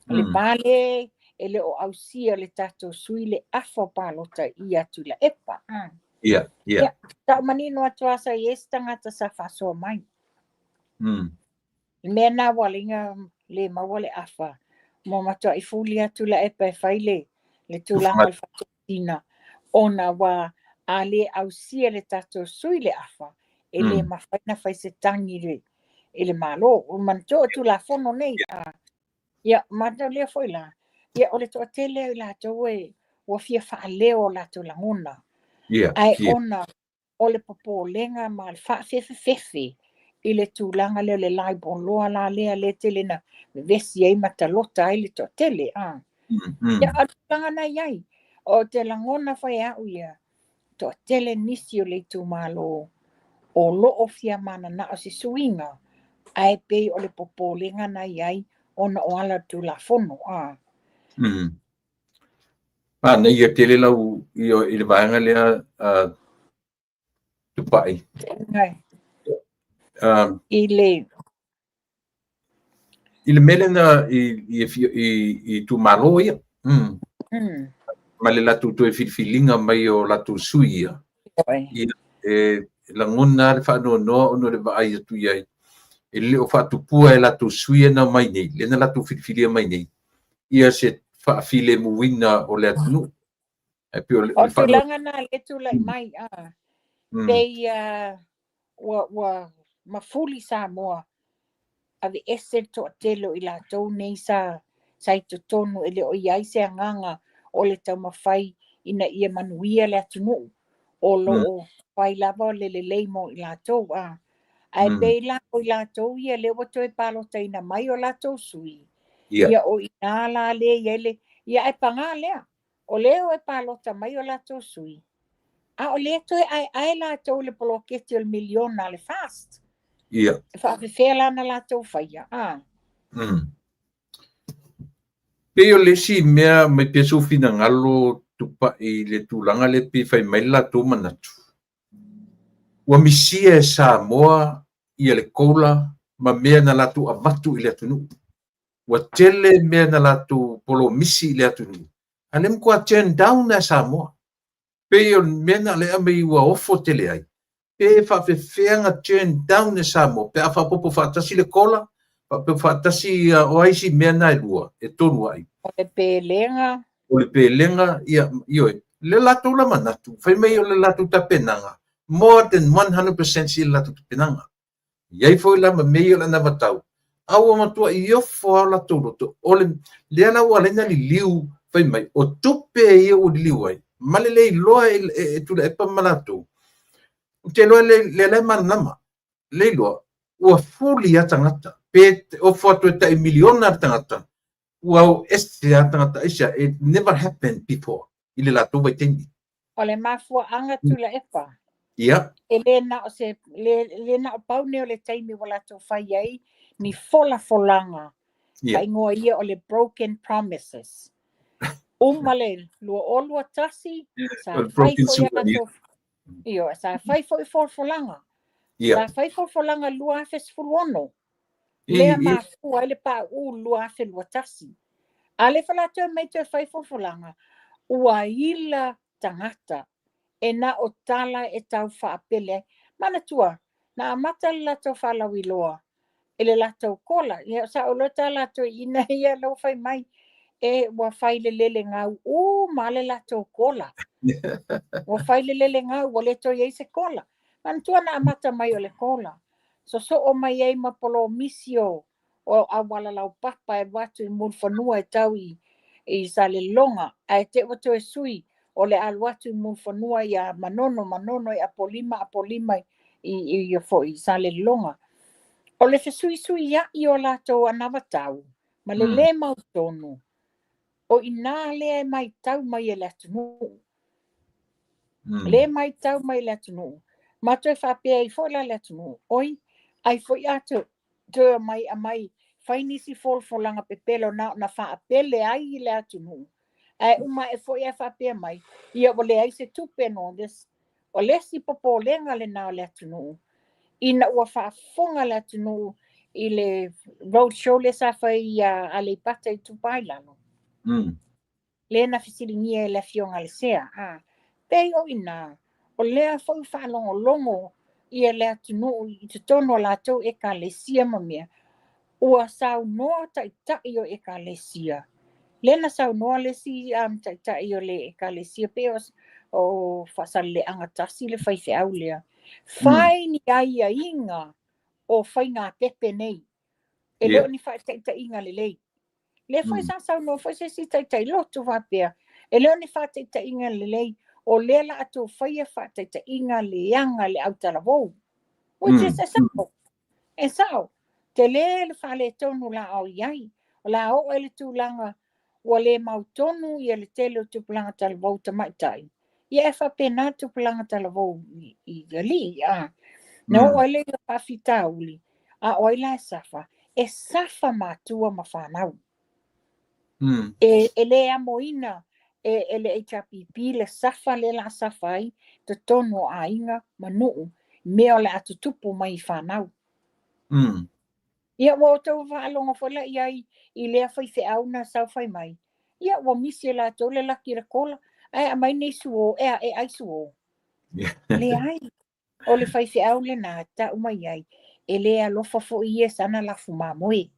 O Lepa le e le o ausia le tatou sui le afa o palota i atu Tuilaepa. A. Ia, ia. Ia, tau manino atu asa i esi tagata sa faasoa mai. Le mea na ua liga le maua le afa. Mo matuai fuli atu Tuilaepa e fai le tulaga o le faatosina ona ua a le ausia le tatou sui le afa e le mafai na fai se tagi i le Malo. O manatua o Tulafono nei. A. Ia, matau lea foi la. Ia, o le toatele o i latou e ua fia faaleo o latou lagona. Ae ona o le popolega ma le faafefefefe i le tulaga lea o le laiboloa la lea le tele na vevesi ai ma talota ai le toatele. A. Ia, o le tulaga na i ai. O te lagona foi au ia, toatele nisi o le itumalo o loo fia mananao se suiga, ae pei o le popolega na i ai ona o ala o le Tulafono. A. A, nei ia tele lau i le vaega lea Tupai. Ngai. I le I le mea lena i itumalo ia. Ma le latou toe filifiliga mai o latou sui ia. Oi. Ia, e lagona le faanoanoa ona o le vaai atu i ai. E le o faatupua e latou sui na mai nei, le na latou filifilia mai nei, ia se faafilemuina o le atunuu. E pei o le, O le tulaga na le tulai mai a. Pei ua mafuli Samoa ave ese le toatele o i latou nei sa i totonu e le o i ai se agaga o le taumafai ina ia manuia le atunuu o lo o fai lava le lelei mo i latou a. Ae pei la o i latou ia lea ua toe palotaina mai o latou sui. Ia o ina la le i ai le ia ae paga lea. O lea e palota mai o latou sui. A o lea toe aeae latou le poloketi o le miliona a le FAST. E faafefea la na latou faia. A. Pei o le isi mea mai pea sou finagalo Tupai i le tulaga lea pe fai mai le latou manatu. Ua misia e Samoa ia le COLA ma mea na latou avatu i le atunuu. Ua tele mea na latou polomisi i le atunuu. A le matua turn down e Samoa. Pei o le mea na lea mai ua ofo tele ai. Pe faafefea na turn down e Samoa. Pe a faapopo faatasi le COLA, faapopo faatasi o ai isi mea na e lua, e tolu ai. O le pelega. O le pelega, ia, ioe. Le latou la manatu, fai mai o le latou tapenaga, more than 100% sili le latou tapenaga. E i ai foi la ma mea ia o le anavatau, a ua matuai ofo lava o latou loto, o le lea la ua ala ai ona liliu fai mai, o tupe ia ua liliu ai, ma le le iloa e Tuilaepa ma latou, ou te iloa lea la e malamalama, le iloa, ua fuli lava tagata, pe ofo atu e tai miliona le tagata, ua o ese lava tagata, aisea, it never happened before i le latou vaitaimi. O le mafuaaga Tuilaepa, Ia. E le na o se, le, le na o pau nei o le taimi ua latou fai ai ni folafolaga, Ia. Faaigoa ia o le broken promises. Uma le 2021, sa O le fai broken foi a sugar, ia. latou, ioe, sa fai foi folafolaga. Ia. Sa fai folafolaga 2016. Lea mafua ai le pauu 2021. A lea foi la toe omai toe fai folafolaga, ua ila tagata e na o tala e tau faapele ai. Manatua, na amata le latou faalauiloa i le latou kola. Ia, sa ou iloa ta latou ina ia la ua fai mai, e ua fai le lele gau uma le latou kola. Ua fai le lele gau, ua le toe i ai se kola. Manatua na amata mai o le kola. Sosoo mai ai ma polomisi o auala laupapa e alu atu i Mulifanua e tau i Salelologa, ae te i ua toe sui o le alu atu i Mulifanua ia Manono, Manono i Apolima, Apolima i ia foi i Salelologa. O le fesuisuiai o latou anavatau ma le le mautonu, o i inā lea e matau mai e le atunuu. Le matau mai e le atunuu, ma toe faapea ai foi la le atunuu, oi, ai foi a toe omai aumai fai nisi folafolaga pepelo na ona faapele ai i le atunuu, ae uma ae foi ae faapea mai, ia ua leai se tupe no this. O le isi popolega lena o le atunuu, ina ua faafofoga le atunuu i le road show lea sa fai ia Aleipata Itupa i Lalo. Lea na fesiligia e le afioga a le Sea, a pei o i inā, o lea foi ua faalogologo ia le atunuu i totonu o latou ekalesia ma mea, ua saunoa taitai o ekalesia. Lea na saunoa le isi taitai o le ekalesia, pei o Faasaleleaga tasi le faifeau lea, fai ni aiaiga o faiga pepe nei, e le o ni faataitaiga lelei. Lea foi sa saunoa foi se isi taitai lotu faapea, e le o ni faataitaiga lelei, o lea la a tou faia faataitaiga leaga le autalavou. Which is e sao. E sao. Tele le faaletonu la a o i ai. O le a oo ai le tulaga ua le mautonu ia le tele o tupulaga talavou tamaitai. Ia e faapena tupulaga talavou i alii. A. Na oo ai lea i faafitauli, a o ai la e safa? E safa matua ma fanau. E le amoina e le HRPP le safa lea la safa ai totonu o aiga ma nuu, mea o le a tutupu mai i fanau. Ia ua outou faalogo foi la i ai i lea faifeau na sau fai mai. Ia ua misi e latou le laki le kola, ae aumai nei suo, e a e ai suo. Leai, o le faifeau lena tau mai ai, e le alofa foi ia sana lafu mamoe.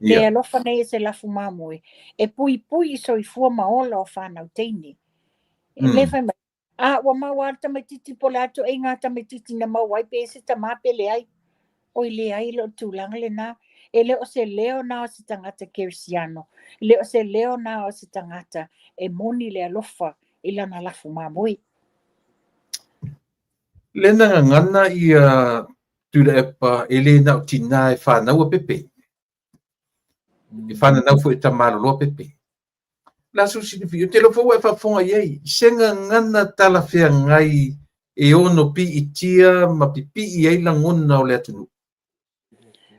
Le alofa nei e se lafu mamoe, e puipui i soifua ma ola o fanau teine. Le fai mai, a ua maua a le tamaititi po o le a ituaiga tamaititi na maua ai pe i se tamā pe leai. Oi leai, e le o le tulaga lena. E le o se leo na o se tagata kerisiano. E le o se leo na o se tagata e moni le alofa i lana lafu mamoe. Le na gagana ia Tuilaepa e le na o tinā e whānaua pepe. E whananau foi e tamaloloa pepe. La su silafia, ou te iloa foi ua e faafofoga i ai, se gagana talafeagai e ono piitia ma pipii ai lagona o le atunuu.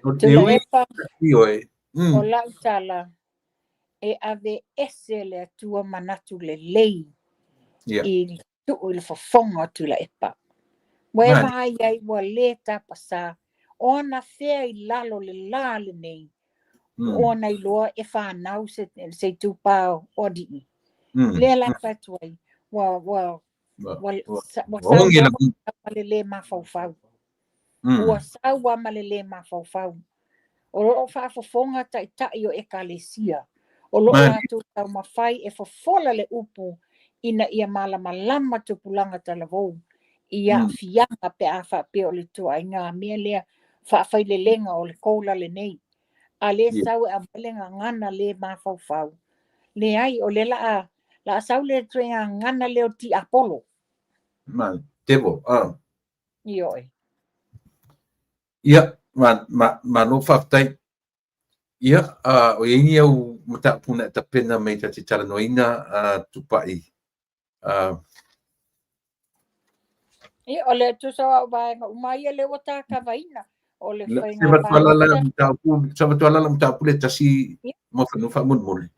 E ui Tuilaepa, ioe. o lau tala, e ave ese le Atua manatu lelei i tuu i le fofoga o Tuilaepa. Ua e vaai ai ua le tapasā, o ana fea i lalo le lā lenei, o ana iloa e whanau se itupa o alii. Lea la fai atu ai, ua ua ua ua sau ma le le mafaufau. Ua sau lava ma le le mafaufau. O lo o faafofoga taitai o ekalesia. O lo o latou taumafai e fofola le upu ina ia malamalama tupulaga talavou i aafiaga pe a faapea o le ituaiga mea lea faafailelega o le COLA lenei. A lea sau e aumai le gagana le mafaufau. Leai, o lea la a sau le ituaiga gagana lea o le tiapolo. Ma, devil, ah. Ioe. Ia, malo faafetai. Ia, o i ai ni au mataupu na e tapena mai ta te talanoaina, Tupai? Ia, o le tusa o au vaega uma ia lea ua tākavaina. O le faiga palota. Se avatu lava lau mataupu le tasi ma fanua faamolemole.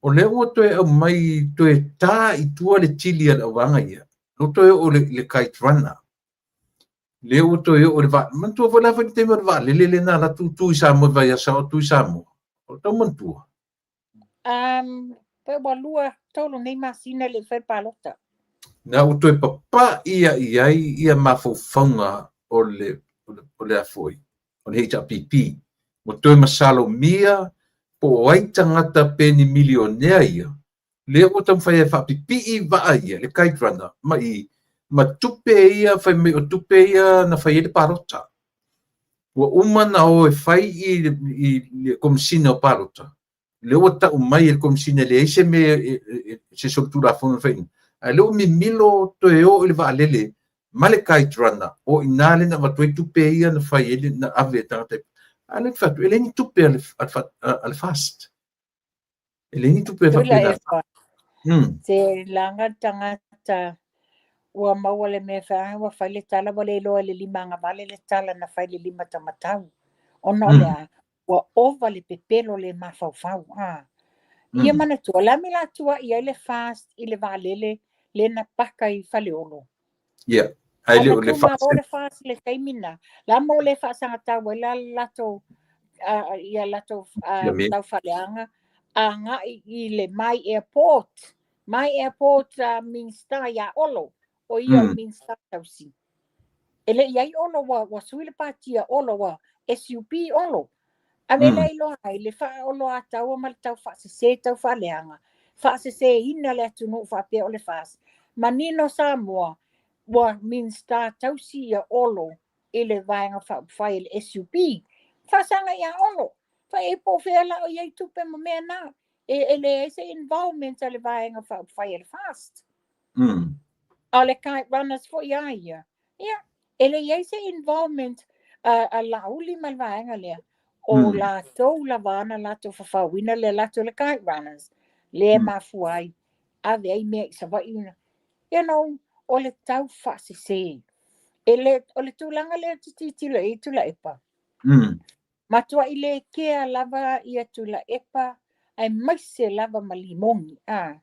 O lea ua toe aumai toe tā i tua le tili a le auvaega ia. Lea ua toe oo i le kite runner. Lea ua toe oo i le vaa. Manatua foi la foi le taimi o le vaalele lea na alu atu tu i Samoa i vaiaso o tu i Samoa. O tau manatua? Pe ua 2, 3 nei masina le i fai le palota. Na ua toe papa'i i ai ia mafaufauga o le a foi, o le HRPP. Ua toe masalomia po o ai tagata pe ni milionea ia. Lea ua taumafai e faapipii vaa ia, le kite runner, ma i ma tupe ia fai mai o tupe ia na fai ai le palota. Ua uma na o e fai i le Komesina o Palota. Lea ua tau mai e le Komesina e leai se mea se solitulafono na fai. Ae lea ua mimilo toe o i le vaalele ma le kite runner o i nā le na avatu ai tupe ia na fai ai na ave e tagata. A le fatu, e leai ni tupe a le FAST. E leai ni tupe Tula faapena. Efa. Se laga tagata ua maua le mea faa ua fai le tala ua le iloa i le lima agavale le tala na fai le lima taumatau. Ona o le a, ua ova le pepelo le mafaufau. Ah. Ia manatua, la me la tua i ai le FAST i le vaalele le na paka i Faleolo. Ia, ai le o le FAST. Le FAST le taimi na. La mo le faasagatau ai la latou ia latou tau faleaga agai i le My Airport. My Airport Minista ia Olo. O ia o le Minista tausi. E le i ai Olo ua sui le patia Olo ua SUP Olo. Ave le iloa ai le faaoloa taua ma le tau faasese tau faaleaga. Faaseseina le atunuu faapea o le FAST. Manino Samoa ua Minista tausi ia Olo i le vaega faaupufai le SUP. Faasaga ia Olo. Fa e po fea la o iai tupe ma mea na. E leai se involvement a le vaega faaupufai e le FAST. A le kite runners foi a ia. Ia, e le iai se involvement a Laauli ma le vaega lea. O latou lava ana latou fafauina le latou le kite runners. Le mafua ai. Ave ai mea i Savaii. O le tau faasese. E le, o le tulaga lea te titilo i Tuilaepa. Matua i le kea lava ia Tuilaepa aemaise lava ma Limogi. Ah.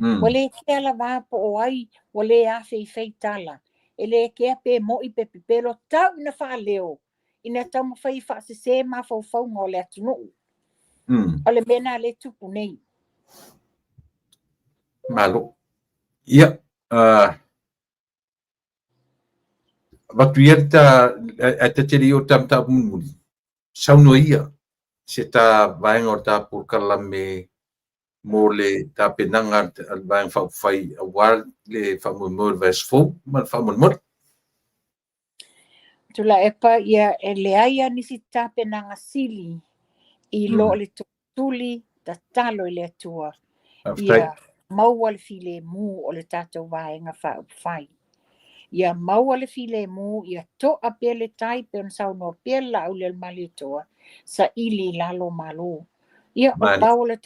Ua le kea lava po o ai ua le afeifei tala. E le kea pe moi pe pepelo tau ina faaleo ina taumafai e faasese mafaufauga o le atunuu. O le mea na le tupu nei. Malo. Ia, avatu ia ta ai ta tele i o ta mataupu mulimuli. Saunoa ia se ta vaega o ta polokalame mo le tapenaga a le Vaega Faaupufai aua le faamoemoe o le vaiaso fou ma le faamolemole. Tuilaepa ia e leai a nisi tapenaga sili i lo le tuli tatalo i le Atua. Ia maua le filemu o le tatou Vaega Faaupufai. Ia maua le filemu, ia to'a pea le tai pe ona saunoa pea le Laauli o le Malietoa, saili i lalo malo. Ia, o pau o le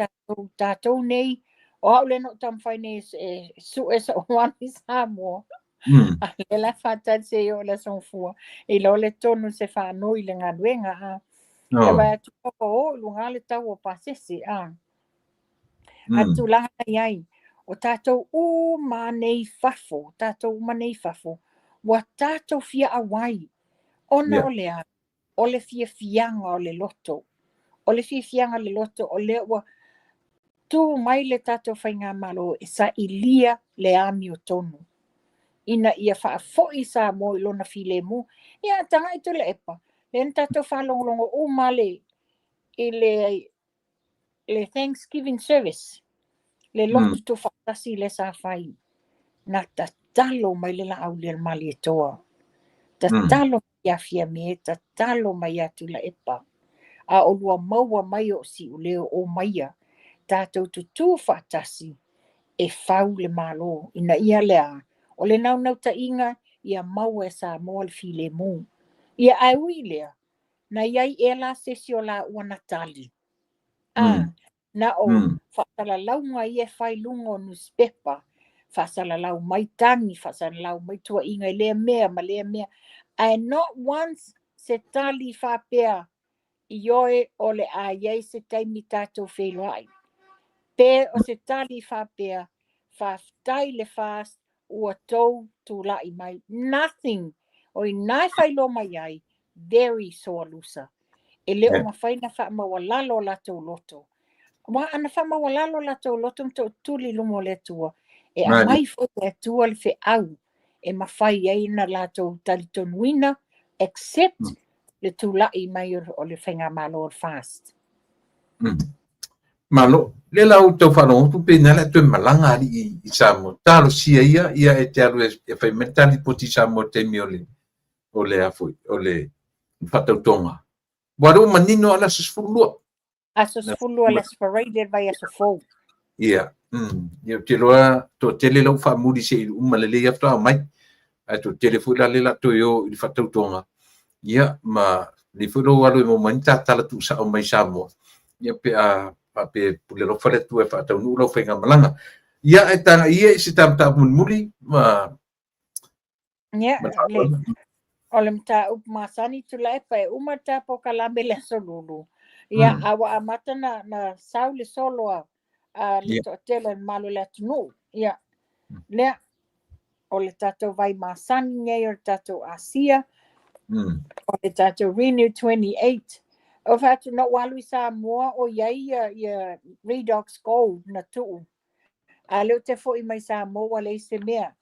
tatou nei, o au le no taumafai nei e sue sa oana i Samoa. A le la faatali se i o le aso Gafua, e iloa le tonu se faanoi le galuega. A. E vaai atu o i luga le tau o pasese. A. A tulaga i ai, o tatou uma nei fafo, tatou uma nei fafo, ua tatou fia auai. Ona o lea, o le fiafiaga o le loto. O le fiafiaga o le loto, o lea ua tu mai le tatou faigamalo e sailia le amiotonu. Ina ia faafoi Samoa i lona filemu. Ia, tagai Tuilaepa, lea na tatou faalogologo uma le i le Thanksgiving service. Le lotu tuufaatasi lea sa fai, na tatalo mai le Laaulialemalietoa, tatalo mai ia Fiame, tatalo mai ia Tuilaepa, a o lua maua mai o siuleo o maia, tatou tutū faatasi e fau le Malo, ina ia lea, o le naunautaiga ia maua e Samoa le filemu. Ia ae ui lea, na iai ea la se isi o laua na tali. Na o faasalalauga ia e fai i luga o nusipepa, faasalalau mai tagi, faasalalau mai tuuaiga i lea mea ma lea mea, ae not once se tali faapea, ioe o le a iai se taimi tatou feiloai. Pe o se tali faapea, faafetai le FAST ua tou tulai mai. Nothing. O ina e faailoa mai ai, very sore loser. E le o mafai na faamaualalo o latou loto. Aua ana faamaualalo o latou loto ma tootuli i luma o le Atua, e aumai foi le Atua le feau e mafai ai na latou talitonuina, accept le tulai mai o le faigamalo o le FAST. Malo, lea la ua tau faalogo atu pe na le toe malaga alii i Samoa. Talosia ia, ia e te alu e fai mai le lipoti i Samoa i taimi o le a foi, o le faatautoga. Ua lea ua manino lava le aso 12. Aso 12 le aso Faraile le vaiaso fou. Ia, ia ou te iloa toatele lau faamuli se i uma lelei faatoa omai. Ae toatele foi la lea o le a toe o i le faatautoga. Ia, ma lelei foi lou alu e maua mai ni ta tala tuusao mai Samoa. Ia pe a faapea e pule alofa le Atua e faataunuu lau faigamalaga. Ia, ae tagai ia i se ta mataupu mulimuli ma Ia, o le mataupu masani Tuilaepa e uma le ta polokalame i le aso Lulu. Ia, a ua amata na sau le solo a le toatele o le mamalu o le atunuu. Ia, lea, o le tatou vai masani nei o le tatou Asia, o le tatou Renew 28. O fai atu na ou alu i Samoa o iai ia Redox Gold na tuu. A lea ou te foi mai Samoa ua leai se mea.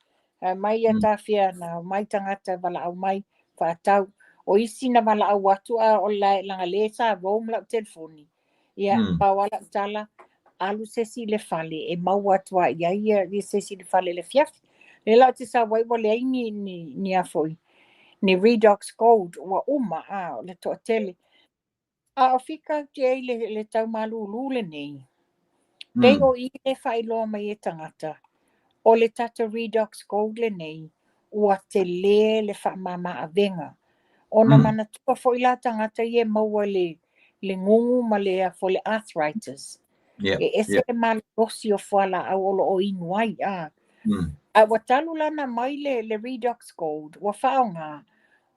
Mai ia tafea na omai tagata valaau mai faatau. O isi na valaau atu a o le laga le sa roam lau telefoni. Ia, pau lava lau tala, alu se isi i le fale e maua atu ai i ai se isi i le fale i le afiafi. Lea la ou te sau ai ua leai ni a foi, ni Redox Gold ua uma o le toatele. A o fika atu ai le tau malūlū lenei, pei o i le faailoa mai e tagata, o le tatou Redox Gold lenei, ua tele le faamama-avega. Ona manatua foi la tagata ia e maua le gugu ma le a foi le arthritis. E ese le malolosi o fualaau o lo o inu ai. A ua talu la na mai le Redox Gold, ua faaaoga,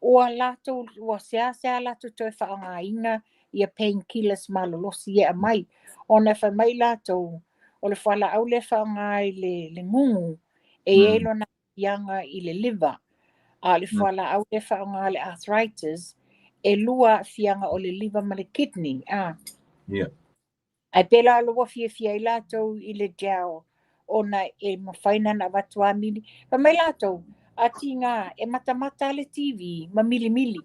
ua latou, ua seasea latou toe faaaogaina ia painkillers malolosi e aumai. Ona e fai mai latou, o le fualaau lea e faaaoga i le gugu, e i ai lona aafiaga i le liver. A o le fualaau lea e faaaoga i le arthritis, e lua aafiaga o le liver ma le kidney. Ae pei la ua fiafia ai latou i le gel, ona e mafai na avatu a mili. Fai mai latou, a tiga e matamata le TV ma milimili.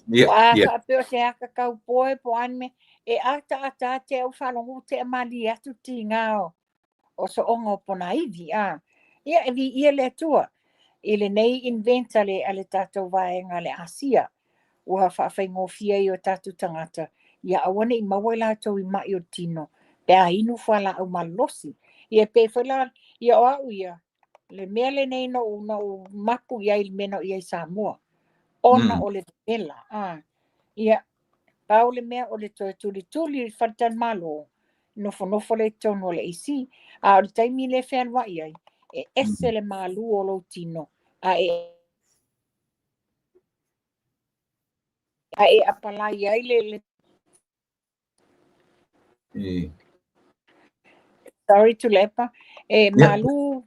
A faapea o se aka kaupoe po o a ni mea, e ataata a te au faalogo te malie atu tiga o sooga o ponaivi. Ia, e viia le Atua i lenei invent a le tatou vaega le Asia. Ua faafaigofie ai o tatou tagata, ia aua ne i maua i latou i mai o le tino, pe a inu fualaau malolosi. Ia pei foi la, ia o au ia, le mea lenei na ou mapu i ai i le mea na ou i ai i Samoa, ona o le vevela. Ia, pau le mea o le toe tulituli i le faletalimalo, nofonofo le totonu o le AC. A o le taimi le fealuai ai, e ese le malu o lou tino, a e apalai ai le Sorry Tuilaepa, e malu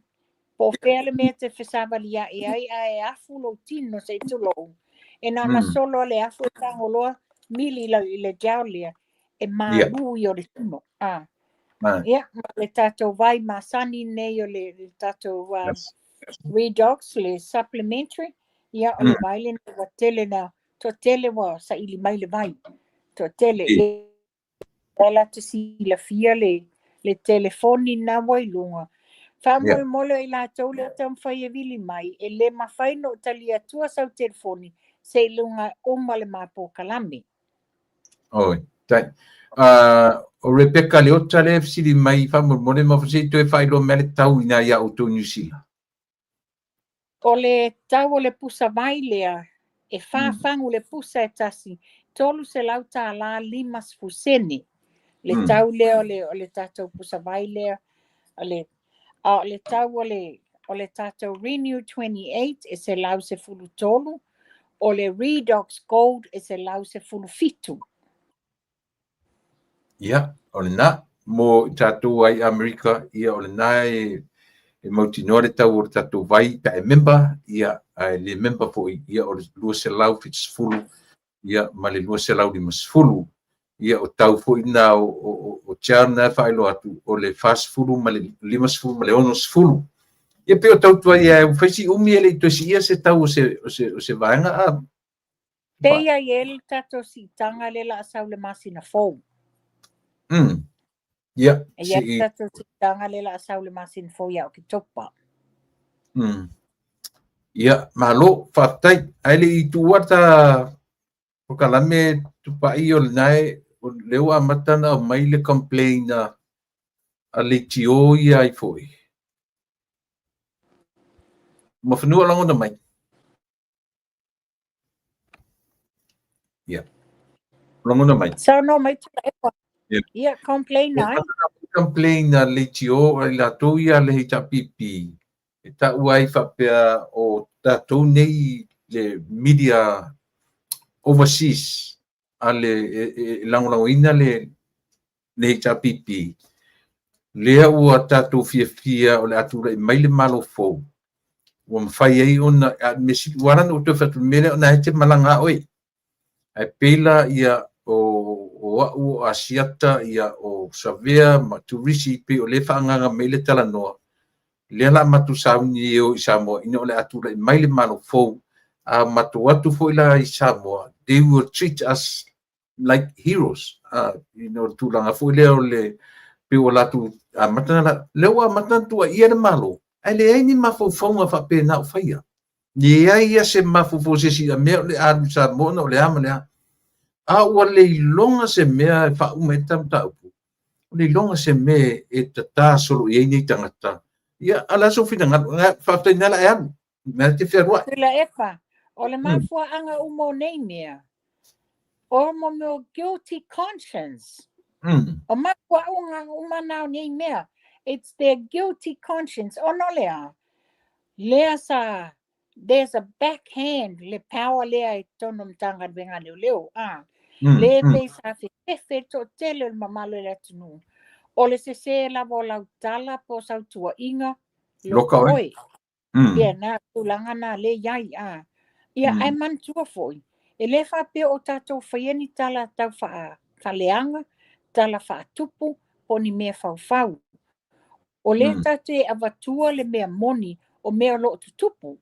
po o fea le mea te fesavali ae ai, ae afu lou tino se i tulou. E na ona solo le afu e tagoloa mili i le gel lea, e malu i o le tino. Ia, ma le tatou vai masani nei o le tatou Redox, le supplementary, ia o le vai lenei ua tele na, toatele ua saili mai le vai. Toatele, ia la te silafia le le telefoni na ua i luga. Faamolemole o i latou lea o taumafai e vili mai, e le mafai ona ou talia atua sau telefoni seiloga e uma le ma polokalame. Oi, tai. O Rebecca Leota lea e fesili mai faamolemole ma se i toe faailoa mai le tau ina ia outou Niu Sila. O le tau o le pusa vai lea, e fa fagu le pusa e tasi, $300 50 sene. Le tau lea o le tatou pusa vai lea, a o le tau o le tatou Renew 28 e 113, o le Redox Gold e 117. Ia, o lena, mo i tatou ai Amerika, ia o lena e mautinoa le tau o le tatou vai pe e member, ia, ae le member foi, ia o le 270, ia, ma le 250. Ia, o tau foi na o tia na faailoa atu, o le 40 ma le 50 ma le 60. Ia pe o tau tuai e faisi umi e le i toe siia se tau o se vaega a. Pe ia i le tatou siitaga le la sau le masina fou. Ia, E ia le tatou siitaga le la sau le masina fou ia Oketopa. Ia, malo, faafetai. Ae le i tuua ta polokalame tupai o lena e o lea ua amata ona aumai le complain a leitio ia ai foi. Ma fanua lagona mai. Ia. Lagona mai. Saunoa mai Tuilaepa. Ia, complain ai. Complain a leitio ai latou ia le HRPP. E tau ai faapea o tatou nei le media overseas a le e lagolagoina le HRPP. Lea ua tatou fiafia o le a tulai mai le malo fou. Ua mafai ai ona, a mea sili, ua ala ona ou toe fai atu i le mea lea, ona e te malaga a oe. Ae pei la ia o au o Asiata, ia o Savea ma Turisi, pei o lea e faaagaga mai le talanoa. Lea la matou sauni e o i Samoa, ina o le a tulai mai le malo fou. A matou atu foi la i Samoa, they will treat us like heroes. Le tulaga foi lea o le pei ua latou amata na, lea ua amata ona tuuaia le Malo, ae leai ni mafaufauga faapena o faia. Leai ia se mafaufau se isi mea o le alu i Samoa ona o le a ma le a. A ua le iloga se mea e faauma ai ta mataupu, ua le iloga se mea e tata solo i ai nei tagata. Ia, a o le a sou finagalo? Faafetai na la e alu. Mea te fealuai. Tuilaepa, o le mafuaaga uma o nei mea, o mo mea o guilty conscience. O mafuaaga uma na o nei mea. It's their guilty conscience. Ona o le a, lea sa, there's a backhand le power lea i totonu o Matagaluega a Leoleo. Ah, le pei sa fefefe le toatele o le mamalu o le atunuu. O le sese lava o lau tala po o sau tuuaiga, loka oe. Oe. Ia, na tulaga na le iai. Ah. Ia, ae manatua foi, e le faapea o tatou faia ni tala tau faaleaga, tala faatupu, po o ni mea faufau. O lea tatou te avatua le mea moni o mea o lo o tutupu.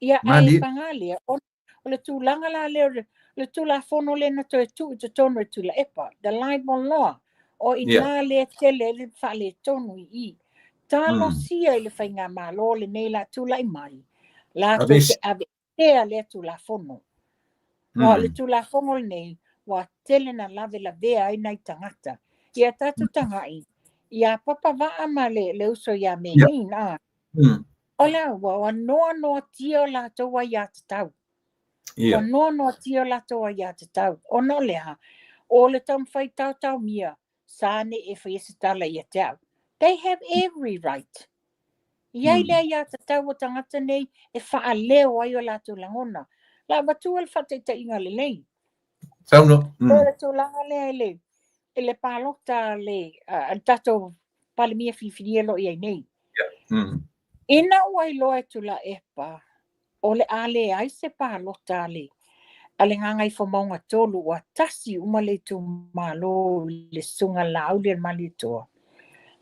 Ia, ae Malie. paga lea, o le tulaga la lea, o le tulafono lea na toe tuu i totonu e Tuilaepa, the libel law, o i na lea tele le faaletonu i i. Talosia i le faigamalo lenei la tulai mai, latou Aveese. te aveesea lea tulafono. O le tulafono lenei, ua tele na lavelavea ai nai tagata. Ia tatou tagai, ia Papavaa ma le uso ia Menin, a. O le ua noanoatia o latou aiatatau. Ua noanoatia o latou aiatatau. Ona o le a, o le taumafai taotaomia, sa ne e faia se tala ia te au. They have every right. Iai lea aiatatau o tagata nei e faaleo ai o latou lagona. La avatua le faataitaiga lelei. Sauno. O le tulaga lea i le palota a le tatou Palemia filifilia lo i ai nei. Ina ua iloa e Tuilaepa, o le a leai se palota a le Gagaifomauga 3 ua tasi uma le itumalo i le susuga Laauli o le Malietoa.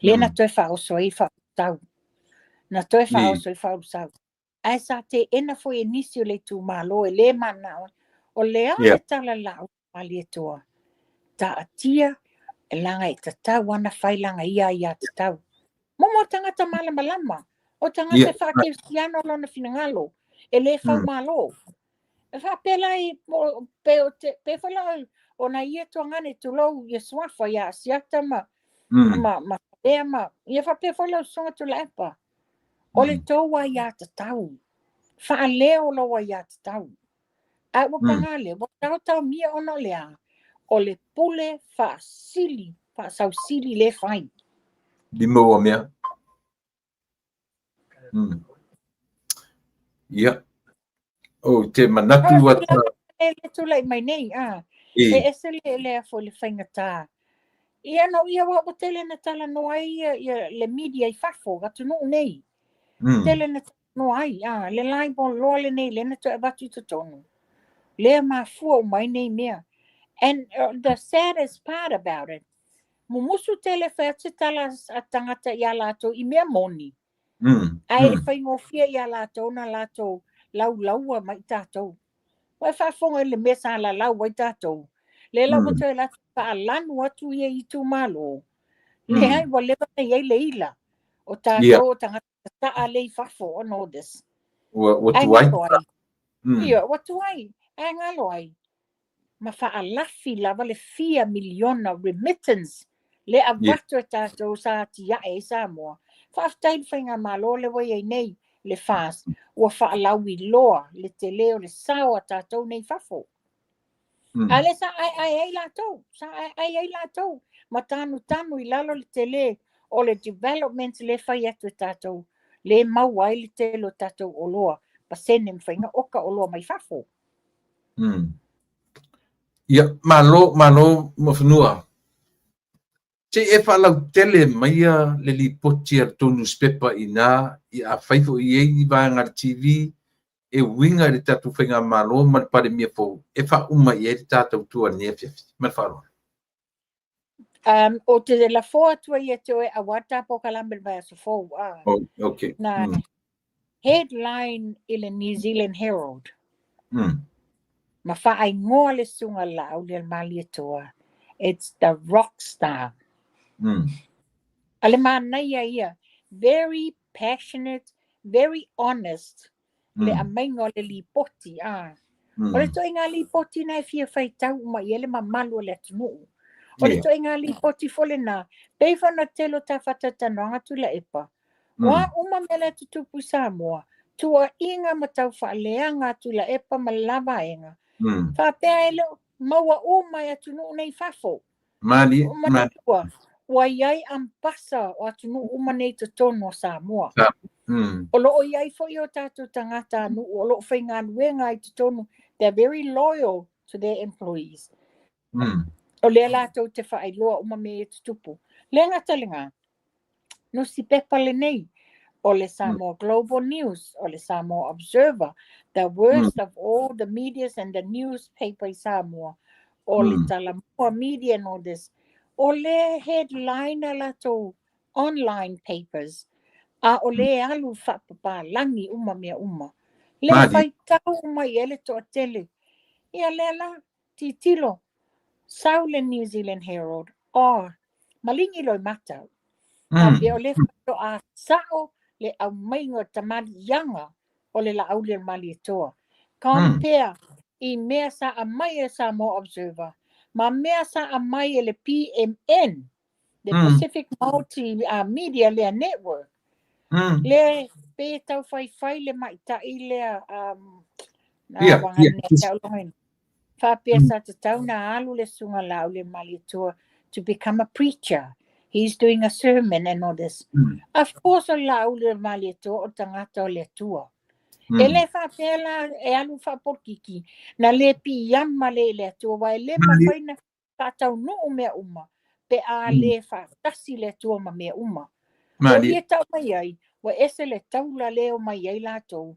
Lea na toe faaoso ai faaulutau. Na toe faaoso ai faaulutau. Ae sa teena foi e nisi o le itumalo e le manao. O le a le tala Laauli o le Malietoa. Taatia Leaga e tatau lava ona fai lana ia aiatatau. Momo o tagata malamalama, o tagata faakerisiano lona finagalo, e le faumalo. E faapea la i, pe, o te, pe foi la o na ia tuagane tulou ia suafa ia Asiata ma, ma Lea ma, ia faapea foi lau Susuga Tuilaepa. O le tou aiatatau, faaleo lou aiatatau. Ae ua paga lea, ua taotaomia ona o le a? O le pule faasili, faasausili lea e fai. Lima ua mea. Ia. Ou te manatu atu. E tulai mai nei, a. E ese le lea foi le faigata. Ia no ia ua tele na talanoa ai ia, ia le media i fafo, atunuu nei. Tele na talanoa ai, a, le libel law lenei lea na toe avatu i totonu. Lea mafua uma ai nei mea. And the saddest part about it, mumusu tele fai atu se tala a tagata ia latou i mea moni. Ae e faigofie ia latou na latou laulaua mai tatou. Ua e faafofoga i le mea sa lalau ai tatou. Lea la ua toe alu atu faalanu atu ia i itumalo. Leai, ua leva na i ai le ila. O tatou o tagata tataa lea i fafo on all this. Ua Ae tuai. Galo ai. Ia, ua tuai. Ae galo ai. Ma faalafi lava le fia miliona remittance le avatu e tatou sa atiae ai Samoa. Faafetai le faigamalo le ua i ai nei, le FAST, ua faalauiloa le tele o le sao a tatou nei fafo. A lea sa aeae ai latou, sa aeae ai latou, ma tanutanu i lalo le tele o le development le fai atu e tatou, le maua ai le tele o tatou oloa, pasene mafai ona oka oloa mai fafo. Ia, malo, malo Muafanua. Se i e faalautele maia le lipoti a le tou newspaper ina ia afai foi i ai ni vaega a le TV e uiga i le tatou faigamalo ma le Palemia fou e faauma i ai le tatou tua i lenei afiafi. Ma le faaaloalo. O te lafoa atu ai ia te oe aua ta polokalame le vaiaso fou. A. Oh, okay. Na headline i le New Zealand Herald. Ma faaingoa le Susuga Laaulialemalietoa. It's the rock star. A le manaia ia. Very passionate, very honest le aumaiga o le lipoti. A. O le ituaiga lipoti na e fia faitau uma i ai le mamalu o le atunuu. O le ituaiga lipoti foi lena, pei foi ona tele o ta faatalatalanoaga Tuilaepa. O a uma mea lea tutupu i Samoa, tuuaiga ma tau faaleaga a Tuilaepa ma le la vaega. Faapea e le o maua uma e atunuu nei fafo. Malie, Manatua, ua i ai ambassa o atunuu uma nei totonu o Samoa. O loo i ai foi o tatou tagata nuu o loo faigaluega ai totonu. They're very loyal to their employees. O lea latou te faailoa uma mea ia tutupu. Le gata lena, nusipepa lenei, o le Samoa Global News, o le Samoa Observer, the worst of all the medias and the newspaper i Samoa, o le Talamua Media and all this. O le headline a latou online papers, a o le alu faapapalagi uma mea uma. Le faitau mai e le toatele. Ia lea la, titilo, sau le New Zealand Herald, oh, maligi loi matau. Faapea o le faatoa sao le aumaiga o tamaliiaga o le Laaulialemalietoa. Compare i mea sa aumai e Samoa Observer ma mea sa aumai e le PMN, the Pacific Multi Media lea Network. Le pe tau faifai le maitai lea na wanga faapea sa tatau na alu le Susuga Laaulialemalietoa to become a preacher. He's doing a sermon and all this. Of course, o le Laaulialemalietoa o tagata o le Atua. E le faapea la e alu faapolokiki, na le piiama le i le Atua, wa e le mafai na faataunuu mea uma, pe a le faatasi le Atua ma mea uma. O ia tau mai ai, ua ese le taula lea o mai ai latou.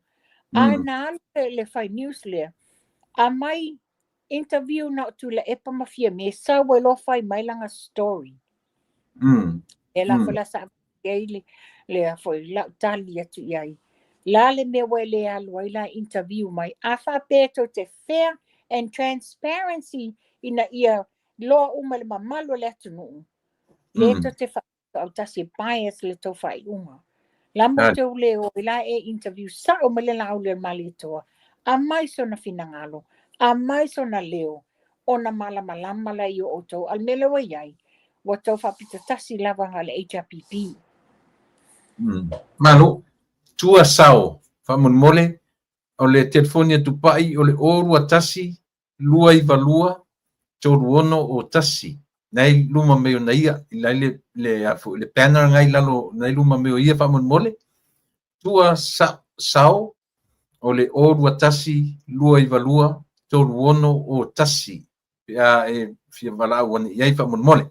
A na alu le fai news lea, a mai interview na o Tuilaepa ma Fiame, sau ai loa fai mai lana story. E la foi la sa ai le lea foi lau tali atu i ai. La le mea ua e le alu ai la interview mai. A faapea tou te fair and transparency ina ia Iloa uma e le mamalu o le atunuu, lea tou te autasi e bias le tou faaiuga. La mo te ule o la e interview sao mai le Laauli o le Malietoa, aumai sona finagalo, aumai sona leo, ona malamalama lea o outou. A o le mea lea ua i ai, ua tou faapito tasi lava na o le HRPP. Malo, tua sao, faamolemole, o le telefoni e tupai o le 021 292 3601. Nai luma mai o na ia, i lai le, a foi, le banner ngai lalo, nai luma mai o ia faamolemole. Tua sao o le 021 292 3601. Pe a e fia valaau ane i ai faamolemole.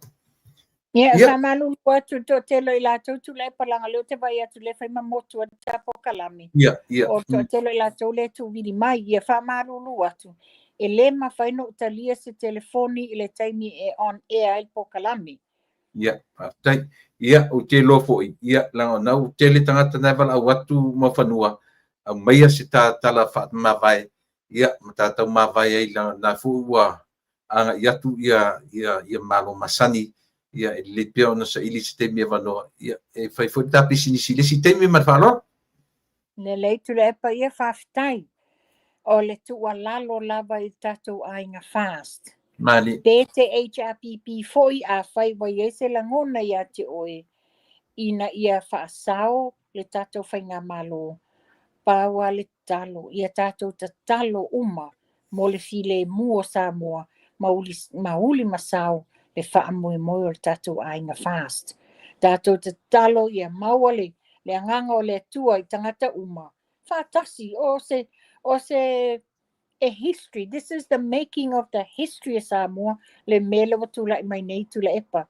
Ia, faamalulu atu toatele o i latou Tuilaepa leaga lea ou te vaai atu lea fai ma motu ai le polokalame. Ia, ia. O toatele o i latou lea e tuuvili mai. Ia faamalulu atu. E le mafai ona ou talia se telefoni i le taimi e on air ai le polokalame. Ia, faafetai. Ia, ou te iloa foi, ia, leaga o na ua tele tagata na e valaau atu ma fanua, aumaia se tala faamavae, ia, ma tatau mavae ai, leaga na foi ua agai atu ia malo masani, ia, e lelei pea ona saili se taimi avanoa, ia, e fai foi le ta pisinisi i le isi taimi ma le faaaloalo. Lelei Tuilaepa, ia faafetai. O le tuualalo lava i tatou aiga FAST. Mali. Pe te HRPP foi afai ua i ai se lagona ia te oe ina ia faasao le tatou faigamalo, pau lava le tatalo, ia tatou tatalo uma mo le filemu o Samoa ma uli ma sao le faamoemoe o le tatou aiga FAST. Tatou tatalo ia maua le agaga o le Atua i tagata uma. Faatasi, o se a history. This is the making of the history of Samoa, le mea lea ua tulai mai nei Tuilaepa.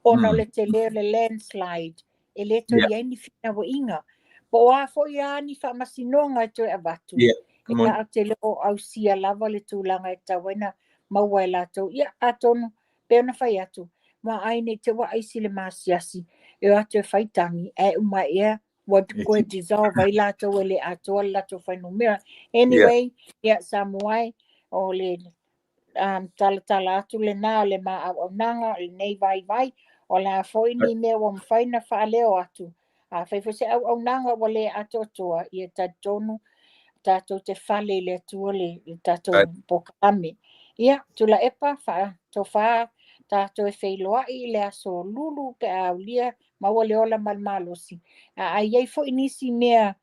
Ona o le tele o le landslide, e le toe i ai ni finauaiga. Po o a foi a ni faamasinoga e toe avatu. E tatou te le o ausia lava le tulaga e tatau ai na maua e latou. Ia, atonu, pe ona fai atu, ma ai nei te ua aisi le masiasi, e o atu e fai tagi, ae uma ea, ua toe dissolve ai latou e le atoa le latou fuainumera. Anyway, ia Samoa e, o le talatala atu lena o le ma auaunaga o lenei vaivai, o le a foi ni mea ua mafai na faaleo atu. A fai foi se auaunaga ua le atoatoa, ia talitonu tatou te fale i le Atua le tatou polokalame. Ia, Tuilaepa, faatofa tatou e feiloai i le aso Lulu pe a aulia maua le ola ma le malosi. A i ai foi nisi mea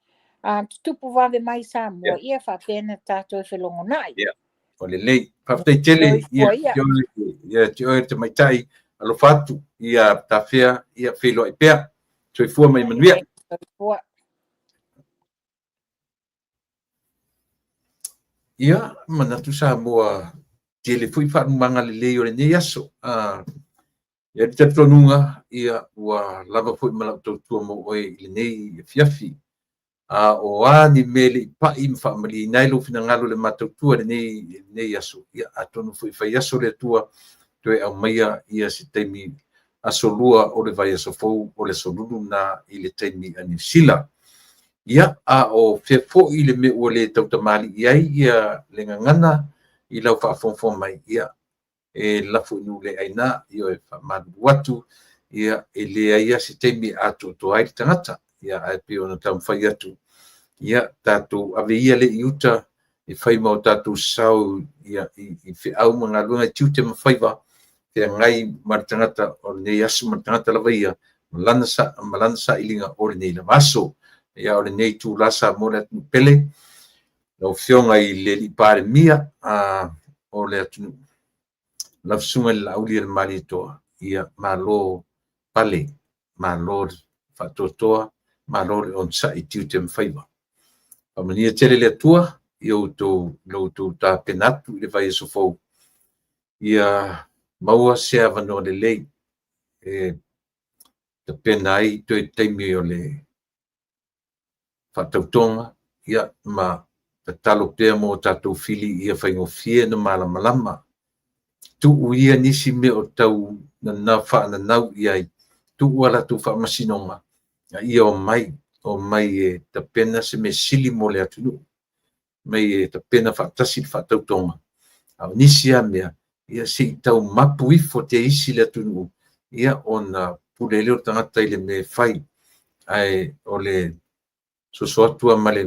tutupu vave mai Samoa, ia faapea na tatou e felogonai. Ia, o lelei. Faafetai tele, ia, ia te oe te tamaitai, alofa atu, ia tafea, ia feiloai pea. Soifua ma ia manuia. Soifua. Ia, manatu Samoa, tele foi faalumaga lelei o lenei aso. Ia le talitonuga, ia, ua lava foi ma lau tautua mo oe i lenei afiafi. A o a ni mea le i pai ma faamalieina ai lou finagalo le matautua lenei aso, ia, atonu foi fai aso le Atua, toe aumaia ia se taimi aso lua o le vaiaso fou o le aso Lulu na i le taimi a Niu Sila. Ia, a o fea foi le mea ua le tautamalii ai ia le gagana i lau faafogafoga mai, ia, e lafo i nuu le aina, ia e faamalulu atu, ia, e leai lava se taimi e atoatoa ai le tagata, ia, ae pei ona taumafai atu, ia, tatou ave ia le i uta e fai ma o tatou sao, ia, i feau ma galuega e tiute ma faiva, feagai ma le tagata o lenei aso ma le tagata lava ia, ma lana sailiga o lenei lava aso. Ia, o lenei itulā Samoa le atunuu pele, lau Afioga i le Alii Palemia o le atunuu, lau Susuga i le Laauli o le Malietoa, ia, malo pale, malo le faatoatoa, malo le onosai i tiute ma faiva. Faamanuia tele le Atua i outou tapena atu i le vaiaso fou, ia maua se avanoa lelei e tapena ai toe taimi o le faatautoga, ia, ma tatalo pea mo tatou fili ia faigofie na malamalama. Tuu ia nisi mea o tau na faananau i ai, tuu a latou faamasinoga, a ia omai e tapena se mea sili mo le atunuu, mai e tapena faatasi le faatautoga. A o nisi lava mea, Ia se i tau mapu ifo te isi le atunuu, ia ona pule lea o le tagata i le mea e fai. Ae o le soso atu lava ma le,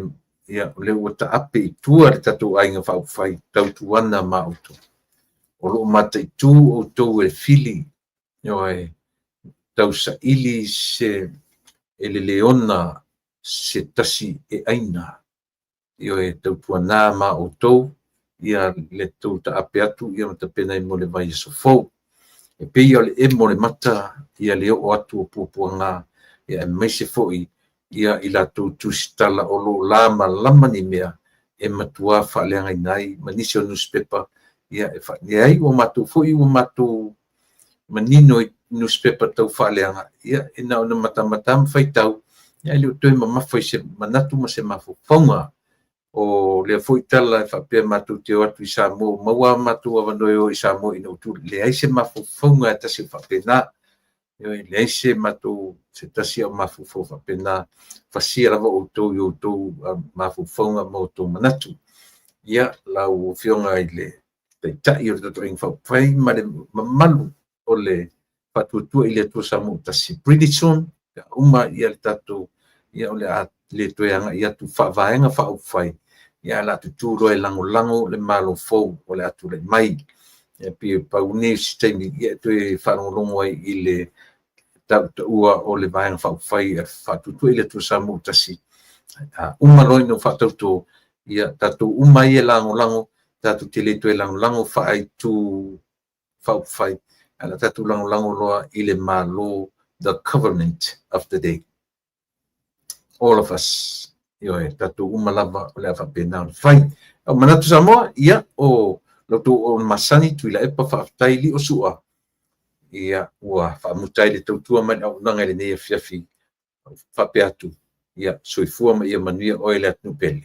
ia, o lea ua taape i tua le tatou Aiga Faaupufai tautuana ma outou. O lo o mataitu outou e fili, ioe, tausaili se e le leona se tasi e aina. Ioe, tautuana ma outou, ia le tou taape atu ia ma tapena ai mo le vaiaso fou. E pei o le emo o le mata ia le oo atu o puapuaga, ia aemaise foi ia i latou tusitala o lo o lamalama ni mea e matua faaleagaina ai ma nisi o nusipepa, ia e leai ua matou foi ua matou manino i nusipepa tau faaleaga, ia e na ona matamata ma faitau, ia e le o toe mamafa i se manatu ma se mafaufauga. O lea foi tala e faapea matou te o atu i Samoa ua maua a matou avanoa e o i Samoa ina ua tuli, leai se mafaufauga e tasi o faapena. Ioe, leai se matou se tasi o mafaufau faapena, fasia lava outou i outou mafaufauga ma outou manatu. Ia, lau Afioga i le Taitai o le tatou Aiga Faaupufai ma le mamalu o le Faatuatua i le Atua Samoa ua Tasi, pretty soon, pe a uma ia le tatou, ia o le a le toe agai atu faavaega faaupufai, ia ae o le a tutu loa e lagolago le Malo fou o le a tulai mai. Ia pei e pau lenei o si taimi ia e toe faalogologo ai i le tautaua o le Vaega Faaupufai a le Faatuatua i le Atua Samoa ua Tasi. A uma loa ina faatauto, ia tatou uma ia e lagolago, tatou te le toe lagolago faaaitu faaupufai, ae o le a tatou lagolago loa i le Malo, the government of the day. All of us. Ioe, tatou uma lava o le a faapena ona fai. Au manatu Samoa, ia, o la outou auauna masani, Tuilaepa, faafetai Lio Sua. Ia, ua faamuta ai le tautua ma le auaunaga i lenei afiafi. Faapea atu, ia, soifua ma ia manuia oe le atunuu pele.